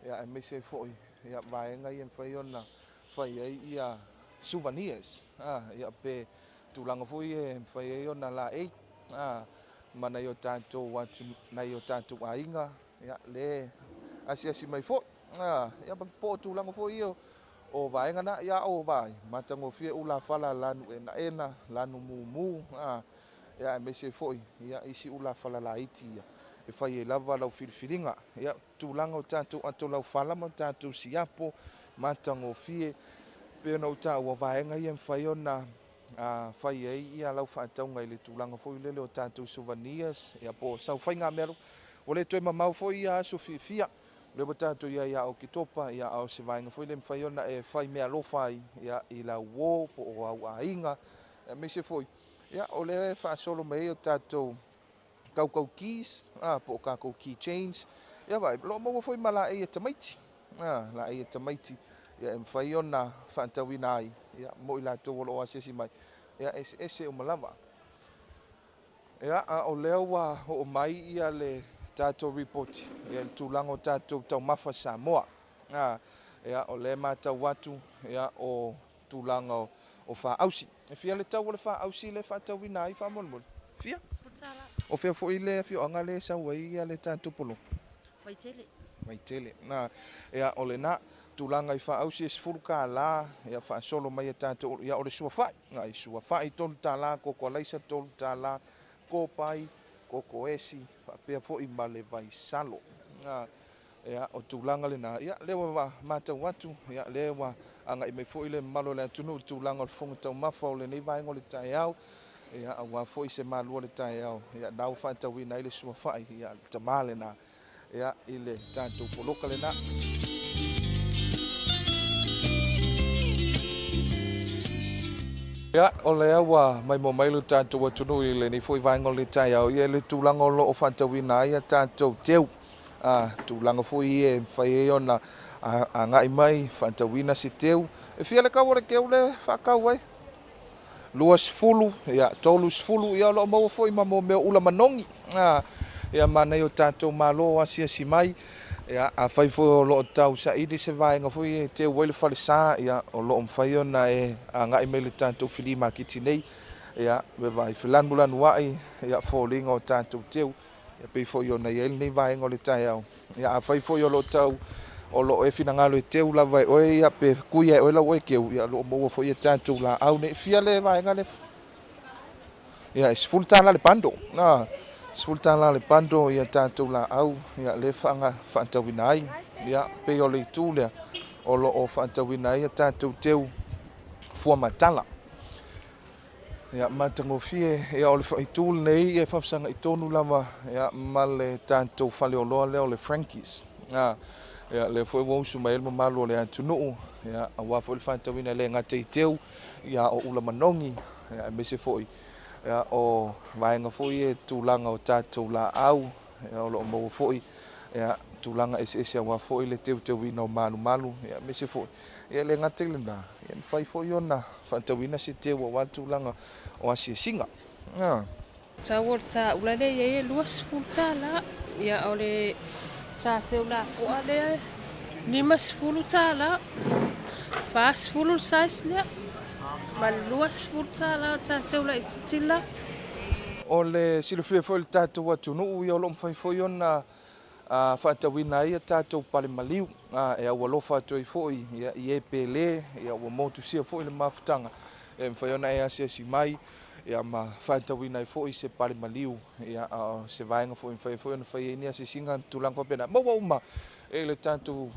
ia aemaise ai foi ia vaega ia e mafai ona fai ai ia souvenirs, ia pe tulaga foi ia e mafai ai ona laei, ma nai o tatou atu, nai o tatou aiga, ia le asiasi mai foi, ia po o tulaga foi ia o vaega na, ia o vai, matagofie ulafala lanu enaena, lanu mumu, ia aemaise foi ia isi ulafala laiti ia e fai ai lava lau filifiliga. Ia tulaga o tatou atolaufala ma tatou siapo matagofie pei ona ou taua vaega ia e mafai ona fai ai ia lau faatauga i le tulaga foi lele o tatou souvenirs, ia po o sau faigamea ua le toe mamao foi ia aso fiafia lea ua tatou i ai ia Oketopa, ia a o se vaega foi lea e mafai ona e fai meaalofa ai ia i lau uo po o au aiga, aemaise foi ia o lea e faasolo mai ai o tatou kaukau keys, po o kakou key chains, ia vai o lo o maua foi ma laei e tamaiti, laei e tamaiti ia e mafai ona faatauina ai ia mo i latou o lo o asiasi mai, ia eseese uma lava. Ia a o lea ua oo mai ia le tatou ripoti ia le tulaga o tatou taumafa Samoa. Ia o lea e matau atu ia o tulaga o faausi. E fia le tau o le faausi le faatauina ai faamolemole? Fia? O fea foi le afioaga le sau ai ia le tatou poloka? Vaitele. Vaitele. Ia o lena tulaga i faausi e $10, ia faasolo mai e tatou, ia o le suafai, ai suafai $3, koko alaisa $3, kopai, koko esi, faapea foi ma le vaisalo. Ia o tulaga lena, ia lea ua matau atu, ia lea ua agai mai foi le mamalu o le atunuu i le tulaga o le fofoga taumafa o lenei vaega o le taeao, ia aua foi se malua o le taeao, ia na ua faatauina ai le suafai, ia le tamā lena, ia i le tatou poloka lena. Ia, o lea ua maimoa mai le tatou atunuu i lenei foi vaega o le taeao, ia le tulaga o lo o faatauina ai a tatou teu, tulaga foi ia e mafai ai ona agai mai faatauina se teu. E fia le kau o le keu le faakau ai? 20, ia 30, ia o lo o maua foi ma mea ula manogi. Ia ma nai o tatou malo asiasi mai, ia afai foi o lo o tau saili se vaega foi e teu ai le falesa, ia o lo o mafai ona e agai mai le tatou fili maketi nei, ia me vai felanulanuai, ia foliga o tatou teu, ia pei foi ona i ai lenei vaega o le taeao. Ia afai foi o lo o tau o lo o e finagalo e teu lava e oe, ia pe kui e oe lau oe keu, ia o lo o maua foi e tatou laau nei. Fia le vaega le? Ia e $10 le bundle. $10 le bundle ia tatou laau, ia le faatauina ai. Ia pei o le itu lea o lo o faatauina ai ia tatou teu fuamatala. Ia matagofie, ia o le itu lenei e faafesagai tonu lava ia ma le tatou faleoloa lea o le Frankie's. Ia lea foi ua usu mai ai le mamalu o le atunuu, ia aua foi le faatauina le gata i teu, ia o ula manogi, ia aemaise foi ia o vaega foi e tulaga o tatou laau, ia o lo o maua foi ia tulaga eseese aua foi le teuteuina o malumalu, ia aemaise foi ia le gata i lena, ia mafai foi ona faatauina se teu aua tulaga o asiasiga. Tau o le tāula lea i ai e $20, ia o le tāteu lapoa lea $50, 40 le size lea, ma le $20 o le tāteu laitiiti la. O le silafia foi le tatou atunuu, ia o lo o mafai foi ona faatauina ai a tatou pale maliu, e aualofa atu ai foi ia i e pele, ia ua motusia foi le mafutaga e mafai ona e asiasi mai, ia ma faatauina ai foi se pale maliu, ia se vaega foi mafai foi ona fai ai ni asiasiga tulaga faapena. Maua uma e le tatou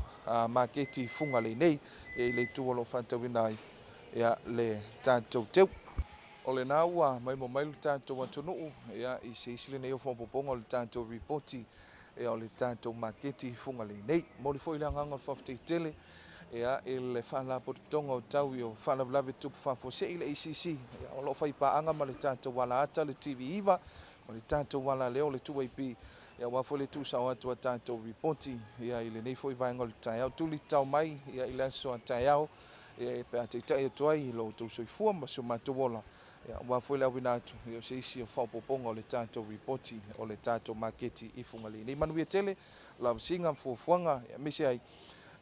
maketi Fugalei nei, e le itu o lo o faatauina ai ia le tatou teu. O lena ua maimoa mai le tatou atunuu, ia i se isi lenei o faaopoopoga o le tatou ripoti, ia o le tatou maketi Fugalei nei. Momoli foi le agaga o le faafetai tele ia i le faalapotopotoga o tau o faalavelave tupu faafuasei le ACC, ia o lo o faipaaga ma le tatou alaata le TV9 ma le tatou alaleo le 2AP, ia aua foi le tuusao atu a tatou ripoti ia i lenei foi vaega o le taeao. Tuli tau mai ia i le aso a taeao, ia pe a taitai atu ai i lo outou soifua ma so matou ola. Ia, aua foi le auina atu ia o se isi o faaopoopoga o le tatou ripoti o le tatou maketi i Fugalei. Nei manuia tele lavasiga ma fuafuaga aemaise ai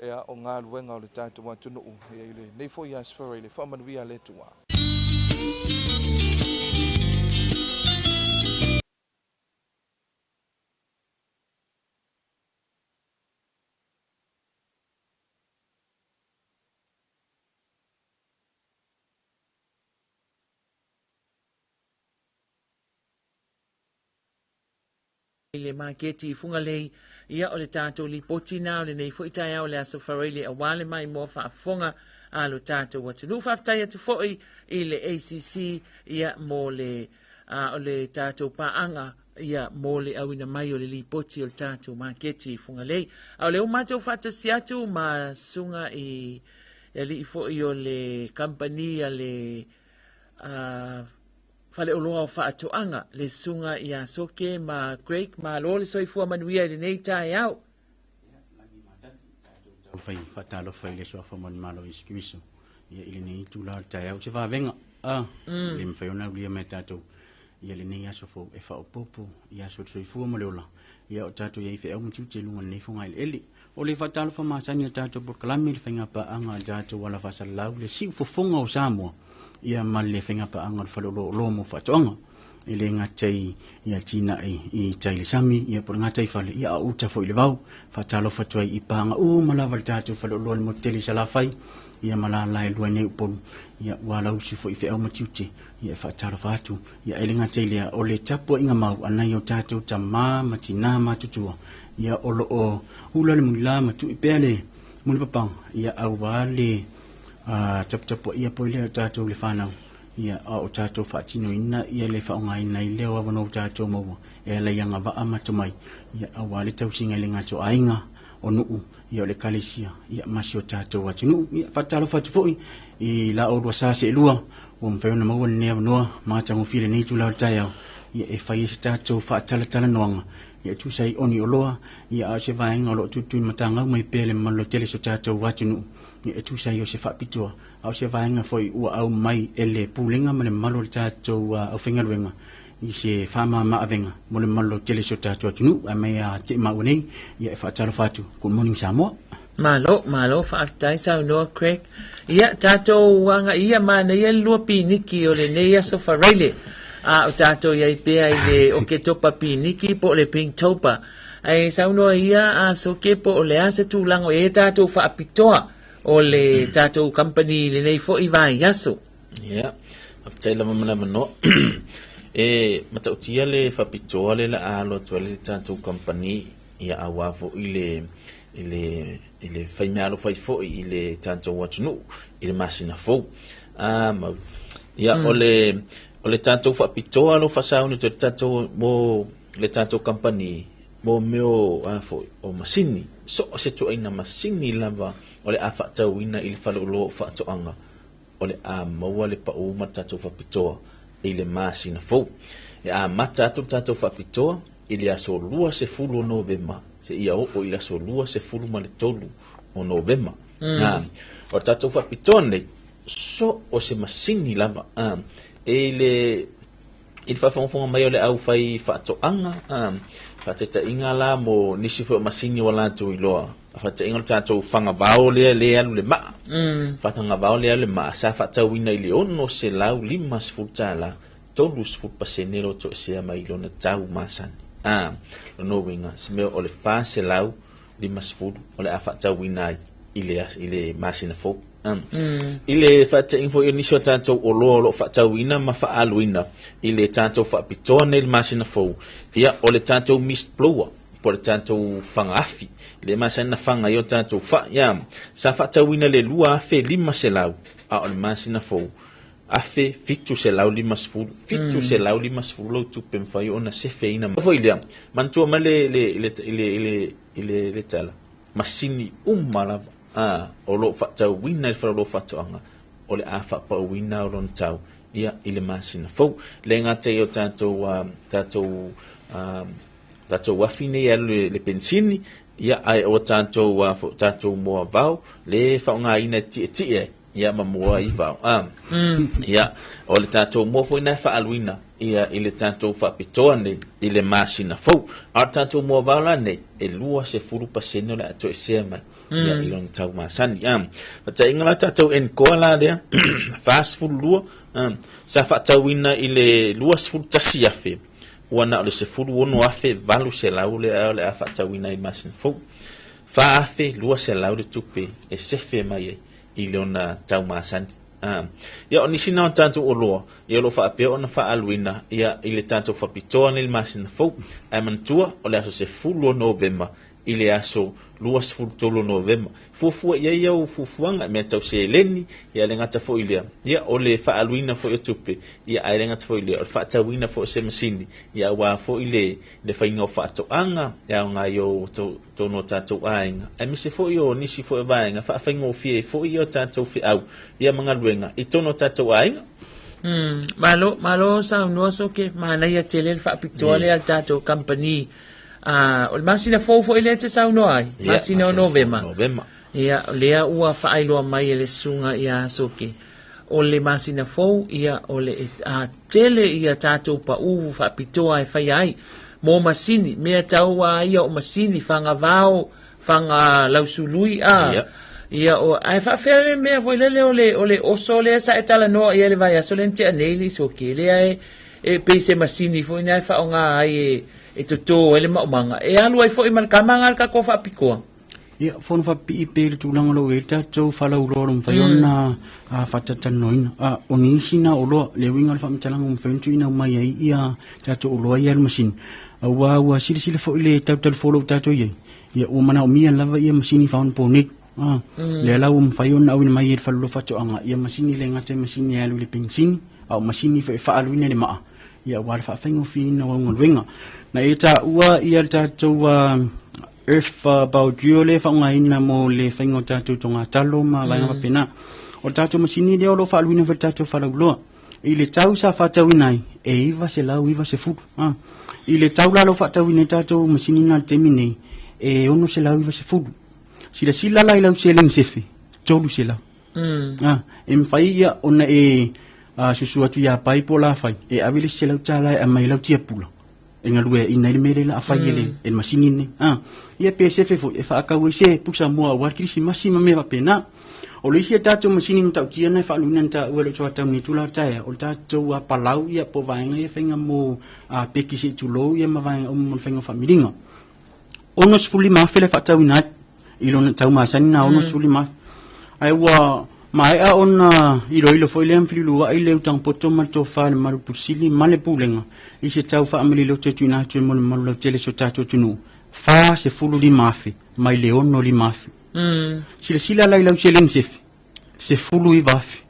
ia o galuega o le tatou atunuu ia i lenei foi Aso Faraile. Faamanuia a le Atua. I le maketi i Fugalei, ia o le tatou lipoti na o lenei foi taeao o le Aso Faraile aua le maimoa faafofoga a lo tatou atunuu. Faafetai atu foi i le ACC ia mo le o le tatou paaga ia mo le auina mai o le lipoti o le tatou maketi i Fugalei. A o lea ua matou faatasi atu ma susuga i alii foi o le kamupani a le Faleoloa o Faatoaga, le Susuga ia Soke ma Craig. Malo le soifua manuia i lenei taeao. Fai faatalofa i le suafa ma le Malo o Iesu Keriso ia i lenei itula o le taeao se vavega a le mafai ona aulia mai tatou ia lenei aso fou e faaopoopo i aso o le soifua ma le ola ia o tatou i ai feau ma tiute i luga o lenei fogaeleele. O le faatalofa masani a tatou polokalame le faigapaaga a tatou ala faasalalau le siufofoga o Samoa ia ma le faigapaaga o le faleoloolo mo faatoaga e le gata i ia atinae i tai le sami ia po o le gataifale ia a uta foi i le vao. Faatalofa atu ai i paaga uma lava le tatou faleoloa i le motu tele i Salafai ia ma lala e lua nei Upolu ia ua lauusu foi i feau ma tiute ia e faatalofa atu ia e le gata i lea o le tapuaiga mau a nai o tatou tamā ma tinā matutua ia o lo o hula le mulila ma tui pea le mulipapaga ia aua le taputapuaia poi lea o tatou le fanau ia a o tatou faatinoina ia le faaaogaina ai lea o avanoa ua tatou maua e ala i agavaa ma tomai ia aua le tausiga i le gata o aiga o nuu ia o le ekalesia ia ma si o tatou atunuu. Ia faatalofa atu foi i la oulua sa seelua ua mafai ona maua lenei avanoa matagofie lenei itula o le taeao ia e fai ai se tatou faatalatalanoaga ia e tusa ai oni oloa ia a o se vaega o lo o tutui matagau mai pea le mamalu lautele o si o tatou atunuu ia e tusa ai o se faapitoa a o se vaega foi ua aumai e le Pulega ma le mamalu o le tatou aufaigaluega i se faamama-avega mo le mamalu lautele o si o tatou atunuu. Ae mai a te maua nei, ia e faatalofa atu. Good morning Samoa. Malo, malo, faafetai saunoa Craig. Ia, tatou agaia ia manaia le lua piniki o lenei aso Faraile. A o tatou i ai pea i le Oketopa piniki po o le Pinktober. Ae saunoa ia a Soke po o le a se tulaga o i ai tatou faapitoa o le tatou company i lenei foi vaiaso. Ia, faafetai lava mo le avanoa. E matautia le faapitoa lea o le a alo atu ai le tatou kamupani ia aua foi le i le i le faimeaalofa ai foi i le tatou atunuu i le masina fou. A mau. Ia o le tatou faapitoa lo faasauni atu ai le tatou mo le tatou kamupani mo mea o a foi o masini, so o se ituaiga masini lava o le a faatauina i le faleoloa o faatoaga o le a maua le pau ma le tatou faapitoa i le masina fou. E amata atu le tatou faapitoa i le aso 20 o Novema seia oo i le aso 23 o Novema. O le tatou faapitoa nei, so o se masini lava e i le i le faafogafoga mai o le aufai faatoaga, faataitaiga la mo nisi foi o masini ua latou iloa, faataitaiga o le tatou fagavao lea lea e alu i le maa. Fagavao lea e alu i le maa sa faatauina i le $650, 30% lo toesea mai lona tau masani. Lona uiga, se mea o le $450 o le a faatauina ai i le, i le masina fou. I le faataitaiga foi o nisi o tatou oloa o lo o faatauina ma faaaluina i le tatou faapitoa nei i le masina fou, ia o le tatou mist blower po o le tatou faga afi, lea e masani ona faga ai o tatou fai, ia, sa faatauina i le $2,500, a o le masina fou, $1,750, 750 lau tupe e mafai ona sefeina foi lea. Manatua mai le, le, le, le, le, le, le tala, masini uma lava a o lo o faatauina i le faleoloa faatoaga, o le a faapauina lona tau ia i le masina fou. Le gata i o tatou tatou tatou afi nei e alu i le penisini, ia ae o tatou tatou moavao le faaaogaina e tietie ai. Ia ma mua i vao. A. Ia, o le tatou moa foi na e faaluina ia i le tatou faapitoa nei i le masina fou. A o le tatou moa vao la nei, e 20% o le a toesea mai ia i lona tau masani. A. Faataiga la tatou Ncoa la lea, 42, a, sa faatauina i le 21,000, ua na o le 16,800 lea o le a faatauina i le masina fou. 4,200 le tupe e sefe mai ai i lona tau masani. A. Ia, o nisi na o tatou oloa, ia o lo o faapea ona faaaluina ia i le tatou faapitoa nei i le masina fou. Ae manatua, o le aso 10 o Novema i le aso 23 o Novema. Fuafua i ai au fuafuaga i mea tau seleni, ia le gata foi i lea, ia o le faaaluina foi o tupe, ia ae le gata foi i lea, o le faatauina foi o se masini, ia aua foi le le faiga o faatoaga e aoga ai o totonu o tatou aiga, aemaise foi o nisi foi o vaega faafaigofie ai foi ia o tatou feau ia ma galuega i totonu o tatou aiga. Malo, malo saunoa Soke, manaia tele le faapitoa lea a le tatou company. Ah, o le masina fou foi lea e te saunoa ai, Ia, masina o masina fou, Novema. Novema. Ia, o lea ua faailoa mai e le susuga ia Soke, o le masina fou, ia, o le a tele ia tatou paʻū faapitoa e faia ai mo masini, mea tau a ia o masini, fagavao, faga lausului a. Ia. Ia, o, ae faafefea le mea foi lele o le, o le oso lea sa e talanoa i ai le vaiaso lea na tea nei le Soke, lea e, e pei se masini foi na e faaaoga ai e, e totō ai le maumaga, e alu ai foi ma le kamaga a le tatou faapitoa. Ia, fono faapipii pea i le tulaga o lo o i ai le tatou faalauiloa o lo o mafai ona faatalatalanoaina. O nisi na oloa, le uiga o le faamatalaga ua mafai ona tuuina mai ai ia tatou oloa ia i le masini, aua ua silasila foi le talutalufua o lo o tatou i ai, ia ua manaomia lava ia masini faaonaponei. Lea la ua mafai ona auina mai e le Faleoloa Faatoaga ia masini le gata i masini e alu i le penisini, a o masini foi e faaaluina i le maa, ia aua le faafaigofieina o au galuega. Na e taua ia le tatou Earth Baudio lea e faaaogaina mo le faiga o tatou togatalo ma vaega faapena. O le tatou masini lea o lo o faaaluina foi i le tatou falauloa. I le tau sa faatauina ai, e 990. I le tau la o lo o faatauina ai tatou masini na i le taimi nei, e 690. Silasila la i lau seleni sefe, 300. E mafai ia ona e susu atu ia Pai po o Lafai, e ave le isi $100 e aumai ai lau tiapula. E galueaiina ai le mea lea la a fai e le e le masini lenei. A, ia pe sefe foi e faatau ai se pusa moa aua le kerisimasi ma mea faapena. O le isi a tatou masini matautia na e faaluina na taua e lou soatau nei itula o taeao, o le tatou palau ia po o vaega ia faiga mo peki se i tulou ia ma vaega uma mo le faiga o faamiliga. 65,000 le faatauina ai i lona tau masani na 65,000. Ae ua maea ona iloilo foi lea ma feliuluai le utaga poto ma le tofa i le mamalu Pule Sili ma le Pulega i se tau faamaliloto e tuuina atu ai mo le mamalu lautele o si o tatou atunuu, 45,000 mai le 65,000. Silasila la i lau seleni sefe, 19,000.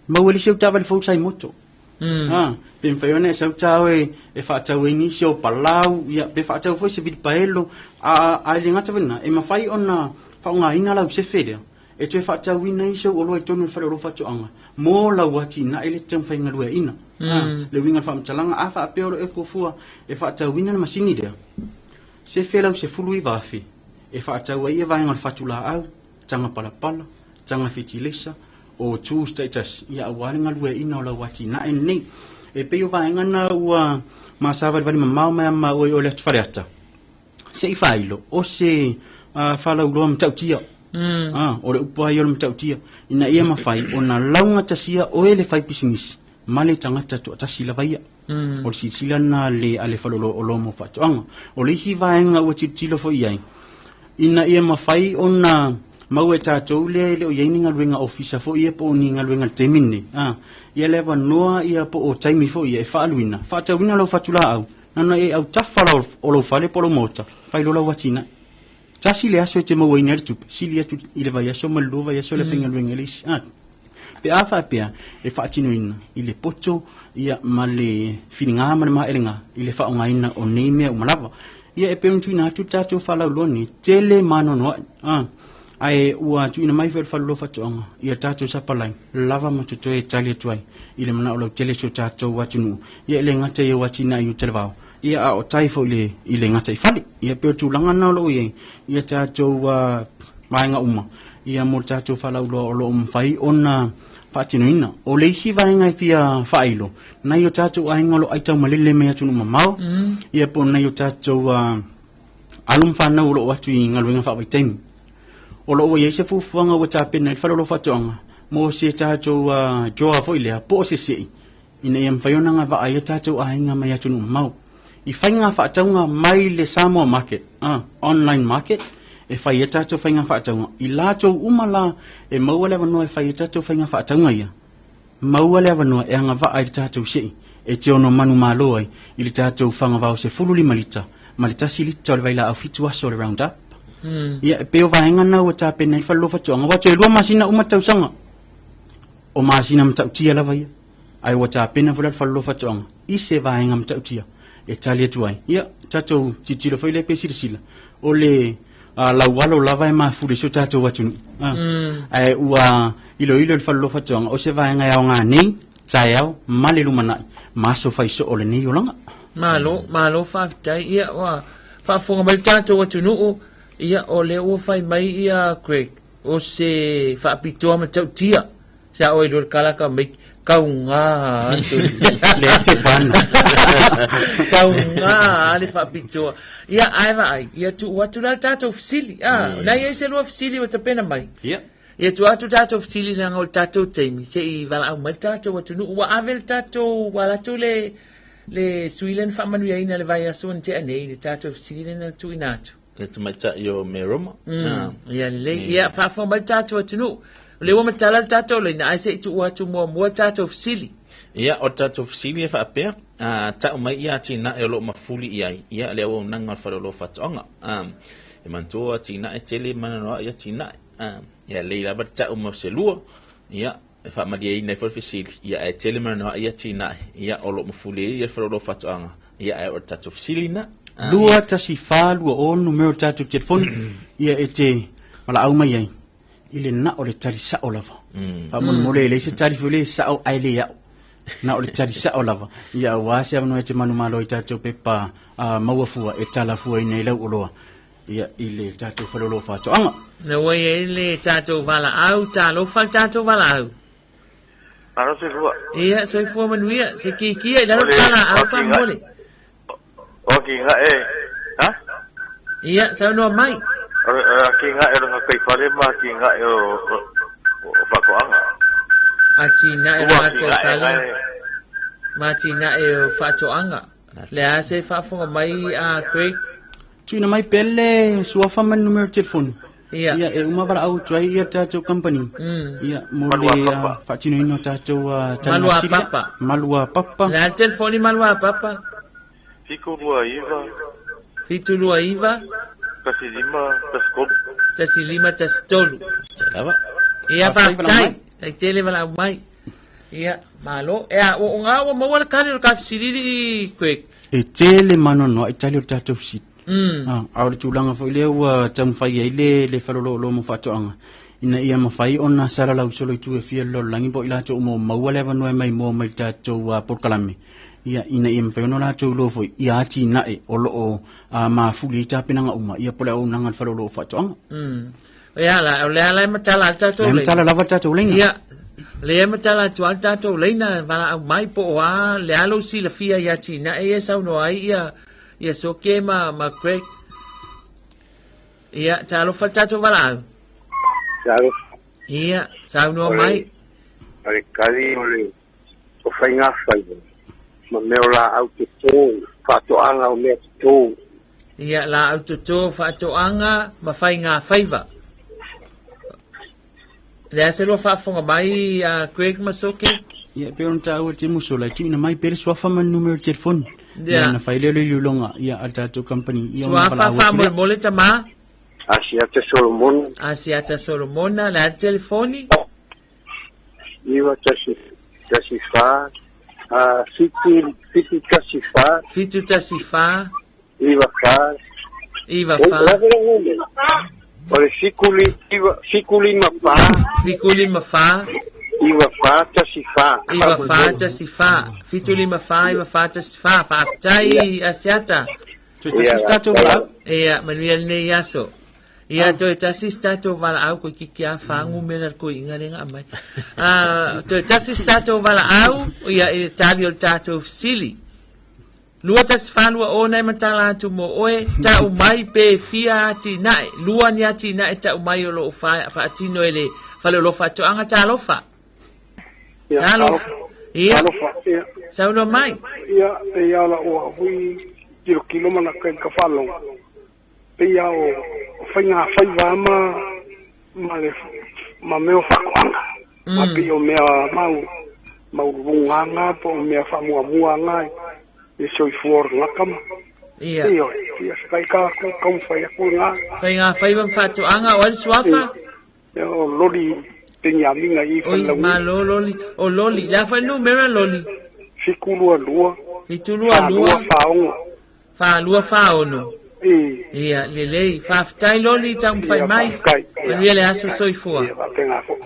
Maua le isi au taavale fou sa i moto. Ha, pe mafai ona e sau tao e, e faatau ai nisi o palau, ia, pe faatau foi se vilipaelo, a, a, a le gata foi lena, e mafai ona faaaogaina lau sefe lea, e toe faatauina ai sou oloa i totonu o le fale oloa faatoaga, mo lau atinae lea e te taumafai e galueaiina. Ha, le uiga o le faamatalaga, a faapea o lo o e fuafua e faatauina le masini lea, sefe lau 19,000 e faatau ai ia vaega o le fatulaau, taga palapala, taga fetileisa, o tools taitasi, ia aua le galueaiina o lau atinae lenei. E pei o vaega na ua masavalivali mamao mai a maua i o le atu Faleata, se i faailo, o se faalauiloa matautia. O le upu lava ia o le matautia, ina ia mafai ona laugatasia oe le faipisinisi ma le tagata toatasi lava ia. O le silasila lena a le faleoloa mo faatoaga. O le isi vaega ua tilotilo foi i ai, ina ia mafai ona maua e tatou lea e le o i ai ni galuega ofisa foi ia po o ni galuega i le taimi lenei, ia le avanoa ia po o taimi foi ia e faaaluina, faatauina lau fatulaau, na ona e autafa la o lou fale po o lou maota, fai loa lau atinae. Tasi le aso e te mauaina ai le tupe, sili atu i le vaiaso ma le lua vaiaso le faigaluega i le isi. Pe a faapea e faatinoina i le poto ia ma le filiga ma le maelega i le faaaogaina o nei mea uma lava. Ia e pei ona tuuina atu le tatou faalauiloa nei, tele ma anoanoai. Ae ua tuuina mai foi e le Faleoloa Faatoaga ia tatou sapalai lava ma totoe e tali atu ai i le manao lautele o si o tatou atunuu. Ia e le gata i au atinae i uta i le vao, ia a o tai foi i le, i le gataifale. Ia pei o le tulaga lena o lo o i ai ia tatou vaega uma. Ia mo le tatou faalauiloa o lo o mafai ona faatinoina. O le isi vaega e fia faailo, nai o tatou aiga o lo o aitaumalele mai atunuu mamao, ia po o nai o tatou alo ma fanau o lo o atu i galuega faavaitaimi. O lo o ua i ai se fuafuaga ua tapena ai le Fale o Faatoaga mo se tatou joa foi lea po o se sei ina ia mafai ona agavaa ai o tatou aiga mai atunuu mamao i faiga faatauga mai le Samoa Market, online market, e fai ai tatou faiga faatauga. I latou uma la e maua le avanoa e fai ai tatou faiga faatauga ia, maua le avanoa e agavaa i le tatou sei e te ono manumalo ai i le tatou fagavao 15 lita ma le 1 lita o le vailaau 7 aso o le Roundup. Ia, e pei o vaega na ua tapena ai le Fale o Faatoaga. Ua toe 2 masina uma le tausaga. O masina matautia lava ia. Ae ua tapena foi la le Fale o Faatoaga i se vaega matautia e tali atu ai. Ia, tatou tilotilo foi lea pe silasila, o le laualo lava e mafuli i si o tatou atunuu. Ae ua iloilo le Fale o Faatoaga, o se vaega e aoga nei, taeao ma le lumanai, ma aso fai soo o lenei olaga. Malo, malo faafetai. Ia, ua faafofoga mai le tatou atunuu, ia, o lea ua fai mai ia Craig, o se faapitoa matautia. Sa oi lua kalaka mai kauga aso. Le se pana. Tauga le faapitoa. Ia, ae vaai, ia tuu atu la le tatou fesili. Ah, na i ai se lua fesili ua tapena mai. Ia. Ia tuu atu tatou fesili leaga o le tatou taimi, se i valaau mai le tatou atunuu. Ua ave le tatou, ua alu atu le, le sui lea na faamanuiaina i le vaiaso na tea nei, le tatou fesili lea na tuuina atu. Le tamaitai o Meroma. Ia lelei. Ia faafofoga mai le tatou atunuu. O lea ua matala le tatou laina, ae se i tuu atu muamua le tatou fesili. Ia, o le tatou fesili e faapea, tau mai ia atinae o lo o mafuli i ai, ia, le auaunaga o le Fale o Oloa Faatoaga. E manatua atinae tele ma anoanoai atinae. Ia, lelei lava le tau mai o se lua, ia, e faamalieina ai foi le fesili, ia, ae tele ma anoanoai atinae, ia, o lo o mafuli ai le Fale o Oloa Faatoaga, ia, ae o le tatou fesili lena. 2 1 4 2 0 numera o le tatou telefoni, ia e te valaau mai ai i le na o le tali sao lava. Faamolemole e leai se tali foi le sao ae le ao. Na o le tali sao lava. Ia aua se avanoa e te manumalo i tatou pepa maua fua e tala fuaina i lau oloa. Ia i le tatou Fale o Oloa Faatoaga. Na ua i ai le tatou valaau, talofa le tatou valaau. Malo soifua. Ia, soifua manuia. Se kikia i lalo le valaau faamolemole. O atinae, ha? Ia, saunoa mai. O atinae o le gataifale ma atinae o faatoaga. Atinae o le gataifale ma atinae o faatoaga. Le a se faafofoga mai a Craig? Tuuina mai pea le suafa ma le numera telefoni. Ia. Ia, e uma valaau atu ai ia le tatou company. Ia, mo le faatinoina o tatou taliga sili. Maluapapa. Maluapapa. Le a le telefoni Maluapapa? 729. 729. 15 13. 15 13. Lava. Ia, faafetai. Tai tele valaau mai. Ia, malo. Ea, o ngā ua maua le kali o le ka fesilili i Craig. E tele ma anoanoai tali o le tatou fesili. A o le tulaga foi lea ua taumafai ai le Fale o Oloa mo Faatoaga, ina ia mafai ona salalau solo i tu e fia le lalolagi po o i latou uma o maua le avanoa e maimoa mai le tatou polokalame, ia, ina ia mafai ona latou iloa foi ia atinae o lo o mafuli ai tapenaga uma, ia po o le auaunaga a le Fale o Oloa o Faatoaga. Ia la, o lea la e matala le tatou Lea e matala lava le tatou laina. Ia, lea e matala atu lava le tatou laina, valaau mai po o a, le a lou silafia i atinae ia e saunoa ai ia, ia Soke ma Craig. Ia, talofa le tatou valaau. Talofa. Ia, saunoa mai. O le tali o le o faiga faiva ma mea o laau toto, faatoaga o mea toto. Ia, laau toto, faatoaga ma faiga faiva. Le a se lua faafofoga mai a Craig ma Soke? Ia, e pei ona taua le taimi ua sola, e tuuina mai pea le suafa ma le numera o le telefoni. Ia, ona fai lea o le iloiloga, ia, a le tatou company. Ia, ona Suafa valaau atu lea. faamolemole tama. Asiata Solomona. Asiata Solomona, le a le telefoni? 9 1 1 4 7 7 1 4 7 1 4 9 4 9 4 O le 7 5 4 7 5 4 9 4 1 4 9 4 1 4 7 5 4 9 4 1 4 Faafetai Asiata. Toe tasi se tatou valaau. Ia, manuia lenei aso. Ia, toe tasi se tatou valaau toeitiiti lava fa numera le toeaina lea na aumai. Ah, toe tasi se tatou valaau, ia i le tali o le tatou fesili. 21420 nai matala atu mo oe, tau mai pe fia atinae, lua ni atinae tau mai o lo o faatino e le Faleoloa Faatoaga. Talofa. Ia, Talofa. Ia. Talofa, ia. Saunoa mai. Ia, pei lava o lau foi tilotilo ma lau ka faalogo, pei lava o faigafaiva ma ma le ma mea o faatoaga. Ma pei o mea mau mauluga po o mea faamuamua na i le soifua o le tagata ma. Ia. Ioe, ia se kai ka taumafai atu lena. Faigafaiva ma faatoaga, o ai le suafa? Ia, o Loli Peniamina i Oi, Falelauniu. malo Loli. O Loli, le a foi le numera Loli? 722. 722. 46. 4246. Ia, lelei. Faafetai Loli taumafai mai. Manuia le aso soifua. Ia, faapena foi.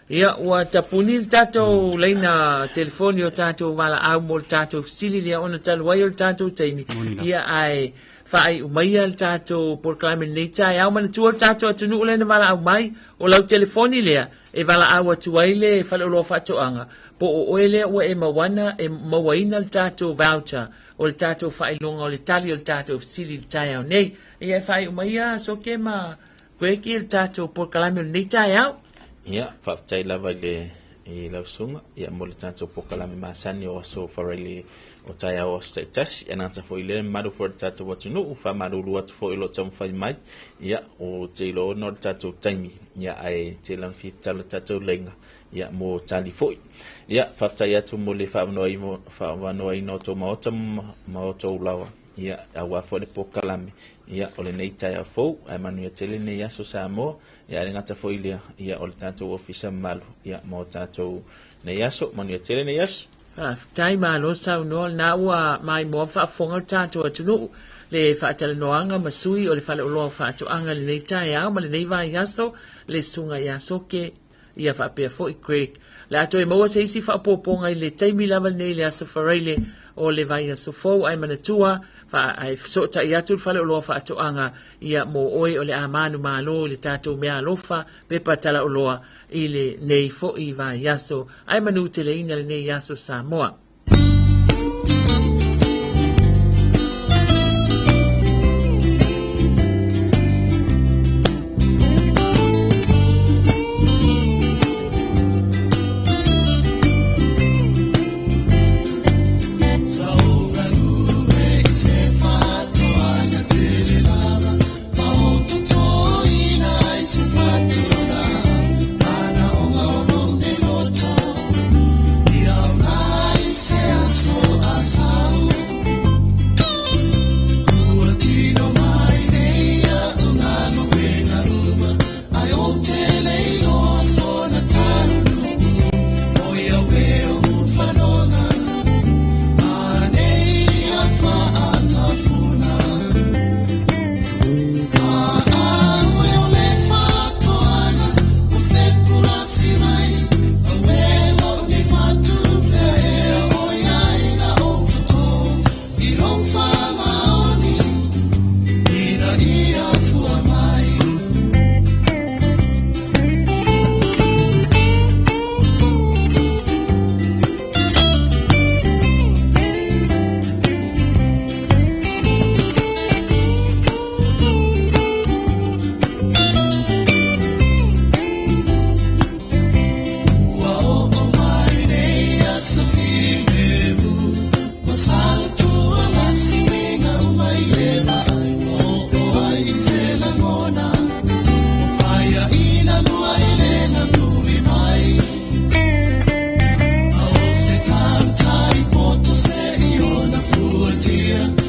Ia, ua tapuni le tatou laina telefoni o tatou valaau mo le tatou fesili lea ona talu ai o le tatou taimi. Ia, ae faaiu maia le tatou polokalame i lenei taeao. Manatua le tatou atunuu lea na valaau mai, o lau telefoni lea e valaau atu ai le faleoloa faatoaga, po o oe lea ua e mauana, e mauaina le tatou voucher o le tatou faailoga o le tali o le tatou fesili i le taeao nei. Ia e faaiu maia Soke ma Greg i le tatou polokalame o lenei taeao. Ia, faafetai lava i le i lau susuga ia mo le tatou polokalame masani o aso Faraile o taeao o aso taitasi. E gata foi i lea mamalu foi o le tatou atunuu, faamalulu atu foi o lo o taumafai mai, ia ou te iloa ona o le tatou taimi, ia ae tele lava fia tatalo i le tatou laina ia mo tali foi. Ia, faafetai atu mo le faavanoaina o tou maota ma outou laoa, ia, aua foi le polokalame, ia, o lenei taeao fou, ae manuia tele lenei aso Samoa, ia, ae le gata foi i lea, ia, o le tatou ofisa mamalu, ia, ma o tatou nei aso, manuia tele nei aso. Faafetai, malo saunoa, lena ua maimoa faafofoga le tatou atunuu le faatalanoaga ma sui o le Faleoloa o Faatoaga i lenei taeao ma lenei vaiaso, le Susuga ia Soke Ia faapea foi Craig. Le a toe maua se isi faaopoopoga i le taimi lava lenei i le Aso Faraile o le vaiaso fou ae manatua fa ae fesootai atu le faleoloa faatoaga ia mo oe o le a manumalo i le tatou meaalofa pepa talaoloa i lenei foi vaiaso ae manuteleina lenei aso Samoa.